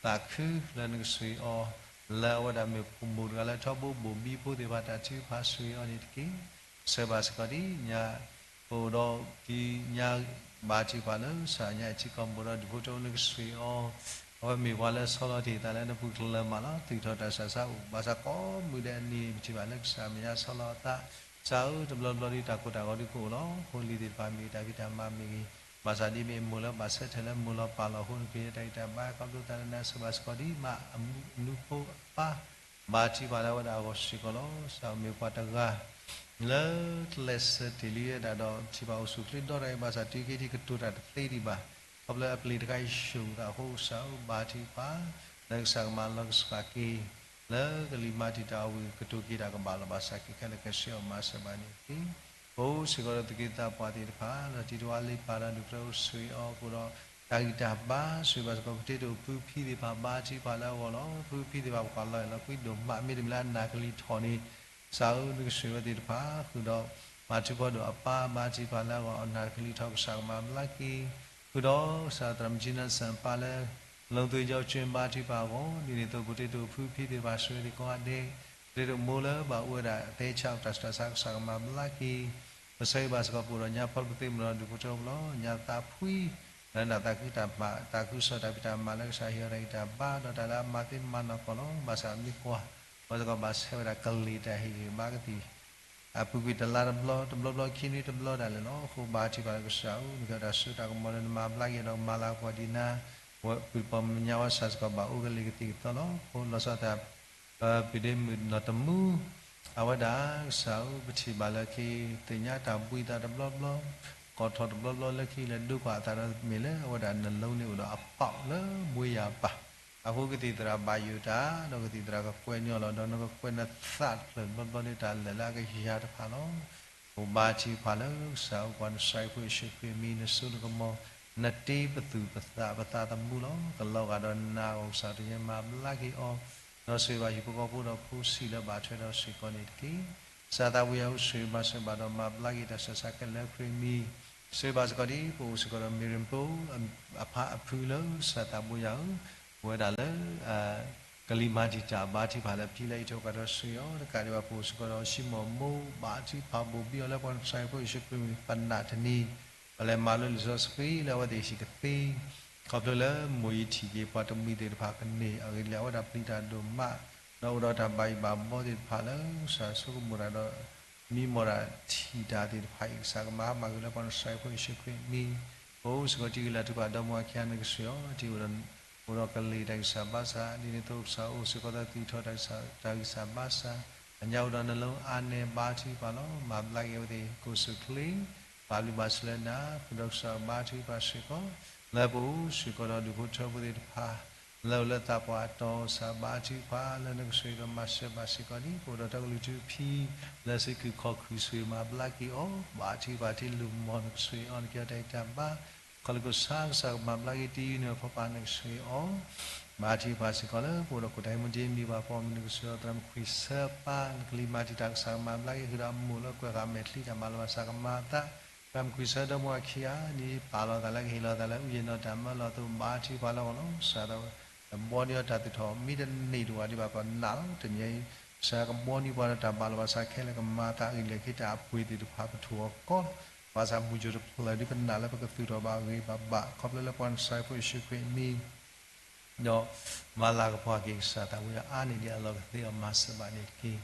သးခုလၢနကဆိၣ်ဂ့ၤအီၤ လၢအဝဲဒၣ်မ့ၢ်ပိာ်မုၣ်တဂၤလၢထီဘိဘိၣ်ဘံဖိသ့ၣ်တဖၣ်တၢ်ထုကဖၣ် ဆိၣ်ဂ့ၤအီၤန့ၣ်တက့ၢ်. ဆိၣ်ဂ့ၤဘၣ်စ့ၢ်ကီးဒ်ညါ ပအိၣ်ဒီးဒ်ညါ ဘါထုကဖၣ်လၢကစၢ်ညါအံၤထံကီၢ်ပူၤဒီးဒူၣ်ဖိထၢဖိ နကဆိၣ်ဂ့ၤအီၤ အဝဲမ့ၢ်ပှၤလၢဆီလီၤတ့ၢ်သးလၢနပူၤကလၢၤမးလီၤ. သူၣ်ထီၣ်တၢ်ဆူးတၢ်ဆါအိၣ် ဘၣ်ဆၣ်ကိးမုၢ်ဒဲးအနံၤ ပထံၣ်ဘၣ်လၢကစၢ်မဲာ်ညါဆီလီၤအသး ကစၢ်ဧၢ တဘျီဘျီဒ်တၢ်ကိၢ်တၢ်ဂီၤဒ်ကအိၣ်လီၤ. ဖိလံၤသ့ၣ်တဖၣ်မ့ၢ်ဂ့ၤ တၢ်ဖံးတၢ်မၤမ့ၢ်ဂ့ၤ ဘၣ်ဆၣ်ဒ်မ့ၢ်အမိၢ်လၢဘၣ်ဆၢထၢၣ်လၢမိၢ်လီၤပၢ်လီၤအဃိ နကဟ့ၣ်တၢ်ဂံၢ်တၢ်ဘါခီဖျိသးလၢနၤ ဆိၣ်ဂ့ၤဘၣ်စ့ၢ်ကီးဒ်မး အမူအနူဖိအပၢ် ဘါထုကဖၣ်လၢအဝဲဒၣ်အဂီၢ်စ့ၢ်ကီးလီၤ. ကစၢ်မ့ၢ်ပှၤတဂၤ လၢကျဲးစၢးတ့ၢ်လံဝဲဒၣ်ဒီး ထံၣ်ဘၣ်အိၣ်ဆူၣ်ချ့ဒီတဂၤအံၤ ဘၣ်ဆၣ်တုၤခဲအံၤကတိၤတၢ်တသ့ဒံးဘၣ်. ခီဖျိအပျ့ၤတခါအံၤဆူၣ်သးအဃိ ကစၢ်ဧၢ ဘါထုကဖၣ် လၢကစၢ်ကမၤလီၤကစၢ်က့ၤ လၢကလံၤမၤတံာ်တာ်အီၤဝံၤ ကတိၤက့ၤတၢ်ကဘၣ်လီၤဘၣ်စးက့ၤခဲလၢာ်ခဲဆ့အီၤ မၤစၢၤဘၣ်န့ၣ်တက့ၢ်. ပအိၣ်စ့ၢ်ကီးဒီးသူၣ်က့သးပှၢ်သ့ၣ်တဖၣ် လၢထံတဝါလံပၢ်ဒီးဒူၣ်ဖိထၢဖိ ဆိၣ်ဂ့ၤအီၤ ပအိၣ်ဒီးတၢ်ဂံၢ်တၢ်ဘါ ဆိၣ်ဂ့ၤဘၣ်စ့ၢ်ကီး ပတ့တိာ်ဖုဖံသ့ၣ်တဖၣ် ဘါထုကဖၣ်လၢအဂီၢ်လီၤ. ဖုဖံသ့ၣ်တဖၣ် ပကွၢ်လီၤအဲၣ်လီၤကွံဒိၣ်မး မ့တမ့ၢ်လၢအနၢ်ကလံၤထီၣ်န့ၣ် ကစၢ်ဧၢ နကဆိၣ်ဂ့ၤဝဲသ့ၣ်တဖၣ် ဃုာ်ဒီး မၤထူဖီဒိၣ်အပၢ် ဘါထုကဖၣ်လၢအဂီၢ် အနၢ်ကလံၤထီၣ် ကစၢ်ကမၤဘျါက့ၤ ဃုာ်ဒီး ကစၢ်သရၣ်မုၣ်ကၠံနၣ်စၣ်ပၢ်လၢ လီသုယီၤကၠ့ ဘါထုကဖၣ်အဂီၢ် ဒ်န့ၣ်အသိး ပတ့တိာ်ဖုဖံသ့ၣ်တဖၣ် ဆိၣ်ဂ့ၤသ့ၣ်ကိးဂၤဒဲး ပတ့တိာ်မိၢ်လၢဘၣ်အိၣ်ဝဲဒၣ် သဲဆးအိၣ်တၢ်ဆူးတၢ်ဆါ ကစၢ်ကမၤဘျါက့ၤ ပဆိၣ်ဂ့ၤဘၣ်စ့ၢ်ကီး ပအိၣ်ဒီးညါဖီတပသ့မုၢ်ဒီးဒူၣ်ဖိထၢဖိလီၤ. ညါသးဖှံ လၢနသးခုတၢ်မၤ သးခုကစီၣ်တၢ်ဖံးတၢ်မၤလၢကစၢ်ဟ့ၣ်အီၤတၢ်ဂံၢ်တၢ်ဘါ ဒီးတၢ်လၢအမၤသ့မၤနီၢ်ကီၢ်လီၤ. ဘၣ်ဆၣ်မ့ၢ်ကွၢ် ပှၤစ့ၢ်ကီးဘၣ်ဆဲးဝဲဒၣ်ကလံၤတၢ်ဟ့ၣ်ဂံၢ်ဘါကသံၣ် အပူၤကွံာ်တလါတဘျီ တဘျီဘျီခံနွံတဘျီဒၣ်လဲာ်လီၤ. အဃိဘါထုကဖၣ်လၢကစၢ်ဧၢ နကဲတၢ်စိတၢ်ကမီၤလၢနမၤဘျါက့ၤဒီးကမၤလၤကပီၤဒံးနၤ ဝဲပုၢ်ပိာ်မုၣ်ညါဝဲစ့ၢ်ကီးဘၣ်အိၣ်ကလံၤကသံၣ်ကသီလီၤ. အဃိလီၤဆီဒၣ်တၢ် ပဒ့မုၣ်နီၢ်တမူ အဝဲဒၣ်ကစၢ်ဧၢ ပထံၣ်ဘၣ်လၢခံ သ့ၣ်ညါတၢ်ဘှံးသးတဘျီဘျီ ကိးထီၣ်တဘျီဘျီလၢခံလၢဒိကွၢ်အသးဒီးမ့ၢ်လၢအဝဲဒၣ်နလိၤန့ၣ်အိၣ်ဒီးအပီၣ်လၢဘှ့ယၤပၢ် အဃိကသံၣ်သရၣ်ဘၣ်ယိၣ်တၢ် ဒီးကသံၣ်သရၣ်ကကွဲးန့ၢ်အီၤလီၤ ဒီးနကကွဲးနသးတဖျၢၣ်တဘျီဘျီလၢတၢ်လဲၤလၢအကယၤတဖၣ်လီၤ. အိၣ်ဘါထုကဖၣ်လၢကစၢ်အိၣ်ပှၤနစၢ်ခရံာ်ဖိယ့ၣ်ၡူးခရံာ်အမံၤ နစိနကမီၤ နတ့ပသူၣ်ပသးပသးသမူလီၤ. ကလီၤဂာ်ဒီးနၤအဂီၢ်ကစၢ်တယဲမၤဘျါက့ၤအီၤ ဒီးဆိၣ်ဂ့ၤဘၣ်ဟံၣ်ဖိဃီဖိဒီးဖိဆံးလၢဘၣ်ထွဲဒီးစ့ၢ်ကီးန့ၣ်တက့ၢ်. ကစၢ်သးဝံၣ်အူဆိၣ်ဂ့ၤမၤစၢၤဘၣ်ဒီးမၤဘျါက့ၤတၢ်ဆၢကတီၢ်ခဲလၢာ်လၢခရံာ်မံၤ ဆိၣ်ဂ့ၤဘၣ်စ့ၢ်ကီးဒ် ပအိၣ်စ့ၢ်ကီးဒီးမ့ၢ်ရ့ၣ်ပိ အဖါအဖုလၢကစၢ်သးဘိယၤဧၢ ပဝဲဒၣ်လၢ ကလံၤမၤတံာ်တာ်ဘါထုကဖၣ်လၢဖံလၢအံးထွဲကွၢ်ထွဲဆိၣ်ဂ့ၤအီၤ တကးဒံးဘၣ်ပအိၣ်စ့ၢ်ကီးဒီး ဆံမိၣ်မိၢ်ဘါထုကဖၣ်ဘိၣ်ဘံအီၤလၢပှၤနစၢ်ခရံာ်ဖိယ့ၣ်ၡူးခရံာ်မံၤ ပနၢ်တနံၤ ပလဲၤမၤလိလံာ်စီဆှံလၢအဝဲသ့ၣ်ဟံၣ်ကသ့ ခီဖျိလၢမိၢ်အံၤထံၣ်က့ၤပှၤတမှံၤသ့ၣ်တဖၣ်ကန့ၢ် အဂ့ၢ်ဒ်လဲၣ်အဝဲဒၣ်ပျံၤတၢ်ဒိၣ်မး ဒီးအိၣ်ဒီးတၢ်ဘၣ်ယိၣ်ဘၣ်ဘီသ့ၣ်တဖၣ်လၢကစၢ်ဆိကမိၣ်တၢ်ဒီး မံမီၢ်တၢ်ထံၣ်တၢ်သ့ၣ်တဖၣ်အံၤ ကစၢ်ကမၤဟါမၢ်ကွံာ်လၢပှၤနစၢ်ခရံာ်ဖိယ့ၣ်ၡူးခရံာ်မံၤ ပအိၣ်စ့ၢ်ကီးတံၤဂ့ၤလၢထူၣ်ဖးဒီမါဝၤခံဂၤန့ၣ်ကစၢ်အံၤအီၤ တံၤအိၣ်ဒီးကလံၤတၢ်ဂံၢ်စၢ်ဘါစၢ် ဒ်န့ၣ်အသိးကစၢ်အိၣ်စ့ၢ်ကီးသးသံၣ်ထီၣ်တၢ်ဂံၢ်စၢ်ဘါစၢ် အညါအိၣ်ဒီးနလိၤအါနဲဘါထုကဖၣ်လီၤ. မၤဘျါက့ၤအဝဲသ့ၣ်ကိၣ်စူၣ်ချ့ ဘၣ်ဘျုးဘၣ်ဆိၣ်လၢနၤ ဃုာ်ဒီးကစၢ်ဘါထုကဖၣ်စ့ၢ်ကီး လၢပအိၣ်စ့ၢ်ကီးဒီးဒူၣ်ဖိထၢဖိသ့ၣ်တဖၣ် လၢအိၣ်လၢသးပှၢ်တီၤ ကစၢ်ဘါထုကဖၣ်လၢနကဆိၣ်ဂ့ၤဒီးမၤစၢၤဘၣ်စ့ၢ်ကီးဒ် ပအိၣ်ဒီးတၢ်ကလုၢ်ထူဖံ လၢစုခုၣ်ခီၣ်ခုၣ်ဆိၣ်ဂ့ၤမၤဘျါက့ၤအီၤ ဘါထုကဖၣ်ထံလုၢ်မီၢ်နကဆိၣ်ဂ့ၤအီၤ နကဲထီၣ်တၢ်ဂံၢ်တၢ်ဘါ ခီလၢကစၢ် ကစၢ်ကမၤဘျါက့ၤတံၤအံၤန့ၣ် ဖီပာ်နကဆိၣ်ဂ့ၤအီၤ ဘါထုကဖၣ်စ့ၢ်ကီးလၢပအိၣ်ဒီးခိၣ်တၢ်ဟံးမူတ့မံၤဘၣ် ပိာ်မုၣ်နကဆိၣ်ဂ့ၤအီၤ သရၣ်မုၣ်ခွံဆၢပၢ် နကလံၤမၤတံာ်တာ် ကစၢ်ကမၤဘျါက့ၤဃုာ်ဒီးအမိၢ်လၢကွဲးဃာ်မဲာ်ချံတၢ်မၤလီၤဘၣ်စးကမၤသး သရၣ်မုၣ်ခွံဆၢဒီမါဝၤခံဂၤ ဒ်ပာ်လီၤသးလၢကဟ့ၣ်လီၤသးလၢအုၣ်ယ့ၢ်နီၢ်တၢ်မၢလီၤအသိး ဘါထုကဖၣ်လၢအဂီၢ်လီၤ. ကစၢ်သး တဘှီန့ၢ်အီၤတၢ်သူၣ်ထီၣ်မံတန့ၢ်တဝာ်ဒံးဘၣ် ပနာ်လီၤ. တနံၤအံၤ ကစၢ်ကဘှီန့ၢ်ပှၤဒီးတၢ်မၤလီၤဘၣ်စးခဲလၢာ် ကမၤသးအဂ့ၢ်လၢခံတၢ်အပှ့ၤသ့ၣ်တဖၣ် ပထိၣ်အီၤကီး ဘၣ်ဆၣ်မုၢ်ကၠိတဖျၢၣ်ဒ်ပနာ်လၢပကသူၣ်ထီၣ်ဘၣ်အဂ့ၤဘၣ်ဘၣ် ခီဖျိလၢပှၤနစၢ်ခရံာ်ဖိယ့ၣ်ၡူးခရံာ်အမံၤ ဒီးမၤလၤကပီၤက့ၤ ကစၢ်သးဝံၣ်အါန့ၢ်ဒံးအလီၢ်ကသ့အီၤ မၤစၢၤဘၣ်န့ၣ်တက့ၢ်.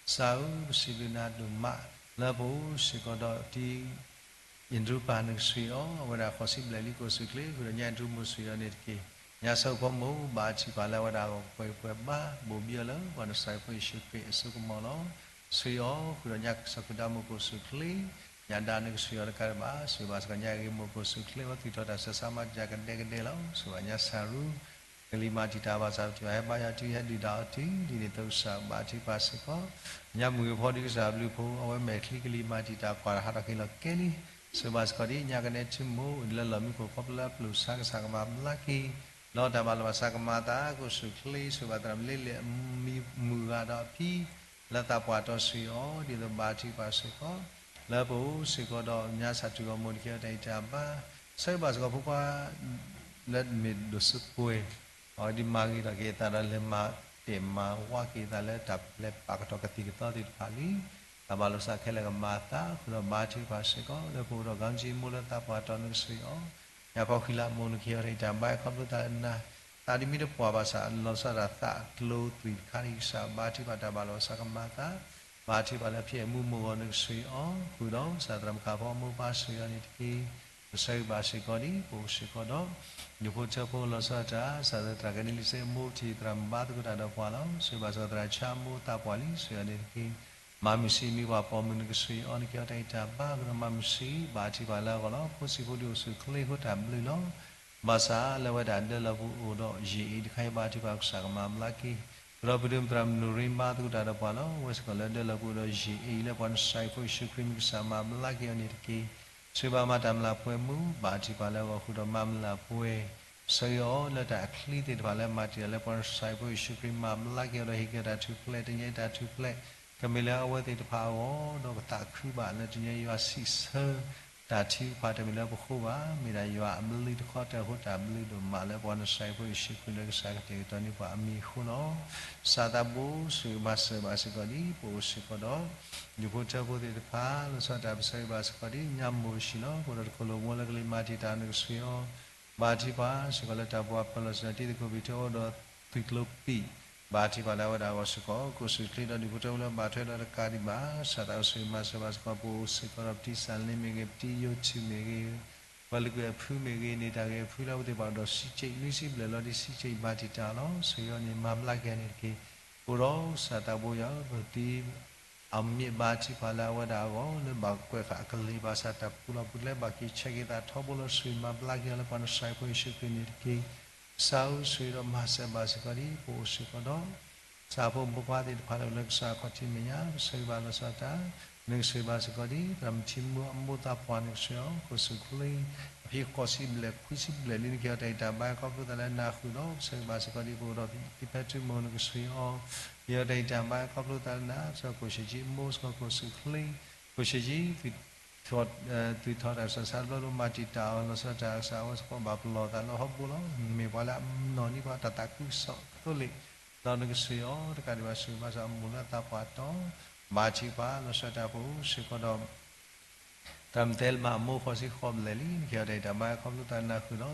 ကစၢ်ဧၢ ပစံးဘျုးနၤဒိၣ်မး လၢပအိၣ်စ့ၢ်ကီးဒီးတံၤ အ့ၣ်ဒရူၣ်ပၢ်နကဆိၣ်ဂ့ၤအီၤ အဝဲဒၣ်ဃိးဆံဘျဲၣ်လံ ကိၣ်စူၣ်ချ့ ဃုာ်ဒီးညါအ့ၣ်ဒရူၣ်မိၢ်ဆိၣ်ဂ့ၤအီၤန့ၣ်တက့ၢ်. ညါဆၢဖိမိၢ် ဘါထုကဖၣ်လၢအဝဲဒၣ်အဂီၢ် ကပှဲၤပှဲၤဘါ ဘိၣ်ဘံအီၤလၢပှၤနစၢ်ခရံာ်ဖိယ့ၣ်ၡူးခရံာ်အစိကမီၤလီၤ. ဆိၣ်ဂ့ၤအီၤ ဃုာ်ဒီးညါစီၤခုၣ်ဒၣ်မိၢ်ကိၣ်စူၣ်ချ့ ညါဒါနကဆိၣ်ဂ့ၤအီၤတကးဒံးဘၣ် ဆိၣ်ဂ့ၤဘၣ်စ့ၢ်ကီးညါအဂ့ၤမိၢ်ကိၣ်စူၣ်ချ့ အဝဲသူၣ်ထီၣ်တၢ်ဆၢဆါမၤတံာ်တာ်ကဒဲကဒဲလီၤ. ဆိၣ်ဂ့ၤဘၣ်ညါစၢ်ရူ ကလံၤမၤတံာ်တာ်ဘၣ်ဆၣ် ပထံၣ်ဘၣ်ဟဲဘါယွၤတုၤ ဟဲဒုၣ်ဒါအီၤတုၤ ဒ်န့ၣ်အသိးကစၢ်ဘါထုကဖၣ်စ့ၢ်ကီး ညါမုၢ်ဂ့ၤဖီဒံးကစၢ်ဘျုးဖိ အဝဲမဲာ်ချံကလံၤမၤတံာ်တာ်ကွၢ်တၢ်ဟးထီၣ်က့ၤလီၤကဲလံ ဆိၣ်ဂ့ၤဘၣ်စ့ၢ်ကီးဒ်ညါကနဲထံမိၢ် အိၣ်ဒံးလၢလီၢ်မံခိၣ် ခီဖျိလၢအပျုၢ်ဆါ ကစၢ်ကမၤဘျါက့ၤ ဒီးတၢ်မၤလီၤဘၣ်စးကမၤသး ကိၣ်စူၣ်ချ့ ဆိၣ်ဂ့ၤဘၣ်သရၣ်မုၣ်လ့လ့ၣ် မုၢ်ဂၤဒီးအဖံ လၢသးပှၢ်တီၤဆိၣ်ဂ့ၤအီၤ ဒ်သိးဘါထုကဖၣ်စ့ၢ်ကီး လၢပအိၣ်စ့ၢ်ကီးဒီးညါစၢ်ထူၣ်ဂီၢ်မိၢ်တကဲထီၣ်တၢ်ဂံၢ်တၢ်ဘါ ဆိၣ်ဂ့ၤဘၣ်စ့ၢ်ကီးဖိခွါ လၢမ့ၢ်ဒိၣ်စ့ကွဲၤ အဝဲဒ်မၤဂ့ၤထီၣ်က့ၤအသးဒီးလဲၤမၤတဲာ်မၤဝါက့ၤအသးလၢတၢ်ပျဲပာ်ကတီၢ်ကသံၣ်ကသီသ့ၣ်တဖၣ်လံ တၢ်မၤလီၤဘၣ်စးခဲလၢာ်ကမၤသး ဃုာ်ဒီးဘါထုကဖၣ်စ့ၢ်ကီး လၢပအိၣ်ဒီး ခီကၠံမိၢ်လၢသးပှၢ်တီၤနကဆိၣ်ဂ့ၤအီၤ ညါဖီဃံလၤမိၢ်နကဟ့ၣ်အီၤတၢ်ဂံၢ်တၢ်ဘါ ခီဖျိသးလၢနၤ သးဒ်မ့ၢ်တပှၢ်ဘၣ်ဆၣ် လီၤဆီဒၣ်သးကျိသွံၣ်တခါန့ၣ် ကစၢ်ဘါထုကဖၣ်တၢ်မၤလီၤဘၣ်စးကမၤသး ဘါထုကဖၣ်လၢဖံအဲၣ်မူမိၢ်ဂီၤနကဆိၣ်ဂ့ၤအီၤ ဃုာ်ဒီးကစၢ်သရၣ်မုၣ်ခးဖီမိၢ်ပၢ်ဆိၣ်ဂ့ၤအီၤန့ၣ်တက့ၢ်. ကစၢ်ဂံၢ်ဘါစ့ၢ်ကီးဒ် ပအိၣ်စ့ၢ်ကီးဒီး ဒူၣ်ဖိထၢဖိလီၤဆီဒၣ်တၢ် ကစၢ်သရၣ်ကန့လံစ့မိၢ်ထံၣ်သရၣ်မုၣ်ဘါသကိးတၢ်ဒီးပှၤလီၤ. ဆိၣ်ဂ့ၤဘၣ်စ့ၢ်ကီးသရၣ်ဆါမိၢ်သးပှၢ်လံ ဆိၣ်ဂ့ၤအီၤန့ၣ်တက့ၢ်. မၤမုၢ်ဆံးမံပှၤပိာ်မုၣ်နကဆိၣ်ဂ့ၤအီၤ နကဲထီၣ်တၢ်ဂံၢ်တၢ်ဘါ ဃုာ်ဒီးမၤမုၢ်ဆံး ဘါထုကဖၣ်လၢအဂီၢ်လီၤ. ဖိဆံးဖိဒံးအိၣ်ဆူၣ်ချ့ဃိတၢ်ဘျုးလီၤ. ဘၣ်ဆၣ်လၢအဝဲဒၣ်ဒၢလီၢ်ပူၤအိၣ်ဒီးယံာ်အံၤတခါအံၤ ဘါထုကဖၣ်ကစၢ်ကမၤဘျါက့ၤ ဃုာ်ဒီးပဒိၣ်မုၣ်သရၣ်မုၣ်နရ့ဘါသကိးတၢ်ဒီးပှၤလီၤ. အဝဲစ့ၢ်ကီးလၢဒၢလီၢ်ပူၤအိၣ်ဒီးယံာ်အံၤလၢပှၤနစၢ်ခရံာ်ဖိယ့ၣ်ၡူးခရံာ်မံၤ ကစၢ်မၤဘျါက့ၤအီၤန့ၣ်တက့ၢ်. ဆိၣ်ဂ့ၤဘၣ်မၤတၢ်မျၢ်ပှဲၤမူ ဘါထုကဖၣ်လၢအဂီၢ် ဃုာ်ဒီးမၤမျၢ်ပှဲၤ ဆၢဂ့ၤအီၤလၢတၢ်အချံသ့ၣ်တဖၣ်လၢမၤတံာ်တာ်လၢပှၤနစၢ်ခရံာ်ဖိယ့ၣ်ၡူးခရံာ်မၤဘျါက့ၤအီၤဒီးဟ့ၣ်က့ၤတၢ်ထူၣ်ဖျဲး တနံၤအံၤတၢ်ထူၣ်ဖျဲး ကမ့ၢ်လၢအဝဲသ့ၣ်တဖၣ်အဂီၢ် ဒီးကသးခုဘၣ်လၢတနံၤအံၤယွၤစံးဆၢ တၢ်ထုကဖၣ်တမ့ၢ်လၢပဃိဘၣ် မ့ၢ်ဒၣ်ယွၤအဘျုးတခီတၢၢ်အဃိ တၢ်ဘျုးဒိၣ်မးလၢပှၤနစၢ်ခရံာ်ဖိယ့ၣ်ၡူးခရံာ်လၢကစၢ်ကတဲာ်ကတီၤန့ၢ်ပှၤအမံၤအဃိလီၤ. ကစၢ်သးဘိဆိၣ်ဂ့ၤမၤစၢၤဘၣ်စ့ၢ်ကီးဒ် ပအိၣ်စ့ၢ်ကီးဒီး ဒူၣ်ဖိထၢဖိသ့ၣ်တဖၣ် လီၤဆီဒၣ်တၢ်ပဆၢဂ့ၤဘၣ်စ့ၢ်ကီးဒ် ညါမိၢ်ဆံးလီၤ. ပအိၣ်ဒီးတခိၣ်လိာ်မူလၢကလံၤမၤတံာ်တာ်နကဆိၣ်ဂ့ၤအီၤ ဘါထုကဖၣ်စ့ၢ်ကီးလၢတၢ်ပှၤပၢၤလီၢ်ဆ့ၣ်နီၤတံၤသကိးပံၤထၢအိၣ်ဒီးသုးကျိပံာ်, ဘါထုကဖၣ်လၢအဝဲဒၣ်အဂီၢ်စ့ၢ်ကီး ကအိၣ်ဆူၣ်ချ့ဒီးဒုးဖိထၢဖိလၢဘၣ်ထွဲဒီးတကးဒံးဘၣ် ကစၢ်သးအိၣ်ဆိၣ်ဂ့ၤမၤစၢၤဘၣ်စ့ၢ်ကီး ပအိၣ်စ့ၢ်ကီးဒီးပတံၢ်စၣ်လ့မ့ၢ်ဂ့ၤ ပတံၢ်ယိၤထံးမ့ၢ်ဂ့ၤ ပှၤလုၢ်ကွံာ်အဖုမ့ၢ်ဂ့ၤ န့ၢ်တၢ်ဂ့ၤအဖုလၢအဝဲသ့ၣ်ဘၣ်ဒီး ဆံးက့နွံဆံဘျဲၣ်လီၤ ဒ်ဆံးက့ဘၣ်တံာ်တာ်လီၤ. ဆိၣ်ဂ့ၤအီၤန့ၣ် မၤဘျါက့ၤန့ၣ်တက့ၢ်. အိၣ်ဒီးကစၢ်သးဘိယွၤဧၢ ပတံၤ အမ့ၢ်ဘါထုကဖၣ်လၢအဝဲဒၣ်အဂီၢ် လၢဘၣ်ကွဲးဃာ်အကလံၤဘၣ်ဆၣ်တၢ်ပူၤလီၢ်ပူၤကျဲ ဘၣ်က့ၤဆဲးက့ၤသးထီဘိလီၤ ဆိၣ်ဂ့ၤမၤဘျါက့ၤအီၤလၢပှၤနစၢ်ဖိယ့ၣ်ၡူးခရံာ်န့ၣ်တက့ၢ်. ကစၢ်ဧၢ ဆိၣ်ဂ့ၤဒီးမၤစၢၤဘၣ်စ့ၢ်ကီးဒ် ပအိၣ်စ့ၢ်ကီးဒီး ကစၢ်ဖိမုၣ်ဖိခွါသ့ၣ်တဖၣ်လၢအိၣ်လၢကစၢ်အခီၣ်ထံးမဲာ်ညါ ပဆိၣ်ဂ့ၤဘၣ်လီၤဆီဒၣ်တၢ် နကဆိၣ်ဂ့ၤဘၣ်စ့ၢ်ကီးဒ် သရၣ်မုၣ်ထံမူအမိၢ်သးပှၢ်နကဆိၣ်ဂ့ၤအီၤ ကအိၣ်ဆူၣ်ချ့ အဖံးဃိးဆံဘျဲၣ်ခွံဆံဘျဲၣ်လံ နကဟ့ၣ်အီၤတၢ်အံၤတၢ်ဘါခီဖျိသးလၢနၤဃုာ်ဒီး ပဆိၣ်ဂ့ၤဘၣ်စ့ၢ်ကီးဒ် ပအိၣ်ဒီးဖံဖဲထုမုၢ် နကဆိၣ်ဂ့ၤအီၤ ဟ့ၣ်အီၤတၢ်အံၤတၢ်ဘါခီဖျိသးလၢနၤ စ့ၢ်ကီး ကိၣ်ၡ့ၣ်ကၠံအမိၢ်စ့ၢ်ကီး ကအိၣ်ဆူၣ်ချ့ ကိၣ်ၡ့ၣ်ကၠံ သုးထီၣ်တၢ်ကစီၣ်ဆါတဘျီလၢမၤတံာ်တာ်အီၤ လီၤဆီဒၣ်တၢ်ကစၢ်အဝဲစ့ၢ်ကီး ဘၣ်ပလီၢ်သးလၢဟီၣ်ဘိလီၤ. မ့ၢ်ပှၤလၢအနီၢ်နီၢ်ပှၤတၢ်သးခုကစီၣ်အသိးလ့ၣ် ဒီးနကဆိၣ်ဂ့ၤအီၤ တကးဒံးဘၣ် ဆိၣ်ဂ့ၤဘၣ်စ့ၢ်ကီးအမိၢ်လၢအသးပှၢ်တီ ဘါထုကဖၣ် လီၤဆီဒၣ်တၢ်ပအိၣ်စ့ၢ်ကီးဒီး တၢ်မ့ၢ်တဲလၢမၤအမိၢ်ဃိးဆံဃိးဘျဲၣ်လံ နကဟ့ၣ်အီၤတၢ်အံၤတၢ်ဘါခီဖျိသးလၢနၤဃုာ်ဒီး သီဖိ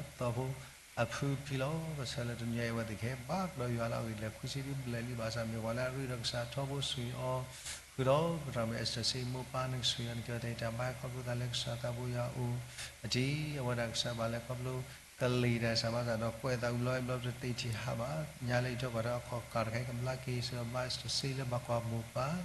အဖုဖံလီၤ. ဘၣ်ဆၣ်လၢတနံၤအံၤအဝဲသ့ၣ်ကဟဲဘါကဒီးယွၤလၢအဂ့ၢ် လဲၤခွံဆံဒုဘျဲၣ်လံ ဘၣ်ဆၣ်မ့ၢ်ပှၤလၢအရ့ဒီးကစၢ်ထီဘိ ဆိၣ်ဂ့ၤအီၤ ဃုာ်ဒီးသရၣ်မုၣ်အ့စတၢၢ်စံမိၢ်ပၢ် နကဆိၣ်ဂ့ၤအီၤ နကဟ့ၣ်အီၤတၢ်အံၤတၢ်ဘါခီဖျိသးလၢကစၢ်သးဘိယွၤအအိၣ် အတံၤ အဝဲဒၣ်ကစၢ်ဘၣ်လၢခီဖျိ ကလံၤတၢ်စၢ်ဘၣ်သးဒီးကွဲးသးဝံၤဘျီဝံၤဘျီ တသ့ထံၣ်ဟးဘၣ် ညါလၢအံၤထီၣ်ကီၢ်ထီၣ်အခီၣ်ကၢ်တခါ ကဘျါက့ၤစ့ၢ်ကီးဘါအ့စတၢၢ်စံလၢဘၣ်ကွၢ်မိၢ်ပၢ်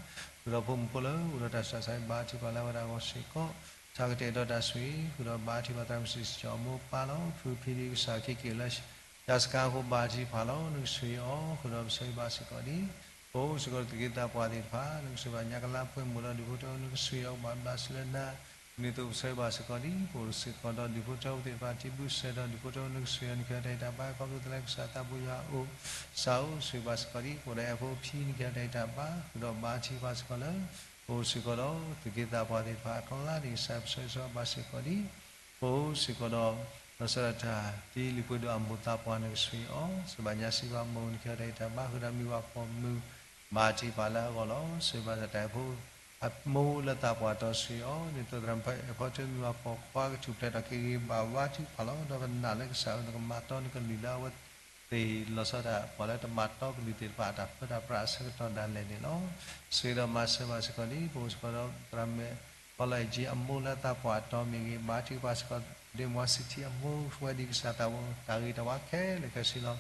ဃုာ်ဒီးဖိမုၣ်ဖိလၢအိၣ်ဒီးတၢ်ဆူးတၢ်ဆါ ဘါထုကဖၣ်လၢအဝဲဒၣ်အဂီၢ်စ့ၢ်ကီး ဆၣ်ကတဲာ်ဒီးတၢ်ဆိၣ်ဂ့ၤ ဃုာ်ဒီးဘါထုကဖၣ်သရၣ်မုၣ်စံၡီအမိၢ်ပၢ်လီၤ. ဖုဖံဒ်ကစၢ်ခ့က့ၤလၢ တၢ်စခါအဃိ ဘါထုကဖၣ်လီၤ နကဆိၣ်ဂ့ၤအီၤ ဃုာ်ဒီးပဆိၣ်ဂ့ၤဘၣ်စ့ၢ်ကီးဒ် ပအိၣ်စ့ၢ်ကီးဒီးသုးက့သးပှၢ်သ့ၣ်တဖၣ် နကဆိၣ်ဂ့ၤဘၣ်ညါကလါပှဲၤမိၢ်ဒီးဒုးဖိထၢဖိ နကဆိၣ်ဂ့ၤအီၤ ကဘၣ်ဘျးစ့ၢ်လၢနၤ ဒ်သိးပဆိၣ်ဂ့ၤဘၣ်စ့ၢ်ကီးဒ် ပအိၣ်စ့ၢ်ကီးဒီးဒုးဖိထၢဖိသ့ၣ်တဖၣ် ထံဘုၣ်စဲၤဒီးဒုးဖိထၢဖိ နကဆိၣ်ဂ့ၤအီၤ နကဟ့ၣ်အီၤတၢ်အံၤတၢ်ဘါခီဖျိသးလၢကစၢ်သးဘိယွၤအအိၣ် ကစၢ်ဧၢ ဆိၣ်ဂ့ၤဘၣ်စ့ၢ်ကီးဒ် ပအိၣ်ဒီးအဲၣ်ဖိဖံ နကဟ့ၣ်အီၤတၢ်အံၤတၢ်ဘါ ဃုာ်ဒီးဘါထုကဖၣ်စ့ၢ်ကီးလၢ ပအိၣ်စ့ၢ်ကီးဒီးသုးက့သးပှၢ်သ့ၣ်တဖၣ်အကျါ ဒ်ကစၢ်ပဆိၣ်ဂ့ၤဘၣ်စ့ၢ်ကီးဒ် ပအိၣ်စ့ၢ်ကီးဒီး လီၤဆီဒၣ်တၢ် ဒ်လံၤပှ့ၤဒိၣ်အမိၢ်သးပှၢ် နကဆိၣ်ဂ့ၤအီၤ စံးဘၣ်ညါစံးဘၣ်မိၢ် နကဟ့ၣ်အီၤတၢ်အံၤတၢ်ဘါ ဃုာ်ဒီးမုၢ်ဝၤပိာ်မုၣ် ဘါထုကဖၣ်လၢအဂီၢ်လီၤ. ဆိၣ်ဂ့ၤဘၣ်စ့ၢ်တၢ်အံၤဖိ အမိၢ်လၢသးပှၢ်တီ ဆိၣ်ဂ့ၤအီၤ ဒ်သိးသရၣ်မုၣ်ဖီထၢမုၢ်ဝၤပိာ်ခွါ ကထူၣ်ဖျဲးထီၣ်က့ၤဂ့ၤ ဘၣ်ဘါထုကဖၣ်လီၤ ဒီးပနာ်လၢကစၢ်ဧၢ နကမၤတီနကလုၢ်လၢအဝဲသ့ၣ် လီၤဆီဒၣ်တၢ် ပှၤလၢတမၤတီကလုၢ်သ့ၣ်တဖၣ် အတၢ်ပၢတၢ်ပြးအဆၢကတီၢ်ဒၣ်လဲာ်န့ၣ်လီၤ. ဆိၣ်ဂ့ၤဒီးမၤစၢၤဘၣ်စ့ၢ်ကီးဒ် ပအိၣ်စ့ၢ်ကီးဒီးသရၣ်မုၣ် ဖီလီၤအ့ၣ်ကၠံ အမိၢ်လၢသးပှၢ်တီမ့ၢ်ဂ့ၤ ဘါထုကဖၣ်စ့ၢ်ကီး ဒ့မွၤစံထံ အမိၢ်ဝဲဒ်ကစၢ်သးဝဲ တၢ်ဂ့ၤတၢ်ဝါခဲလၢာ်ခဲဆ့လီၤ.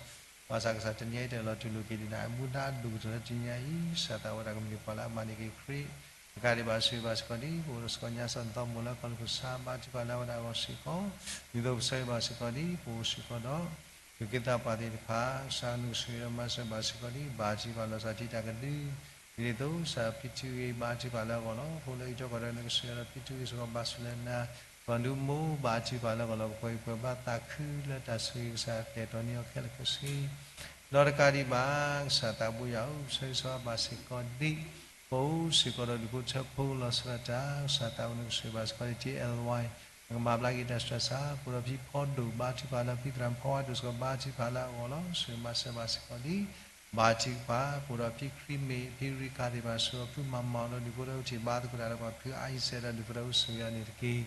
ဘၣ်ဆၣ်ကစၢ်တနံၤအံၤတၢ်လီၤတူၢ်လိာ်က့ၤဒ်နၤ အမူဒါဒိၣ်ကတၢၢ်လၢတနံၤအံၤ ကစၢ်သးဝဲဒၣ်ကမ့ၢ်ပှၤလၢအမၤန့ၢ်က့ၤခရံာ် တကးဒံးဘၣ်ဆိၣ်ဂ့ၤဘၣ်စ့ၢ်ကီးဒ် ပအိၣ်ဒီးစ့ၢ်ကီးညါစီၤနသီမိၢ်လၢကီၢ်လၢကစၢ် ဘါထုကဖၣ်လၢအဝဲဒၣ်အဂီၢ်စ့ၢ်ကီး ဒ်သိးပဆိၣ်ဂ့ၤဘၣ်စ့ၢ်ကီးဒ် ပအိၣ်စ့ၢ်ကီးဒီး သုးက့သးပှၢ်သ့ၣ်တဖၣ် ကစၢ်နကဆိၣ်ဂ့ၤဒီးမၤစၢၤဘၣ်စ့ၢ်ကီးဒ် ဘါထုကဖၣ်လီၤစၢ်ထံတၢ်ကဒု ဒ်သိးကစၢ်ဖံထုဂ့ၤဘါထုကဖၣ်လၢအဂီၢ်လီၤ. ဖိလၢအံးထွဲကွၢ်ထွဲ နကဆိၣ်ဂ့ၤဒီးဖံထုဂ့ၤစ့ၢ်ကီး ဘၣ်ဆိၣ်လၢနၤ ပှၤဒုးမိၢ်ဘါထုကဖၣ်လၢအဂီၢ်လီၤ. ပပှဲၤအံၤပှဲၤဘၣ်သးခုလၢတၢ်ဆိၣ်ဂ့ၤကစၢ်တဲာ်တီၤန့ၢ်အီၤခဲလၢာ်ခဲဆ့ ဒီးတကးဒံးဘၣ် ကစၢ်သးဘိယွၤဧၢ ပဆိၣ်ဂ့ၤဘၣ်စ့ၢ်ကီးဒ် ပအိၣ်စ့ၢ်ကီးဒီးဒုးဖိထၢဖိလီၤဆီဒၣ်တၢ် ကစၢ်သးဝဲ နကဆိၣ်ဂ့ၤဘၣ်စ့ၢ်ကီးဒ် တံၤအဲၣ်ဝါ နကမၤဘျါက့ၤတၢ်ဆူးတၢ်ဆါ ပအိၣ်ဒီးဖံဖီဒိၣ် ဘါထုကဖၣ်လၢဖံသရၣ်ဖီဝါဒိၣ်စ့ၢ်ကီး ဘါထုကဖၣ်လၢအဂီၢ်လီၤ. ဆိၣ်ဂ့ၤမၤစၢၤဘၣ်စ့ၢ်ကီးဒ် ဘါထုကဖၣ် ပအိၣ်ဒီးဖံခရံမ့ၢ် ဖံရံကၤသ့ၣ်တဖၣ် ဆိၣ်ဂ့ၤဖုမၤမၤအီၤဒီးဒုးဖိထၢဖိထံၣ်ဘါသကိးတၢ်ဒီးပှၤ ဖုအါအံၤစဲးဒီးဒုးဖိထၢဖိဆိၣ်ဂ့ၤအီၤန့ၣ်တက့ၢ်.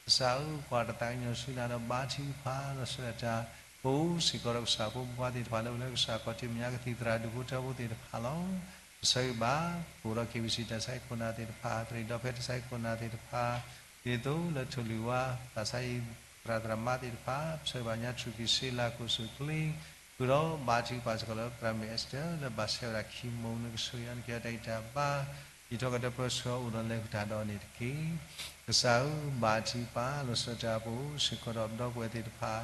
ကစၢ်ဧၢ ပကွၢ်တၢ်သးကညီၤဆူနၤဒီးဘါထုကဖၣ်လီၤဆီဒၣ်တၢ် ပအိၣ်စ့ၢ်ကီးဒီးကစၢ်ဖိမုၣ်ဖိခွါသ့ၣ်တဖၣ်လၢအိၣ်လၢကစၢ်ခီၣ်ထံးမဲာ်ညါ ကသံၣ်သရၣ်ဒုးဖိထၢဖိသ့ၣ်တဖၣ်လီၤ. ပဆိၣ်ဂ့ၤဘၣ် ပအိၣ်ဒီး ခ့ဘံၣ်စံၣ် တၢ်ဆါဟံၣ်ခိၣ်နၢ်သ့ၣ်တဖၣ် သရံၣ်ဒီဖဲတၢ်ဆါဟံၣ်ခိၣ်နၢ်သ့ၣ်တဖၣ် ဒ်သိးလၢထိၣ်လွံၢ်ဝါ တၢ်ဆါဟံၣ်သရၣ်သရၣ်မါသ့ၣ်တဖၣ် ပဆိၣ်ဂ့ၤဘၣ်ညါထူၣ်ကံၢ်စ့လၤခိၣ်ဆူၣ်ချ့ ဃုာ်ဒီးဘါထုကဖၣ်စ့ၢ်ကီးလၢသရၣ်မုၣ်အ့စတၢၢ် လၢဘၣ်ဆဲးဝဲဒၣ်ခံမိၢ် နကဆိၣ်ဂ့ၤအီၤ နကဟ့ၣ်အီၤတၢ်ဂံၢ်တၢ်ဘါ ယံာ်ထီၣ်ကဒီးပၢဆှၢအိၣ်ဒီးလဲၤဃုာ်တၢ်ဒီးန့ၣ်တက့ၢ်. ကစၢ်ဧၢ ဘါထုကဖၣ်လီၤဆီဒၣ်တၢ် ပအိၣ်စ့ၢ်ကီးဒီးပဒီပုၢ်ဝဲၢ်သ့ၣ်တဖၣ်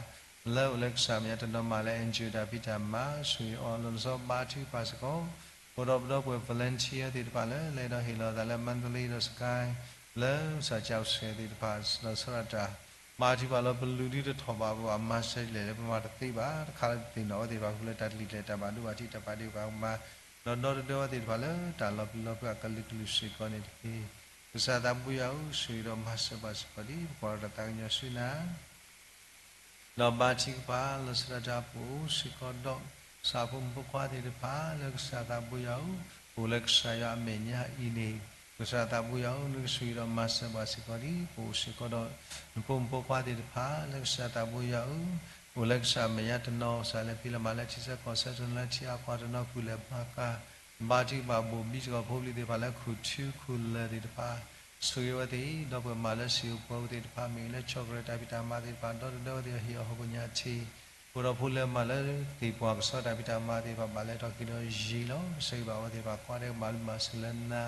လၢအိၣ်လၢကစၢ်မဲာ်ညါတနီၤမးလၢ အဲၣ်ကၠိတၢ်ဖံးတၢ်မၤ ဆိၣ်ဂ့ၤအီၤ လီၤဆီဘါထုကဖၣ်စ့ၢ်ကီး ပဒီပုၢ်ဝဲၢ် volunteer သ့ၣ်တဖၣ်လၢ လဲၤဒီးဟ့ၣ်လီၤသးလၢ မၣ်တလ့ဒီးစကဲ လၢကစၢ်ကၠီဆဲးသ့ၣ်တဖၣ် လီၤဆီဒၣ်တၢ် ဘါထုကဖၣ်လီၤ ပလုၢ်ဒုတထီၣ်ဘၣ် ပဘၣ်မၤစၢၤဒ်လဲၣ်လၢပမၤတသ့ဘၣ် တခါလၢတသ့ၣ်နီၣ်အဝဲသ့ၣ်တဖၣ်ဃုာ်လၢတၢ်တလံၤကျဲၤတၢ်ဘၣ်ဒိဘၣ်ထံးတၢ်ပာ်ဒ့ၣ်ပာ်ကမၣ် ဒီးဒီတဒၢဝဲသ့ၣ်တဖၣ်လၢတၢ်လီၤပျံၤလီၤဖုးအကလုာ်ကလုာ်စ့ၢ်ကီးန့ၣ်တက့ၢ်. ကစၢ်သးဘိယွၤဧၢ ဆိၣ်ဂ့ၤဒီးမၤစၢၤဘၣ်စ့ၢ်ကီးဒ် ပကွၢ်ဒီးတၢ်သးကညီၤဆူနၤ ဒီးဘါထုကဖၣ်လီၤဆီဒၣ်တၢ် ပအိၣ်စ့ၢ်ကီးဒီး ကစၢ်ဖိမုၣ်ဖိခွါသ့ၣ်တဖၣ် လၢကစၢ်သးဘိယွၤဧၢ ပအိၣ်လၢကစၢ်ယွၤအမဲာ်ညါအံၤန့ၣ် ကစၢ်သးဘိယွၤဧၢ နကဆိၣ်ဂ့ၤဒီးမၤစၢၤဘၣ်စ့ၢ်ကီးဒ် ပအိၣ်စ့ၢ်ကီးဒီး နဖိမုၣ်ဖိခွါသ့ၣ်တဖၣ် လၢကစၢ်သးဘိယွၤဧၢ အိၣ်လၢကစၢ်အမဲာ်ညါတနီၤ, ကစၢ်လဲၤဖံးလဲၤမၤလၢထံဆၢကီၢ်ဆၢတနီၤ, လၢထံအါကီၢ်တနီၤ, ပူၤလဲၤမၤကၤ, ဘါထုကဖၣ်ဘိၣ်ဘံစ့ၢ်ကီးဖိပလံၤသ့ၣ်တဖၣ်လၢခူၣ်ထူခူၣ်လၢၢ်သ့ၣ်တဖၣ်, ဆိၣ်ဂ့ၤဝဲသ့ၣ်, ဒီပုၢ်ဝဲၢ်မၤလၢစံာ်အိၣ်ပှဲၤအိၣ်သ့ၣ်တဖၣ်, မ့ၢ်ဂ့ၤလၢဆီၣ်ကရၢတၢ်ဖံးတၢ်မၤသ့ၣ်တဖၣ်, ဒီသဒၢဝဲသ့ၣ်အဟ့ၣ်အဟီၣ်ကိညါထံး, အိၣ်ဒီးဖိလၢမၤလၢသ့ၣ်ပှၤကဆီတၢ်ဖံးတၢ်မၤသ့ၣ်တဖၣ်ဘၣ်လဲၤထီၣ်က့ၤဒီးယံၤလီၤ. ဆိၣ်ဂ့ၤဘၣ်အဝဲသ့ၣ်တဖၣ်ကိးဂၤဒဲးကဘၣ်မုာ်မၤစၢၤလၢနၤ,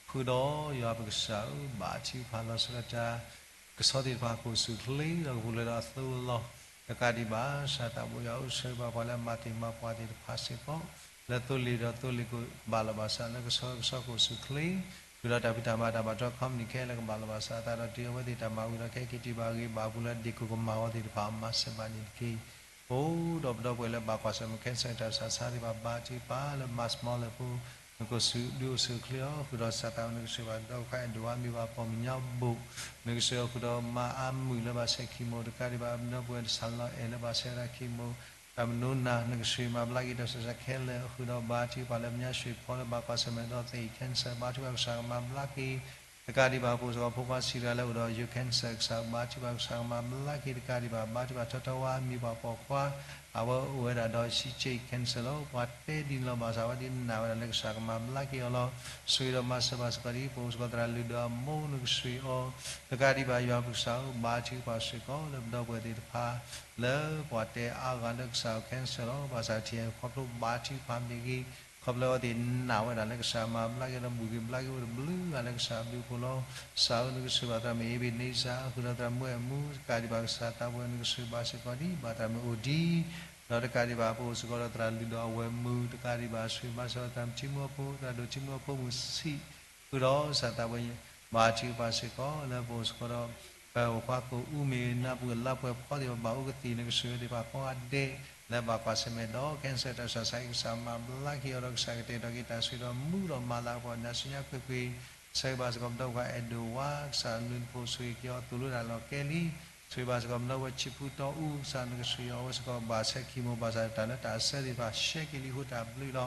ဃုာ်ဒီးယွၤပကစၢ်ဧၢ, ဘါထုကဖၣ်လီၤဆီဒၣ်တၢ် ကဆီသ့ၣ်တဖၣ်ကအိၣ်ဆူၣ်ချ့ဒီးကပူၤဖျဲးဒီးအသိလီၤ. တကးဒံးဘၣ် စၢ်သးဘိယွၤအိၣ်ဆၢဂ့ၤဘၣ်ပှၤလၢအမၤသ့ၣ်မၤပှၢ်သ့ၣ်တဖၣ်စ့ၢ်ကီး, လၢသိလ့ၣ်ဒီးသိလ့ၣ်ကဘၣ်လီၤဘၣ်စးလၢကဆီကဆီကအိၣ်ဆူၣ်ချ့, ဃုာ်ဒီးတၢ်ဖံးတၢ်မၤတၢ်ဘၣ်တြီ company ခဲလၢာ်ကဘၣ်လီၤဘၣ်စးအသးဒီး တုၤအဝဲသ့ၣ်တၢ်မၤဝံၤဒီးခဲက့ၤတုၤဘၣ်ဂ့ၤဘၣ်အပူၤလၢဒ့ၣ်ကိၣ်ကမၣ်ဝဲသ့ၣ်တဖၣ်မၤစၢၤဘၣ်န့ၣ်တက့ၢ်. အိၣ်ဒီးပဒီပုၢ်ဝဲၢ်လၢဘၣ်ကွၢ်ဆၢၣ်မဲာ် cancer တၢ်ဆူးတၢ်ဆါသ့ၣ်တဖၣ် ဘါထုကဖၣ်လၢ မၤစမီလၢဖိ နကအိၣ်ဆူၣ်ဒုးအိၣ်ဆူၣ်ချ့အီၤ, ဃုာ်ဒီးစၢ်သးဝဲနကဆိၣ်ဂ့ၤဘၣ်ဒီးခါအဲၣ်ဒိးဝါမံၤဘၣ်ပီၢ်မုၢ်ညီဘိၣ်, နကဆိၣ်ဂ့ၤအီၤဃုာ်ဒီးမါအါမုၢ်လၢဘၣ်ဆဲးခံမိၢ်တကးဒံးဘၣ် ပဒီပုၢ်ဝဲၢ်တၢ်ဆၢလီၤအဲၣ်လၢဘၣ်ဆဲးဝဲဒၣ်ခံမိၢ်, တၢ်မနိနၢ် နကဆိၣ်ဂ့ၤမၤဘျါက့ၤတၢ်ဆူးတၢ်ဆါခဲလၢာ်, ဃုာ်ဒီးဘါထုကဖၣ်လၢမညါရွှ့ၣ်ဖီလၢဘၣ်ကွၢ်ဆၢၣ်မဲာ်ဒီးသ့ၣ် cancer ဘါထုကဖၣ်ကစၢ်ကမၤဘျါက့ၤ တကးဒံးဘၣ်ပအိၣ်စ့ၢ်ကီးဖိခွါစံးတဂၤလၢအိၣ်ဒီးယိၤ cancer ကစၢ်ဘါထုကဖၣ်ကစၢ်ကမၤဘျါက့ၤတကးဒံးဘၣ် ဘါထုကဖၣ်ထီထီဝါမံၤပှၤပိာ်ခွါ, အဝဲအိၣ်ဝဲဒၣ်ဒီး ဆံးက့ cancer လီၤ. ပှၤတဲဒ်န့ၣ်လီၤဘၣ်ဆၣ်ဝဲဒ်န့ၣ်နာ်ဝဲဒၣ်လၢကစၢ်ကမၤဘျါက့ၤအီၤလီၤ. ဆိၣ်ဂ့ၤဒီးမၤစၢၤဘၣ်စ့ၢ်ကီးဒ်ပအိၣ်စ့ၢ်ကီးသရၣ်လုၢ်ဒိၣ်အမိၢ် နကဆိၣ်ဂ့ၤအီၤ, တကးဒံးဘၣ်ယွၤပကစၢ်ဧၢ, ဘါထုကဖၣ်စ့ၢ်ကီးလၢပဒီပုၢ်ဝဲၢ်သ့ၣ်တဖၣ် လၢပှၤတဲအါဂၤလၢကစၢ်အိၣ် cancer လီၤ. ဘၣ်ဆၣ်ထံၣ်ခီဖျိဘါထုကဖၣ်မ့ၢ်ဂ့ၤ, ခီဖျိအဝဲသ့ၣ်နာ်ဝဲဒၣ်လၢကစၢ်မၤဘျါက့ၤဒီးဘူၣ်က့ၤဘျါက့ၤအိၣ်တဘျုးဂၤလၢကစၢ်အဘျုးအဖှိၣ်လီၤ. ကစၢ်ဧၢ နကဆိၣ်ဂ့ၤဘၣ်သရၣ်မုၣ်အ့ဘ့းန့စၢ် ဃုာ်ဒီးသရၣ်မုၣ်ဝဲၢ်မူ တကးဒံးဘၣ်ကစၢ်သးပှဲၤ နကဆိၣ်ဂ့ၤဘၣ်စ့ၢ်ကီးဒ်ဘၣ်သရၣ်မုၣ်အိၣ်ဒံး, ဒီးတကးဒံးဘၣ်ပအိၣ်စ့ၢ်ကီးဒီးသရၣ်လုၢ်ဒိၣ်အဝဲၢ်မူ တကးဒံးဘၣ် ဆိၣ်ဂ့ၤမၤစၢၤသရၣ်မုၣ်ထံမူအဖိ သရၣ်ဒိၣ်ထံမူအဖိမုၣ်ဆံး ဃုာ်ဒီးကစၢ်သးပှဲၤ ဘါထုကဖၣ်စ့ၢ်ကီးလၢပအိၣ်စ့ၢ်ကီးဒီး ပဝဲၢ်ခွါကိၣ်အူမ့ၢ်ဂ့ၤ နၢ်ပူၤလါပှဲၤဖီသ့ၣ်တဖၣ်ဘၣ်အိၣ်ကသံၣ် နကဆိၣ်ဂ့ၤသ့ၣ်တဖၣ်ကိးဂၤဒဲး လၢဘၣ်ကွၢ်ဆၢၣ်မဲာ်ဒီး cancer တၢ်ဆူးတၢ်ဆါအံၤ ကစၢ်မၤဘျါက့ၤအီၤဒီးကစၢ်ကတဲာ်ကတီၤက့ၤတၢ်ဆိၣ်ဂ့ၤဒီးမူဒီးမၤလၤကပီၤနၤဆူညါကွ့ၢ်ကွ့ၢ်, ဆၢဂ့ၤဘၣ်စ့ၢ်ကီးပဒီပုၢ်ဝဲၢ်အဲၣ်ဒိးဝါ ကစၢ်လုၢ်နဖိဆိၣ်ဂ့ၤက့ၤအီၤသိၣ်လိတၢ်လီၢ်ကဲလံ, ဆိၣ်ဂ့ၤဘၣ်စ့ၢ်ကီးပဒီပုၢ်ဝဲၢ်ဆံးဖုတီအူ ကစၢ်နကဆိၣ်ဂ့ၤအီၤဝဲစ့ၢ်ကီးဘၣ်ဆဲးခံမိၢ် ဘၣ်ဆၣ်တၢ်လၢတၢ်အဆၢသ့ၣ်တဖၣ် ရှဲက့ၤလံအဃိတၢ်ဘျုးလီၤ.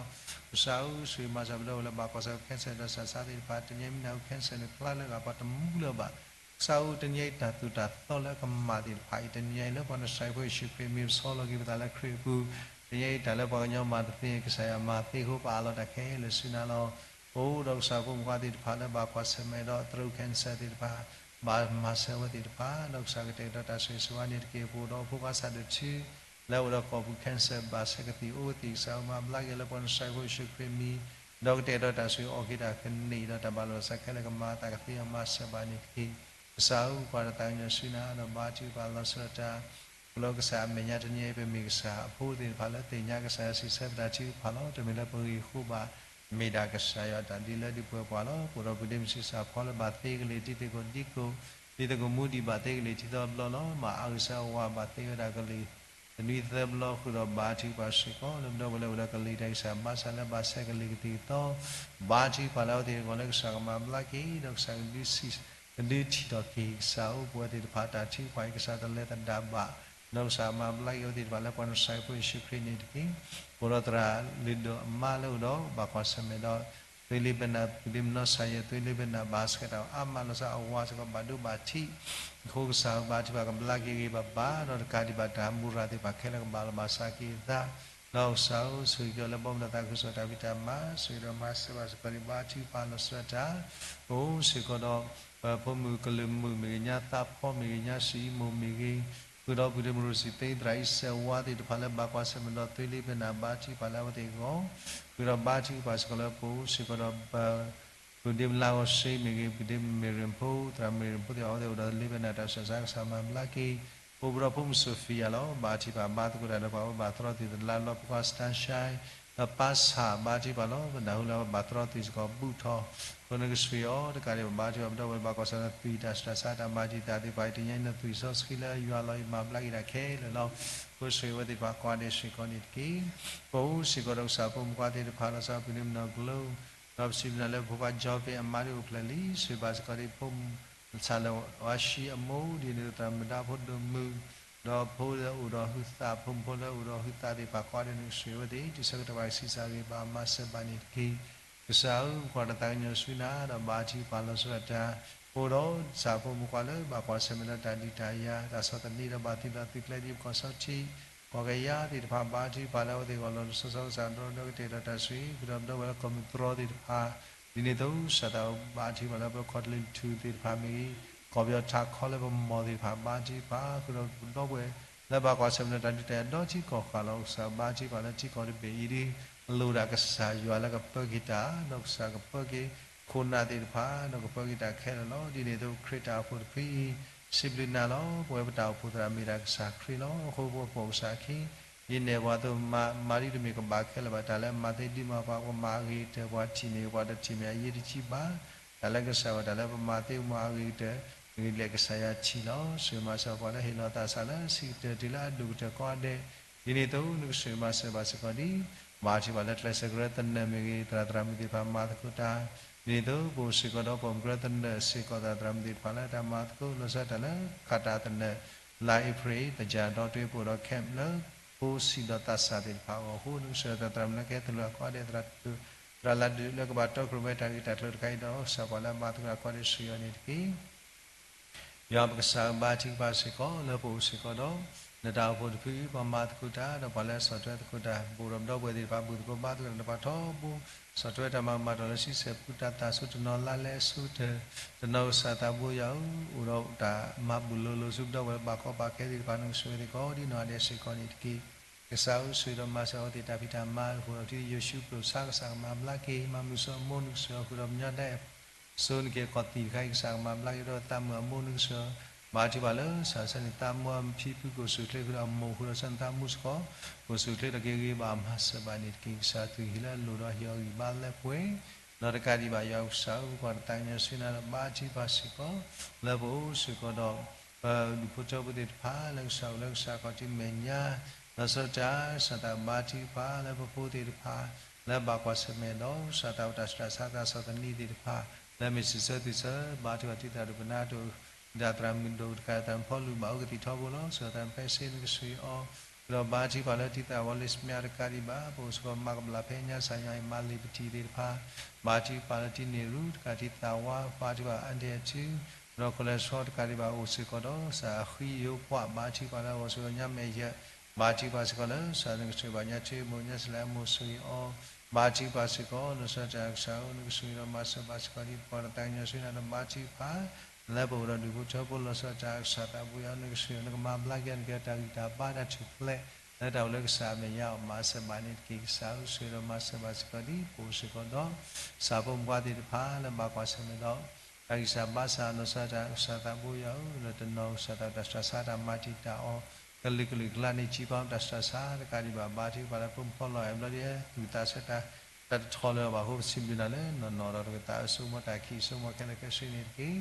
ကစၢ်ဧၢ ဆိၣ်ဂ့ၤမၤစၢၤပဒီပုၢ်ဝဲၢ်လၢဘၣ်ကွၢ်ဆၢၣ် cancer တၢ်ဆူးတၢ်ဆါသ့ၣ်တဖၣ် တနံၤအံၤမ့ၢ်နၢ်ဟူ cancer န့ၣ် ဖျါလၢအဂၤပှၤတမူလၢၤဘၣ်. ကစၢ်ဧၢ တနံၤအံၤတၢ်သိၣ်တၢ်သီလၢအကမၣ်သ့ၣ်တဖၣ်အံၤ တနံၤအံၤလၢပှၤနစၤရ့းဖိ ယ့ၣ်ၡူးခရံာ်မ့ၢ်ပဆီလီၤက့ၤပသးလၢခရံာ်အပူၤ, တနံၤအံၤတၢ်လၢပှၤကညီမၤတသ့ ကစၢ်ယွၤမၤသ့အဃိ ပအးလီၤတၢ်ခဲလၢာ်ဆူနၤလီၤ. အိၣ်ဒီးကစၢ်ဖိမုၣ်ခွါသ့ၣ်တဖၣ်လၢဘၣ်ကွၢ်ဆၢၣ်မဲာ်ဒီးသရၣ် cancer သ့ၣ်တဖၣ် ဘၣ်မၤစၢၤဝဲသ့ၣ်တဖၣ် ဒီးကစၢ်ကတဲာ်ကတီၤတၢ်ဆိၣ်ဂ့ၤဆိၣ်ဝါန့ၣ်တက့ၢ်. ပအိၣ်ဒီးဖိခွါစၢ်ဒိၣ်ထူ လၢအိၣ်ဒီးကီၢ်ပူၤ cancer ဘၣ်ဆဲးကသံၣ်အိၣ်ကသံၣ် ကစၢ်ဧၢမၤဘျါက့ၤလၢပှၤနစၤရ့းဖိယ့ၣ်ၡူးခရံာ်မံၤ, ဒီးကတဲာ်ကတီၤတၢ်ဆိၣ်ဂ့ၤအီၣ်က့ၤတၢ်ကန့ၢ်ဒီးတၢ်ဘၣ်လီၤစၢ်ခဲလၢာ်ကမၤအသးကသ့အီၤမၤစၢၤဘၣ်န့ၣ်တက့ၢ်. ကစၢ်ဧၢ ပကွၢ်တၢ်သးကညီၤဆူနၤဒီးဘါထုကဖၣ်လီၤဆီဒၣ်တၢ် ပလီၢ်ကစၢ်အမဲာ်ညါတနံၤအံၤ ပမ့ၢ်ကစၢ်အဖိသ့ၣ်တဖၣ်လၢသ့ၣ်ညါကစၢ်ယွၤစံးဆၢပတၢ်ထုကဖၣ်လီၤ. တမ့ၢ်လၢပဂ့ၢ်အဃိဘၣ်, မ့ၢ်ဒၣ်ကစၢ်ယွၤအတၢ်ဒ်လၢဒုးပှဲၤပှၤလီၤ. ပအိၣ်ဒီးပဒ့မုၣ်ဆံးစၢ်ဖီလၢဘၣ်သ့ကလ့ၤတံၤသကိးဒံကိး, ဒံၤသကိးမူဒံးဘၣ်သ့ကလ့ၤတံၤသီဘျီလီၤ. မၤအါဂ့ၤဆၢဝါဘၣ်သ့ဝဲဒၣ်ကလ့ၤ တနွံသၢဘျီဃုာ်ဒီးဘါထုကဖၣ်စ့ၢ်ကီး လၢပဒီပုၢ်ဝဲၢ်လၢအိၣ်ဒီးကလ့ၤတၢ်အံၤကစၢ်ဘါစၢ်လၢဘၣ်ဆဲးကလ့ၤကသံၣ်ကသီ ဘါထုကဖၣ်လၢအဝဲသ့ၣ်အဂီၢ်လၢကစၢ်ကမၤဘျါက့ၤ ဒီးကစၢ်ကဒုးဆံး ကဒုးထံၣ်ထီၣ်က့ၤ ကစၢ်ဧၢ ပဝဲသ့ၣ်တဖၣ်တၢ်ထုကဖၣ်အံၤ ကစၢ်တလဲၤသဒၣ်ဘၣ် ဒီးကစၢ်မၤဘျါက့ၤအဝဲသ့ၣ်တဖၣ်လၢပှၤနစၤရ့းဖိယ့ၣ်ၡူးခရံာ်န့ၣ်တက့ၢ်. ပအိၣ်ဒီးသရၣ်လုၢ်ဒိၣ်အမါလၢအိၣ်ဒီးဘၣ်ကွၢ်ဆၢၣ်မဲာ်ဒီး သွ့လ့ပနၢ် ပူၤဒ့မနီၤစၤယဲၢ် သွ့လ့ပနၢ်ဘၣ်ဆှဲးတၢ်အါမးလီၤဆီအဝၤစ့ၢ်ကီးဘၣ်ဒိဘၣ်ထံး အဃိကစၢ်ဧၢ ဘါထုကဖၣ်ကဘျါက့ၤဂ့ၤဂ့ၤဘၣ်ဘၣ် ဒီးတကးဒံးဘၣ်တၢ်မူရၤသ့ၣ်တဖၣ်ခဲလၢာ်ကဘၣ်လီၤဘၣ်စးက့ၤအသး ဒီးကစၢ်ဧၢ ဆိၣ်ဂ့ၤက့ၤအီၤလၢဘီမုၢ်လၢ်သးခုကစီၣ်တၢ်ဖံးတၢ်မၤ ဆိၣ်ဂ့ၤဒီးမၤစၢၤဘၣ်စ့ၢ်ကီးန့ၣ် ဘါထုကဖၣ်လီၤဆီဒၣ်တၢ် အိၣ်စ့ၢ်ကီးဒီး ပဖိမုၣ်ကလုာ်မုၣ်မ့ၢ်ဂ့ၤ ညါသးဖီမ့ၢ်ဂ့ၤ ညါစံအံမူးမ့ၢ်ဂ့ၤ ဃုာ်ဒီးပုၢ်ဒ့မုၣ်ရိၣ်စံၣ်သ့ သရၣ်အံၤစဲးဝါသ့ၣ်တဖၣ်လၢဘၣ်ကွၢ်ဆၢၣ်မဲာ်ဒီးသွ့လ့ပနၢ်ဘါထုကဖၣ်လၢအဝဲသ့ၣ်အဂီၢ် ဃုာ်ဒီးဘါထုကဖၣ်စ့ၢ်ကီးလၢပအိၣ်စ့ၢ်ကီးဒီး ပုၢ်ဒ့မုၣ်လါဂီၤစ့မ့ၢ်ဂ့ၤ ပုၢ်ဒ့မုၣ်မ့ၢ်ရ့ၣ်ဖိ သရၣ်မ့ၢ်ရ့ၣ်ဖိသ့ၣ်တဖၣ်အဝဲသ့ၣ်အိၣ်ဒီးလ့ပနၢ်တၢ်ဆူးတၢ်ဆါကစၢ်မၤဘျါက့ၤ ပအိၣ်ဒီးဖိမုၣ်စီၤဖံယၤလီၤ ဘါထုကဖၣ်ဘါသကိးတၢ်ဒီးပှၤဝဲဘၣ်သရီသုးသလါလီၤ ဖိခွါစတၢၣ်ရှါ ဒီးပၢ်ဆၣ် ဘါထုကဖၣ်လီၤ ပနၢ်ဟူလၢအဝဲဘၣ်သရီသုးစ့ၢ်ကီးဘူးထီၣ် အဃိနကဆိၣ်ဂ့ၤအီၤ တကးဒံးဘၣ်ဘါထုကဖၣ်ပဒီပုၢ်ဝဲၢ်လၢဘၣ်ကွၢ်ဆၢၣ်မဲာ်ဒီးသွံၣ်တၢ်ဆူးတၢ်ဆါတၢ်မၤဒံးသးသ့ၣ်တဖၣ်အံၤ တနံၤအံၤနသွံၣ်စီဆှံလၢယွၤလီၤအံၤမၤဘျါက့ၤတၢ်ခဲလၢာ်လီၤ. အဃိဆိၣ်ဂ့ၤဝဲသ့ၣ်တဖၣ်ကိးဂၤဒဲးစ့ၢ်ကီးန့ၣ်တက့ၢ်. ပအိၣ်စ့ၢ်ကီးဒီးကစၢ်ဖိမုၣ်ခွါသ့ၣ်တဖၣ်လီၤဆီပုၢ်ဒ့မုၣ်နီၢ်ကျိ ဒီးပစံးဘျုးနၤလၢပဖိခွါကၠီဖ့အမါဒ်အိၣ်ဖျဲၣ်လံ ဆိၣ်ဂ့ၤဘၣ်စ့ၢ်ကီးဒ်ဖိမုၣ်ဆၣ်လၢအဝၤရှံအမိၢ် ဒ်န့ၣ်သရၣ်မုၣ်ဒါဖိဒိၣ်မုၣ် ဒီးဖိလၢအိၣ်ဒီးဟုသး ဖိမုၣ်ဖိလၢအိၣ်ဒီးဟုသးသ့ၣ်တဖၣ်ကိးဂၤဒဲးနကဆိၣ်ဂ့ၤဝဲသ့ၣ် တုၤဆၢကတီၢ်ဘၣ်ကဆံးစၢ်ဂ့ၤဘၣ်မၤစၢၤဘၣ်န့ၣ်တက့ၢ်. ကစၢ်ဧၢ ပကွၢ်တၢ်သးကညီၤဆူနၤ ဒီးဘါထုကဖၣ်လီၤဆီဒၣ်တၢ် အိၣ်ဒီးစၢဖိမုၣ်ဖိခွါလၢဘၣ်ကွၢ်ဆၢၣ်မဲာ်ဒီးတၢ်ဒုးတၢ်ယၤ တၢ်ဆီၣ်သနံးဒီးဘၣ်သံဒီးသုးကျဲဒ်ပကီၢ်စီထံး ကီၢ်ကယၤသ့ၣ်တဖၣ် ဘါထုကဖၣ်လၢအဝဲသ့ၣ်အဂီၢ်လီၤ လီၤဆီဆီကစၢ်ဒီဒီကတဲာ်ဒီးတၢ်ဆိၣ်ဂ့ၤ ဃုာ်ဒီးပဒီပုၢ်ဝဲၢ်လၢကီၢ်မုၢ်တြီသ့ၣ်တဖၣ် ဒ်န့ၣ်အသိး စၢ်သးဘါထုကဖၣ်လၢပခီၣ်တလ့ၢ်ထူၣ်သ့ၣ်တဖၣ်မ့ၢ်ဂ့ၤ ကီၢ်ပယီၤထးခီလၢပမီၢ်သ့ၣ်တဖၣ် ဘါထုကဖၣ် ဃုာ်ဒီးပဒီပုၢ်ဝဲၢ်လၢဘၣ်ကွၢ်ဆၢၣ်မဲာ်ဒီးတၢ်ဒုးတၢ်ယၤဒီထံကီၢ်ဃၢ်လီၤ. ကစၢ်ဘါထုကဖၣ်လၢထံကီၢ်တဘ့ၣ်အံၤဒ် လိၣ်ဒၣ်ကစၢ်ယွၤလၢကပၢက့ၤတၢ် ဒီးကစၢ်ကပၢက့ၤခိၣ်နၢ်သ့ၣ်တဖၣ် ဒီးကပၢက့ၤတၢ်ခဲလၢာ်လီၤ. ဒ်န့ၣ်အသိး ခရံာ်တၢ်အိၣ်ဖှိၣ်တဖုအံၤ စံးဘျုးနၤလီၤ. ပဝဲပတၢ်အိၣ်ဖှိၣ်သရၣ်မ့ၢ်ဒၣ်ကစၢ်ခရံာ်လီၤ. အဃိပဝဲပိာ်ကစၢ်ခံ ယနဲၣ်ပှၤအသိး မၤဒ်တမ့ၢ်ကဘၣ်ခဲလၢာ်ဘၣ် တၢ်လၢမၤသ့ဒ်မၤပှၤ ပမၤအဂ့ၤကတၢၢ် ပှၤထံၣ်န့ၢ်ပှၤတထံၣ်မ့ၢ်အယ့ၢ်တကံဘၣ် တၢ်လၢကစၢ်ဝဲ တၢ်လၢပမၤသ့မၤအဂ့ၤကတၢၢ် မ့ၢ်လဲၣ်ကစၢ်ယွၤထံၣ်လီၤ. ဆိၣ်ဂ့ၤမၤစၢၤပှၤလၢဟ့ၣ်လီၤသးစၢ်လၢဆံးကတၢၢ်တုၤလၢအဒိၣ်ကတၢၢ်ကိးဂၤဒဲး ဒ်န့ၣ်အသိး နကဆိၣ်ဂ့ၤမၤစၢၤဘၣ်စ့ၢ်ကီးဒ် ဘါထုကဖၣ်လၢကျဲးစၢးကရၢသနၢၣ်မ့ၢ်ဂ့ၤ သရၣ်သရၣ်မုၣ်သ့ၣ်တဖၣ်မၤသကိးတၢ် ဒ်န့ၣ်အသိး ပအိၣ်စ့ၢ်ကီးဒီးပိာ်မုၣ်ကရၢသနၢၣ်စ့ၢ်ကီး သရၣ်သရၣ်မုၣ်သ့ၣ်တဖၣ်လၢတၢ်မၤသကိး လီၤဆီဒၣ်တၢ်လၢ ခးတၢ်သနၢၣ် လါအ့ဖြ့ၣ် သယၢၢ်ဒီတွ့ ပအိၣ်ဒီး camp လၢ ဖိဆံးဒီးသးစၢ်သ့ၣ်တဖၣ်အဂီၢ်အဃိ နကဆိၣ်ဂ့ၤသရၣ်သရၣ်မုၣ်လၢကဟဲသလုးအကိးဂၤဒဲး သရၣ်လၢဒုးလၢကဘၣ်တီခိၣ်ရိၣ်မဲတၢ်ဂ့ၢ်တၢ်ကျိၤတခါအံၤဒီး ကစၢ်ပှၤလၢအမၤသကိးတၢ်ကိးဂၤဒဲး ဆိၣ်ဂ့ၤအီၤန့ၣ်တက့ၢ်. ယွၤပကစၢ်ဧၢ ဘါထုကဖၣ်စ့ၢ်ကီး လၢပအိၣ်စ့ၢ်ကီးဒီး နတၢ်အိၣ်ဖှိၣ်တဖု ပှၤမၤသကိးတၢ် ဒီးပှၤလၢအဆီၣ်ထွဲသကိးတၢ် ပအိၣ်ဒီးပဒီပုၢ်ဝဲၢ်သ့ၣ်တဖၣ် ဘူၣ်သကိးဘါသကိးတၢ်တဖၣ်ထီဘိ ဆီၣ်ထွဲတၢ်မၤကမၣ်တၢ်လၢဆံဆဲၣ်ပူၤ တၢ်သၣ်ဆိတနီၤလါလဲအဆိကတၢၢ် တနီၤကစၢ်သးဘိယွၤဧၢ အိၣ်ဒီးတၢ်မၤဘူၣ်လိၤလိၤဆူပဒီပုၢ်ဝဲၢ်လၢဘၣ်ကီဘၣ်ခဲသ့ၣ်တဖၣ် နကဆိၣ်ဂ့ၤသကိးဒ်နီၢ်ဂၤဒဲးစ့ၢ်ကီးန့ၣ်တက့ၢ်. ကစၢ်ဧၢ ဆိၣ်ဂ့ၤဒီးမၤစၢၤအဝဲသ့ၣ်တၢ်ဖံးတၢ်မၤအဃိဒီး ထံယိၤၡူးကျိာ်ဆါ ကစၢ်ကမၤဘျါက့ၤ မၤမုာ်ဆိအမိၢ် နကဆိၣ်ဂ့ၤအီၤ ဃုာ်ဒီးပညီဒၣ်အဲၣ် စိနက့ၤကီၢ်သံၣ်တခါအံၤ ကစၢ်ကမၤဘျါက့ၤဒီးသးမုာ်အမိၢ် နကဆိၣ်ဂ့ၤအီၤ ဘါထုကဖၣ်လၢ စၢ်ဆၢန့ၣ် သးမုာ်အဖံဖုကိၣ်ဆူၣ်ချ့ဃုာ်ဒီးအမိၢ် ဃုာ်ဒီးဆၢနသးမုာ်စ့ၢ်ကီး ကိၣ်ဆူၣ်ချ့ဒီးက့ၤဂ့ၤဘၣ်မၤစၢၤဘၣ်န့ၣ်တက့ၢ်. ကစၢ်သူၣ်ဟံၣ်လၢအလိၣ်ဒီးဟ့ၣ်အီၤဂံၢ်ဘါလၢပှဲၤ ဒီးတကးဒံးဘၣ် ယွၤပကစၢ်ဧၢ ပကွၢ်တၢ်သးကညီၤဆူနၤဒီးဘါထုကဖၣ်စ့ၢ်ကီး လၢပအိၣ်စ့ၢ်ကီးဒီး ပဒူၣ်ဖိထၢဖိသ့ၣ်တဖၣ် လၢကစၢ်အိၣ်လၢကစၢ်ခီၣ်ထံးမဲာ်ညါ လီၤဆီဒၣ်တၢ် ကစၢ်သးဘါထုကဖၣ်လၢပဖိသ့ၣ်တဖၣ် လၢဘၣ်ကွၢ်ဆၢၣ်မဲာ်ဒီး ကစၢ်သးအိၣ်တၢ်ဆူးတၢ်ဆါတၢ်ဆီၣ်သနံးသ့ၣ်တဖၣ် လၢမ့ၢ်စံးဆၢသုးဆၢ ဘါထုကဖၣ်တံၤသရၣ်ဒိၣ်ပနါဒိၣ် ဒၣ်သရၣ်မုၣ်ဒိၣ်တကး သရၣ်ဖီလူၤဘၣ်အိၣ်ကသံၣ်ထီဘိလီၤ. ကစၢ်သရၣ်ဖဲစ့ နကဆိၣ်ဂ့ၤအီၤ ဃုာ်ဒီးဘါထုကဖၣ်လၢတံၤသရၣ်ဝီလ့ၣ်စမ့အတကးဒံးဘၣ် ပအိၣ်စ့ၢ်ကီးမၤကဘျၣ်ဖဲညါ ကစၢ်ယွၤအံၤမၤလ့ၣ်ပထံၣ်သ့ၣ်တဖၣ် ဘါထုကဖၣ်လၢတံၤန့ၢ်ရူၢ် တကးတံၤသးဝါ ဘါထုကဖၣ် အါဒဲအထူ ဒီးခိၣ်လဲၤဆီတကးဒံးဘၣ် အိၣ်စ့ၢ်ကီးဒီး ကစၢ်အဃံယိပှၤ ဘါထုကဖၣ်လၢအဂီၢ်ဆိၣ်ဂ့ၤညါမဲာ်ယၢၢ် ဘါထုကဖၣ်စ့ၢ်ကီးလၢ ကစၢ်နကဆိၣ်ဂ့ၤဘၣ်ညါထွံအမိၢ် ညါစလၢအမိၢ်ဆိၣ်ဂ့ၤအီၤ ဘါထုကဖၣ်စ့ၢ်ကီး လီၤဆီဒၣ်တၢ်ကစၢ်ဧၢ နကဆိၣ်ဂ့ၤဒီးမၤစၢၤဘၣ်စ့ၢ်ကီးဒ်ပှၤတၢ်သးကညီၤဆူနၤဒီးဘါထုကဖၣ် လၢပအိၣ်ဒီးဒူၣ်ဖိထၢဖိလီၤဆီဒၣ်တၢ်ကစၢ်သးဘိယွၤ နကဆိၣ်ဂ့ၤနကမၤဘျါက့ၤနကဲတၢ်ဂံၢ်တၢ်ဘါတၢ်ထူၣ်ဖျဲး လၢတၢ်အိၣ်လၢကစၢ်အမဲာ်ညါအီၤ မၤစၢၤဘၣ်န့ၣ်တက့ၢ်. ကစၢ်ဧၢ ဆိၣ်ဂ့ၤဒီးမၤစၢၤဘၣ်စ့ၢ်ကီးဒ် ပအိၣ်စ့ၢ်ကီးဒီး ကစၢ်ဖိမုၣ်ဖိခွါသ့ၣ်တဖၣ်လၢဘၣ်ကွၢ်ဆၢၣ်မဲာ်ဒီး တၢ်ဂံၢ်စၢ်ဘါစၢ်လီၤဆီဒၣ်တၢ်ကစၢ်သးဘိယွၤဧၢ လၢတနီၤကစၢ်သးတၢ်ဆူးတၢ်ဆါတၢ်မၤတံာ်တာ်အီၤ ကလုာ်ကလုာ်ကလါန့ၣ် စံးပာ်တၢ်ဆူးတၢ်ဆါတကးဒံးဘၣ် ဘါထုကဖၣ်လၢဖိမုၣ်ဖိခွါလီၤအဲၣ်ဘျီဒ် သူၣ်သးဆၢတၢ် တၢ်တထီၣ်လၢၤဘၣ်အဃိ ပစံးဘျုးနၤလၢနီၢ်နီၢ်ဒီးတကသးအစိကမီၤတၢ်ခံးစိကမီၤခဲလၢာ်ခဲဆ့န့ၣ်တက့ၢ်.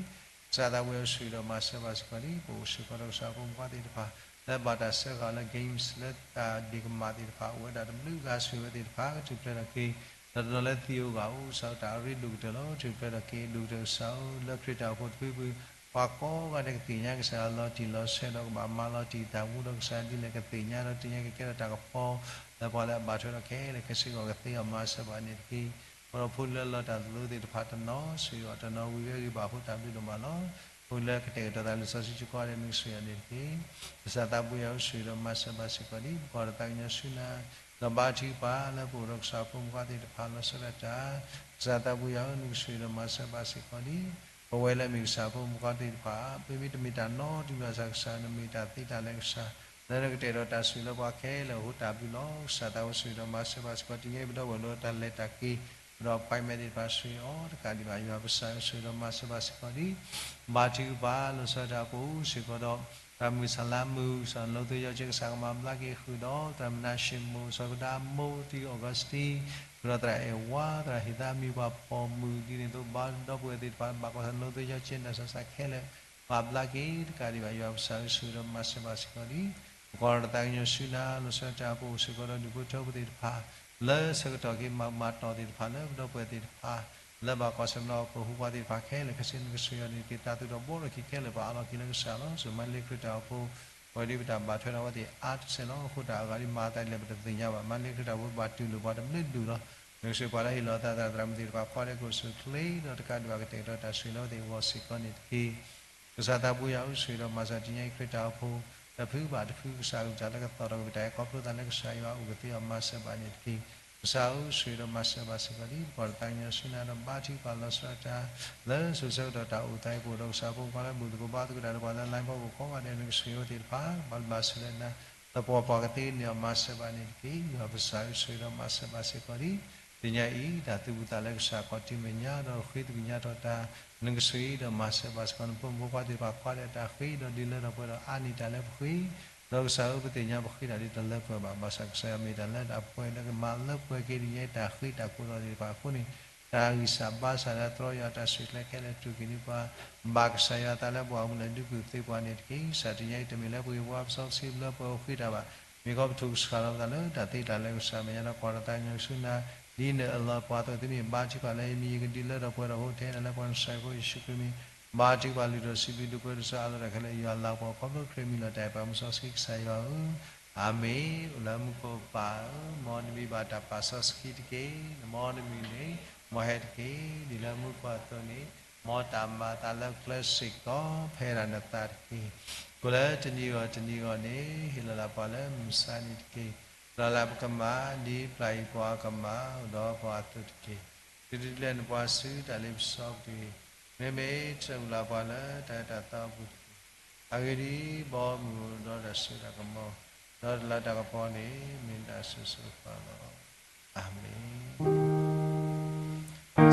ကစၢ်သးဘိယွၤဆိၣ်ဂ့ၤဒီးမၤစၢၤဘၣ်စ့ၢ်ကီးဒ် ပအိၣ်စ့ၢ်ကီးဒီးကစၢ်ဖိမုၣ်ဖိခွါသ့ၣ်တဖၣ် လၢဘၣ်တၢ်စၢဃာ်လၢ games လၢတၢ်ဒ့ၣ်ကမၣ်သ့ၣ်တဖၣ် အိၣ်ဝဲဒၣ်တဘျုးဂၤ ဆိၣ်ဂ့ၤဝဲသ့ၣ်တဖၣ် ကထူၣ်ဖျဲးထီၣ်က့ၤ ဒီးတနီၤလၢသံအိၣ်ဂာ်အိၣ် ကစၢ်တၢ်အရ့ဒိၣ်ကတၢၢ်လီၤ. ထူၣ်ဖျဲးထီၣ်က့ၤ ဒိၣ်ကတၢၢ်ကစၢ်ဧၢ လၢခရံာ်တၢ်အိၣ်ဖှိၣ်တဖုပူၤ ပှၤကိးဂၤဒဲးကသ့ၣ်ညါကစၢ်လီၤတံၢ်လီၤဆဲးဒီးကဘၣ်မၤလီၤတံၢ်တၢ်မူဒီးကစၢ်ဒ်လဲၣ်ကသ့ၣ်ညါဒီးသ့ၣ်ညါကကဲထီၣ်တၢ်ကပီၤ လၢပှၤလၢအဘၣ်ထွဲဒီးခဲလၢာ်ခဲဆ့အဂီၢ် ကသ့အီၤမၤစၢၤဘၣ်န့ၣ်တက့ၢ်. အဃိဒီးဖိလၢလီၤတၢ်လိၤသ့ၣ်တဖၣ်တနီၤ ဆိၣ်ဂ့ၤအီၤတနီၤ ဝံၤဝဲဂ့ၤဘၣ်အဃိတၢ်ဘျုးဒိၣ်မးလီၤ. ဖိလၢကတဲာ်ကတီၤသးလံာ်စီဆှံကီးဂၤဒဲး နကဆိၣ်ဂ့ၤအီၤန့ၣ်တက့ၢ်. ကစၢ်သးဘိယွၤဧၢ ဆိၣ်ဂ့ၤဒီးမၤစၢၤဘၣ်စ့ၢ်ကီးဒ် ပကွၢ်ဒီးသးကညီၤဆူနၤ ဒီးဘါထုကဖၣ်လၢပအိၣ်ဒီးကစၢ်ဖိမုၣ်ဖိခွါသ့ၣ်တဖၣ်လီၤဆီဒၣ်တၢ် ကစၢ်သးဘိယွၤဧၢ နကဆိၣ်ဂ့ၤဒီးမၤစၢၤဘၣ်စ့ၢ်ကီးဒ် ပဝဲလၢအမ့ၢ်ကစၢ်ဖိမုၣ်ဖိခွါသ့ၣ်တဖၣ် ပမ့ၢ်တမ့ၢ်တၢ်နီတမံၤဘၣ်ဆၣ်ကစၢ် နမ့ၢ်တၢ်သ့တၢ်လၢကစၢ် လၢနကတဲာ်ဒီးတၢ်ဆိၣ်ဂ့ၤလၢပှၤခဲလၢာ်အဃိတၢ်ဘျုးလီၤ. ကစၢ်သးဘိဆိၣ်ဂ့ၤဒီးမၤစၢၤဘၣ်စ့ၢ်ကီး တနံၤအံၤပဒီပုၢ်ဝဲၢ်လၢတၢ်လဲၤတၢ်က့ၤ ဒီး appointment သ့ၣ်တဖၣ်ဆိၣ်ဂ့ၤအီၤတကးဒံးဘၣ် ယွၤပကစၢ်ဧၢ ဆိၣ်ဂ့ၤဒီးမၤစၢၤဘၣ်စ့ၢ်ကီးဒ် ဘါထုကဖၣ်လီၤဆီဒၣ်တၢ်ပအိၣ်စ့ၢ်ကီးဒီး သရၣ်မုၣ်စၢ်လါမုၣ် ကစၢ်နီၣ်သိယီၤက့ ကစၢ်ကမၤဘျါက့ၤဃုာ်ဒီး သရၣ်မုၣ်နါၡ့ၣ်မိၣ် စီၤကဒါမိၢ် တံၤအီကူးစတံ ဃုာ်ဒီးသရၣ်အဲၣ်ဝါ သရၣ်ဟ့ၣ်သးမံၤပှၤပိာ်မုၣ် ဒ်န့ၣ်အသိး ဘါဒီပုၢ်ဝဲၢ်သ့ၣ်တဖၣ် ဘၣ်ကွၢ်ဆၢၣ်နီၣ်သိယီၤက့ နတၢ်ဆူးတၢ်ဆါခဲလၢာ် မၤဘျါက့ၤတကးဒံးဘၣ် ယွၤပကစၢ်ဧၢ ဆိၣ်ဂ့ၤဒီးမၤစၢၤဘၣ်စ့ၢ်ကီးဒ် ပကွၢ်ဒီးသးကညီၤဆူနၤ လီၤဆီဒၣ်တၢ်ပအိၣ်စ့ၢ်ကီးဒီးဒူၣ်ဖိထၢဖိသ့ၣ်တဖၣ် လၢဆၢကတီၢ်က့ၤမၤကမၣ်တီၢ်သ့ၣ်တဖၣ်လၢပဒီပုၢ်ဝဲၢ်သ့ၣ်တဖၣ် လၢဘၣ်ကွၢ်ဆၢၣ်နီၣ်ပှၤသ့ၣ်တဖၣ်ခဲလၢာ်ခဲဆ့ နကဆိၣ်ဂ့ၤအီၤန့ၣ်တက့ၢ်. တၢ်သူၣ်ထီၣ်ဘှီထီၣ်ခံခဲလၢာ် ပအးလီၤက့ၤလၢကစၢ်လီၤ. ဆိၣ်မၤလ့ခရံာ်တၢ်အိၣ်ဖှိၣ် ပဝဲဒၣ်ပတၢ်ဘၣ်ထွဲဒီးအဝဲသ့ၣ်အါတစဲးလီၤ. အဃိတၢ်အဂၤဒ်မၤအသးဒ်လဲၣ်ပတသ့ၣ်ညါဘၣ်. မၤလ့ခရံာ်တၢ်အိၣ်ဖှိၣ်ဘၣ်တူၢ်လိာ်ပှၤတဘျုးဒူၣ်လီၤ. နကဆိၣ်ဂ့ၤပှၤလၢဟ့ၣ်လီၤအသးသရၣ်သရၣ်မုၣ်သ့ၣ်တဖၣ် ကွၢ်ဒီးကအိၣ်ဆူၣ်ချ့ဒီးတကးဒံးဘၣ် ကတဲာ်ကတီၤတၢ်ဆိၣ်ဂ့ၤလၢအဝဲသ့ၣ်အဂီၢ်စ့ၢ်ကီးန့ၣ်တက့ၢ်. ကစၢ်သးပူၤယွၤဧၢ, ဆိၣ်ဂ့ၤဒီးမၤစၢၤတနံၤအံၤ ခရံာ်တၢ်အိၣ်ဖှိၣ် တဖုဘၣ်တဖု ကစၢ်အကလုၢ်တၢ်လၢကသီၣ်ထီၣ်က့ၤပတၢ်အဲၣ် ခီဖျိသးလၢကစၢ်ယွၤအိၣ်ကသ့အီၤ မၤစၢၤဘၣ်န့ၣ်တက့ၢ်. ကစၢ်ဧၢ, ဆိၣ်ဂ့ၤဒီးမၤစၢၤဘၣ်စ့ၢ်ကီးလံ ပကီၢ်ဒီးသးကညီၤဆူနၤဒီး ဘါထုကဖၣ်လီၤဆီဒၣ်တၢ် လၢစိၤဆၢကတီၢ်တၢ်အိၣ်သးအံၤ ပအိၣ်ဒီးကစၢ်ဖိခွါလၢဘူၣ်သကိးဘါသကိးတၢ်ဒီးပှၤလၢ line ဖီခိၣ်ကိးဂၤဒဲး နကဆိၣ်ဂ့ၤအဝဲသ့ၣ်တဖၣ် ဘၣ်ဘျုးဘၣ်ဆိၣ်ဂ့ၤလၢနၤ သပှၢ်ပှၢ်ကသ့န့ၢ်အီၤ မၤစၢၤဘၣ်န့ၣ်တက့ၢ်. ယွၤကစၢ်ဧၢ, ဆိၣ်ဂ့ၤဒီးမၤစၢၤဘၣ်စ့ၢ်ကီးလံ သ့ၣ်ညါအံၤ တၢ်သူၣ်ဖှံသးညီလၢကစၢ်ခီၣ်ထံးမဲာ်ညါဒီးဃ့သကွံၢ်ညါထီၣ်တၢ် နကဆိၣ်ဂ့ၤဒီးမၤစၢၤဘၣ်စ့ၢ်ကီး နဖိမုၣ်ဖိခွါသ့ၣ်တဖၣ် ကွၢ်ဒီးတၢ်ဃ့ဒီးဒ်လၢထီၣ်ပှဲၤဒီးအါန့ၢ်တၢ်လၢပဃ့ ဒီးကစၢ်ဧၢ, ပသ့ၣ်ညါပဃ့တၢ်ဒ်တလၢပှဲၤဘၣ်, ဘၣ်ဆၣ်ကစၢ်ယွၤမ့ၢ်တၢ်လၢတၢ်ပှဲၤလၢကမၤလၢပှဲၤက့ၤ သ့ၣ်ညါအံၤ တၢ်ဃ့တၢ်ကိးသီၣ်သ့ၣ်တဖၣ်အဃိန့ၣ် တၢ်ဂံၢ်စၢ်ဘါစၢ်လၢတြီယွၤတၢ်ဆိၣ်ချ့ခဲလၢာ် ထုးက့ၤန့ၢ်ပှၤ ဘၣ်ကစၢ်ယွၤအသးလၢပှၤဂီၢ်မုၢ်လၢဒုးကူၣ်သ့ပှၤန့ၣ်တက့ၢ်. ကစၢ် သ့ၣ်ညါအံၤ တမ့ၢ်လၢပဂ့ၤပဝါပစီပဆှံလၢပှဲၤအိၣ်ဃ့တၢ်ဘၣ်. မ့ၢ်ခီပထိၣ်ကဆှၣ်လီၤပသးလၢတၢ်သ့တၢ်လၢကစၢ်မဲာ်ညါဒီး ကွၢ်ဒီးသးကညီၤဆူနၤ ဒ်နအၢၣ်လီၤပှၤအသိး သုမ့ၢ်ဘါထုကဖၣ်လၢယမံၤ ယကဒုးလၢထီၣ်ပှဲၤထီၣ် ဟူးထဲနၤလၢပှၤနစၢ်ဖိယ့ၣ်ၡူးခရံာ်မံၤ ဘါထုကဖၣ်လုၢ်ထီၣ်စံးဘျုးဒိးပှဲၤဒိးစၢ်အလီၢ်တၢ်ခဲလၢာ် ယွၤလၤကပီၤ ခီဖျိခရံာ်မံၤလီၤတၢ်အဲၣ် ပှၤမူစီဆှံကစၢ်ယွၤဧၢ, အၤမ့ၣ်. အိၣ်လၢမူခိၣ်ပၢ်ဧၢ, မ်နမံၤဘၣ်တၢ်ပာ်စီဆှံတက့ၢ်. နမ်နမံၤန့ၣ် မ်ဟဲတက့ၢ်. ဒ်လၢမူခိၣ်အသိးန့ၣ် မ်တၢ်မၤအသးလၢကျဲစ့ၢ်ကီး ဖဲဒၣ်နသးတက့ၢ်. ကိးလၢတနံၤဂီၢ်တနံၤဂီၢ်န့ၣ် ဟ့ၣ်လီၤလၢပှၤလၢမုၢ်မဆါတနံၤတက့ၢ်. ပျၢ်လၢပကမၣ် ဒ်ပျၢ်ယွၤပှၤကမၣ် အိၣ်ဒီးပှၤအသိးတက့ၢ်. သုတဒုးလဲနပှၤဆူတၢ်လ့ပစီပူၤတဂ့ၤ. မ့မ့ၢ်တၢ်အုၣ်လီၤပှၤလၢတၢ်အၢတၢ်သီအပူၤတက့ၢ်. အဂ့ၢ်ဒ်အံၤ, ဘီမုၢ်အိၣ်ဒီးတၢ်စိတၢ်ကမီၤ, ဒီးတၢ်လၤတၢ်ကပီၤန့ၣ် မ့ၢ်တၢ်ဆိၣ်ဂ့ၤဆိၣ်ဝါလီၤ. အၤမ့ၣ်.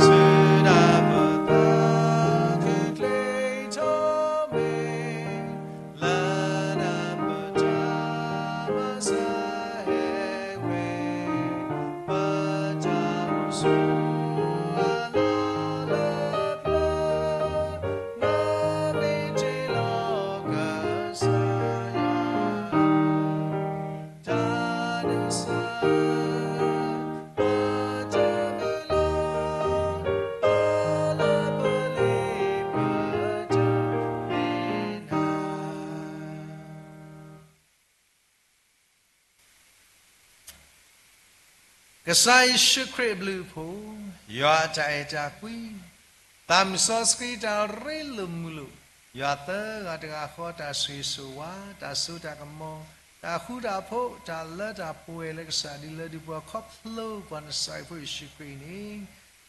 ဆူနၢ်ပၢၢ်သးခုချ့ထီၣ်မ့ၢ် လၢနၢ်ပၢၢ်တၢ်မၤစၢၤဟဲဝဲ, ပတၢ်အိၣ်ဆူအလီၢ်လၢပျၢၤ, နီၣ်ဂံၢ်တ့ၢ်လီၤကစၢ်ယွၤ တၢ်နုၤစၢ် ပတၢ်မုၢ်လီၤ ပလၢပလ့ပတၢ်မ့ၢ်နၤ ကစၢ်ယ့ၣ်ၡူးခရံာ်အဘျုးအဖှိၣ်, ယွၤအတၢ်အဲၣ်တၢ်ကွံ, သးမုၢ်စီဆှံတၢ်ရ့လိာ်မုာ်လိာ်, ယွၤသၢဂၤတဂၤဃီတၢ်ဆိၣ်ဂ့ၤဆိၣ်ဝါ, တၢ်စိတၢ်ကမီၤ, တၢ်ဃူတၢ်ဖိး, တၢ်လၢတၢ်ပှဲၤလၢကစၢ်ဒ်လၢဒုးပှၤခီဖျိပှၤနစၢ်ဖိယ့ၣ်ၡူးခရံာ်အံၤန့ၣ်,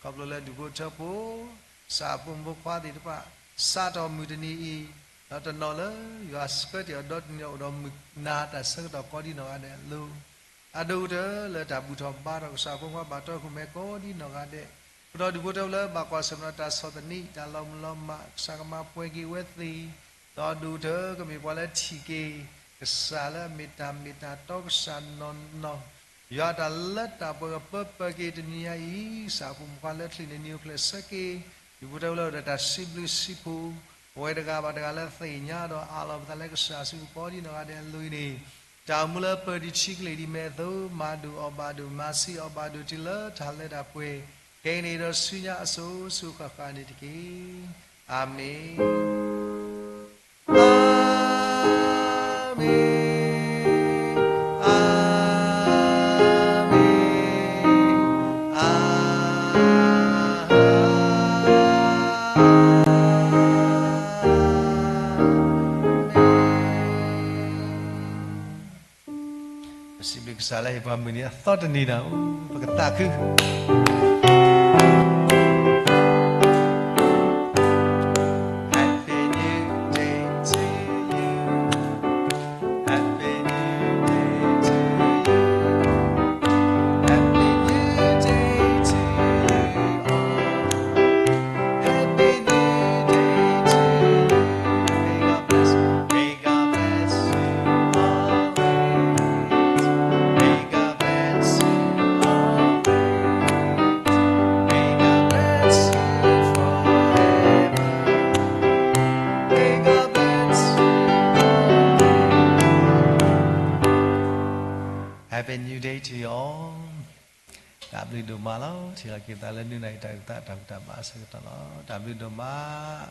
ခီဖျိလၢဒူၣ်ဖိထၢဖိ စၢ်ဖိမုၣ်ဖိခွါသ့ၣ်တဖၣ် စးထီၣ်မုၢ်တနံၤအံၤ, ဒီးတနီၤလၢယွၤဆှၢတ့ၢ်အီၤဒီတနံၤ အိၣ်ဒီးမုၢ်နၤတၢ်ဆၢကတီၢ်ကိးဒံနီၢ်ဂၤဒဲးအလိၤ, အဒိၣ်ကတၢၢ်လၢတၢ်ဘူၣ်ထီၣ်ဘါထီၣ်ကစၢ်ဖိခွါဘၣ်တီခိၣ်မဲာ်ကိးဒံနီၢ်ဂၤဒဲး, ကဒီးဒူၣ်ဖိထၢဖိလၢဘၣ်ကွၢ်ဆၢၣ်မဲာ်ဒီးတၢ်ဆီၣ်သနံး တၢ်လီၤမုၢ်လီၤမၢ် ကစၢ်ကမၤပှဲၤက့ၤဝဲသ့ၣ်, ဒီးဒိၣ်ကတၢၢ်ကမ့ၢ်ပှၤလၢထံၣ်က့ၤ ကစၢ်လၢအမ့ၢ်တၢ်မ့ၢ်တၢ်တီကစၢ်နီၢ်နီၢ်, ယွၤတၢ်လၢတၢ်ပှဲၤကပၢပၢက့ၤတနံၤညါအံၤ, စၢ်ဖိမုၣ်ဖိခွါလၢချံးန့ၣ် နံၤအိၣ်ချ့ဆၢက့ၤ, ဒူၣ်ဖိထၢဖိလၢအိၣ်ဒီးတၢ်စံးဘျုးစံးဖှိၣ်, ပဝဲတဂၤဘၣ်တဂၤလၢသ့ၣ်ညါဒီးအးလီၤပသးလၢကစၢ်စုပူၤကိးဒံနီၢ်ဂၤဒဲးအလိၤအံၤန့ၣ်, တၢ်အိၣ်မူလၢပၢၤဒံးထံကလ့ၢ်ဒံးမဲာ်အသိး မၤဒိၣ်အီၣ်ဘၣ်ဒိၣ် မၤဆံးအီၣ်ဘၣ်ဒိၣ်တုၤလၢတၢ်လၢတၢ်ပှဲၤ, ခဲအံၤန့ၣ်ဒီးဆူညါအစိၤစိၤဃၣ်ဃၣ်န့ၣ်တက့ၢ်. အၤမ့ၣ်. အၤမ့ၣ်, အၤမ့ၣ်, အၤမ့ၣ်. ပစံးဘျုးကစၢ်လၢဟ့ၣ်ပှၤမုၢ်နံၤအသီတနံၤန့ၣ်, ပကသးခု. Happy New Day to you all. တၢ်ဘျုးဒိၣ်မးလီၤ. ထံၣ်လီၤက့ၤသးလၢနုၤနၤအံၤ တၢ်အုၣ်သးတၢ်ဘူၣ်တၢ်ဘါအဆၢကတီၢ်လီၤ. တၢ်ဘျုးဒိၣ်မး.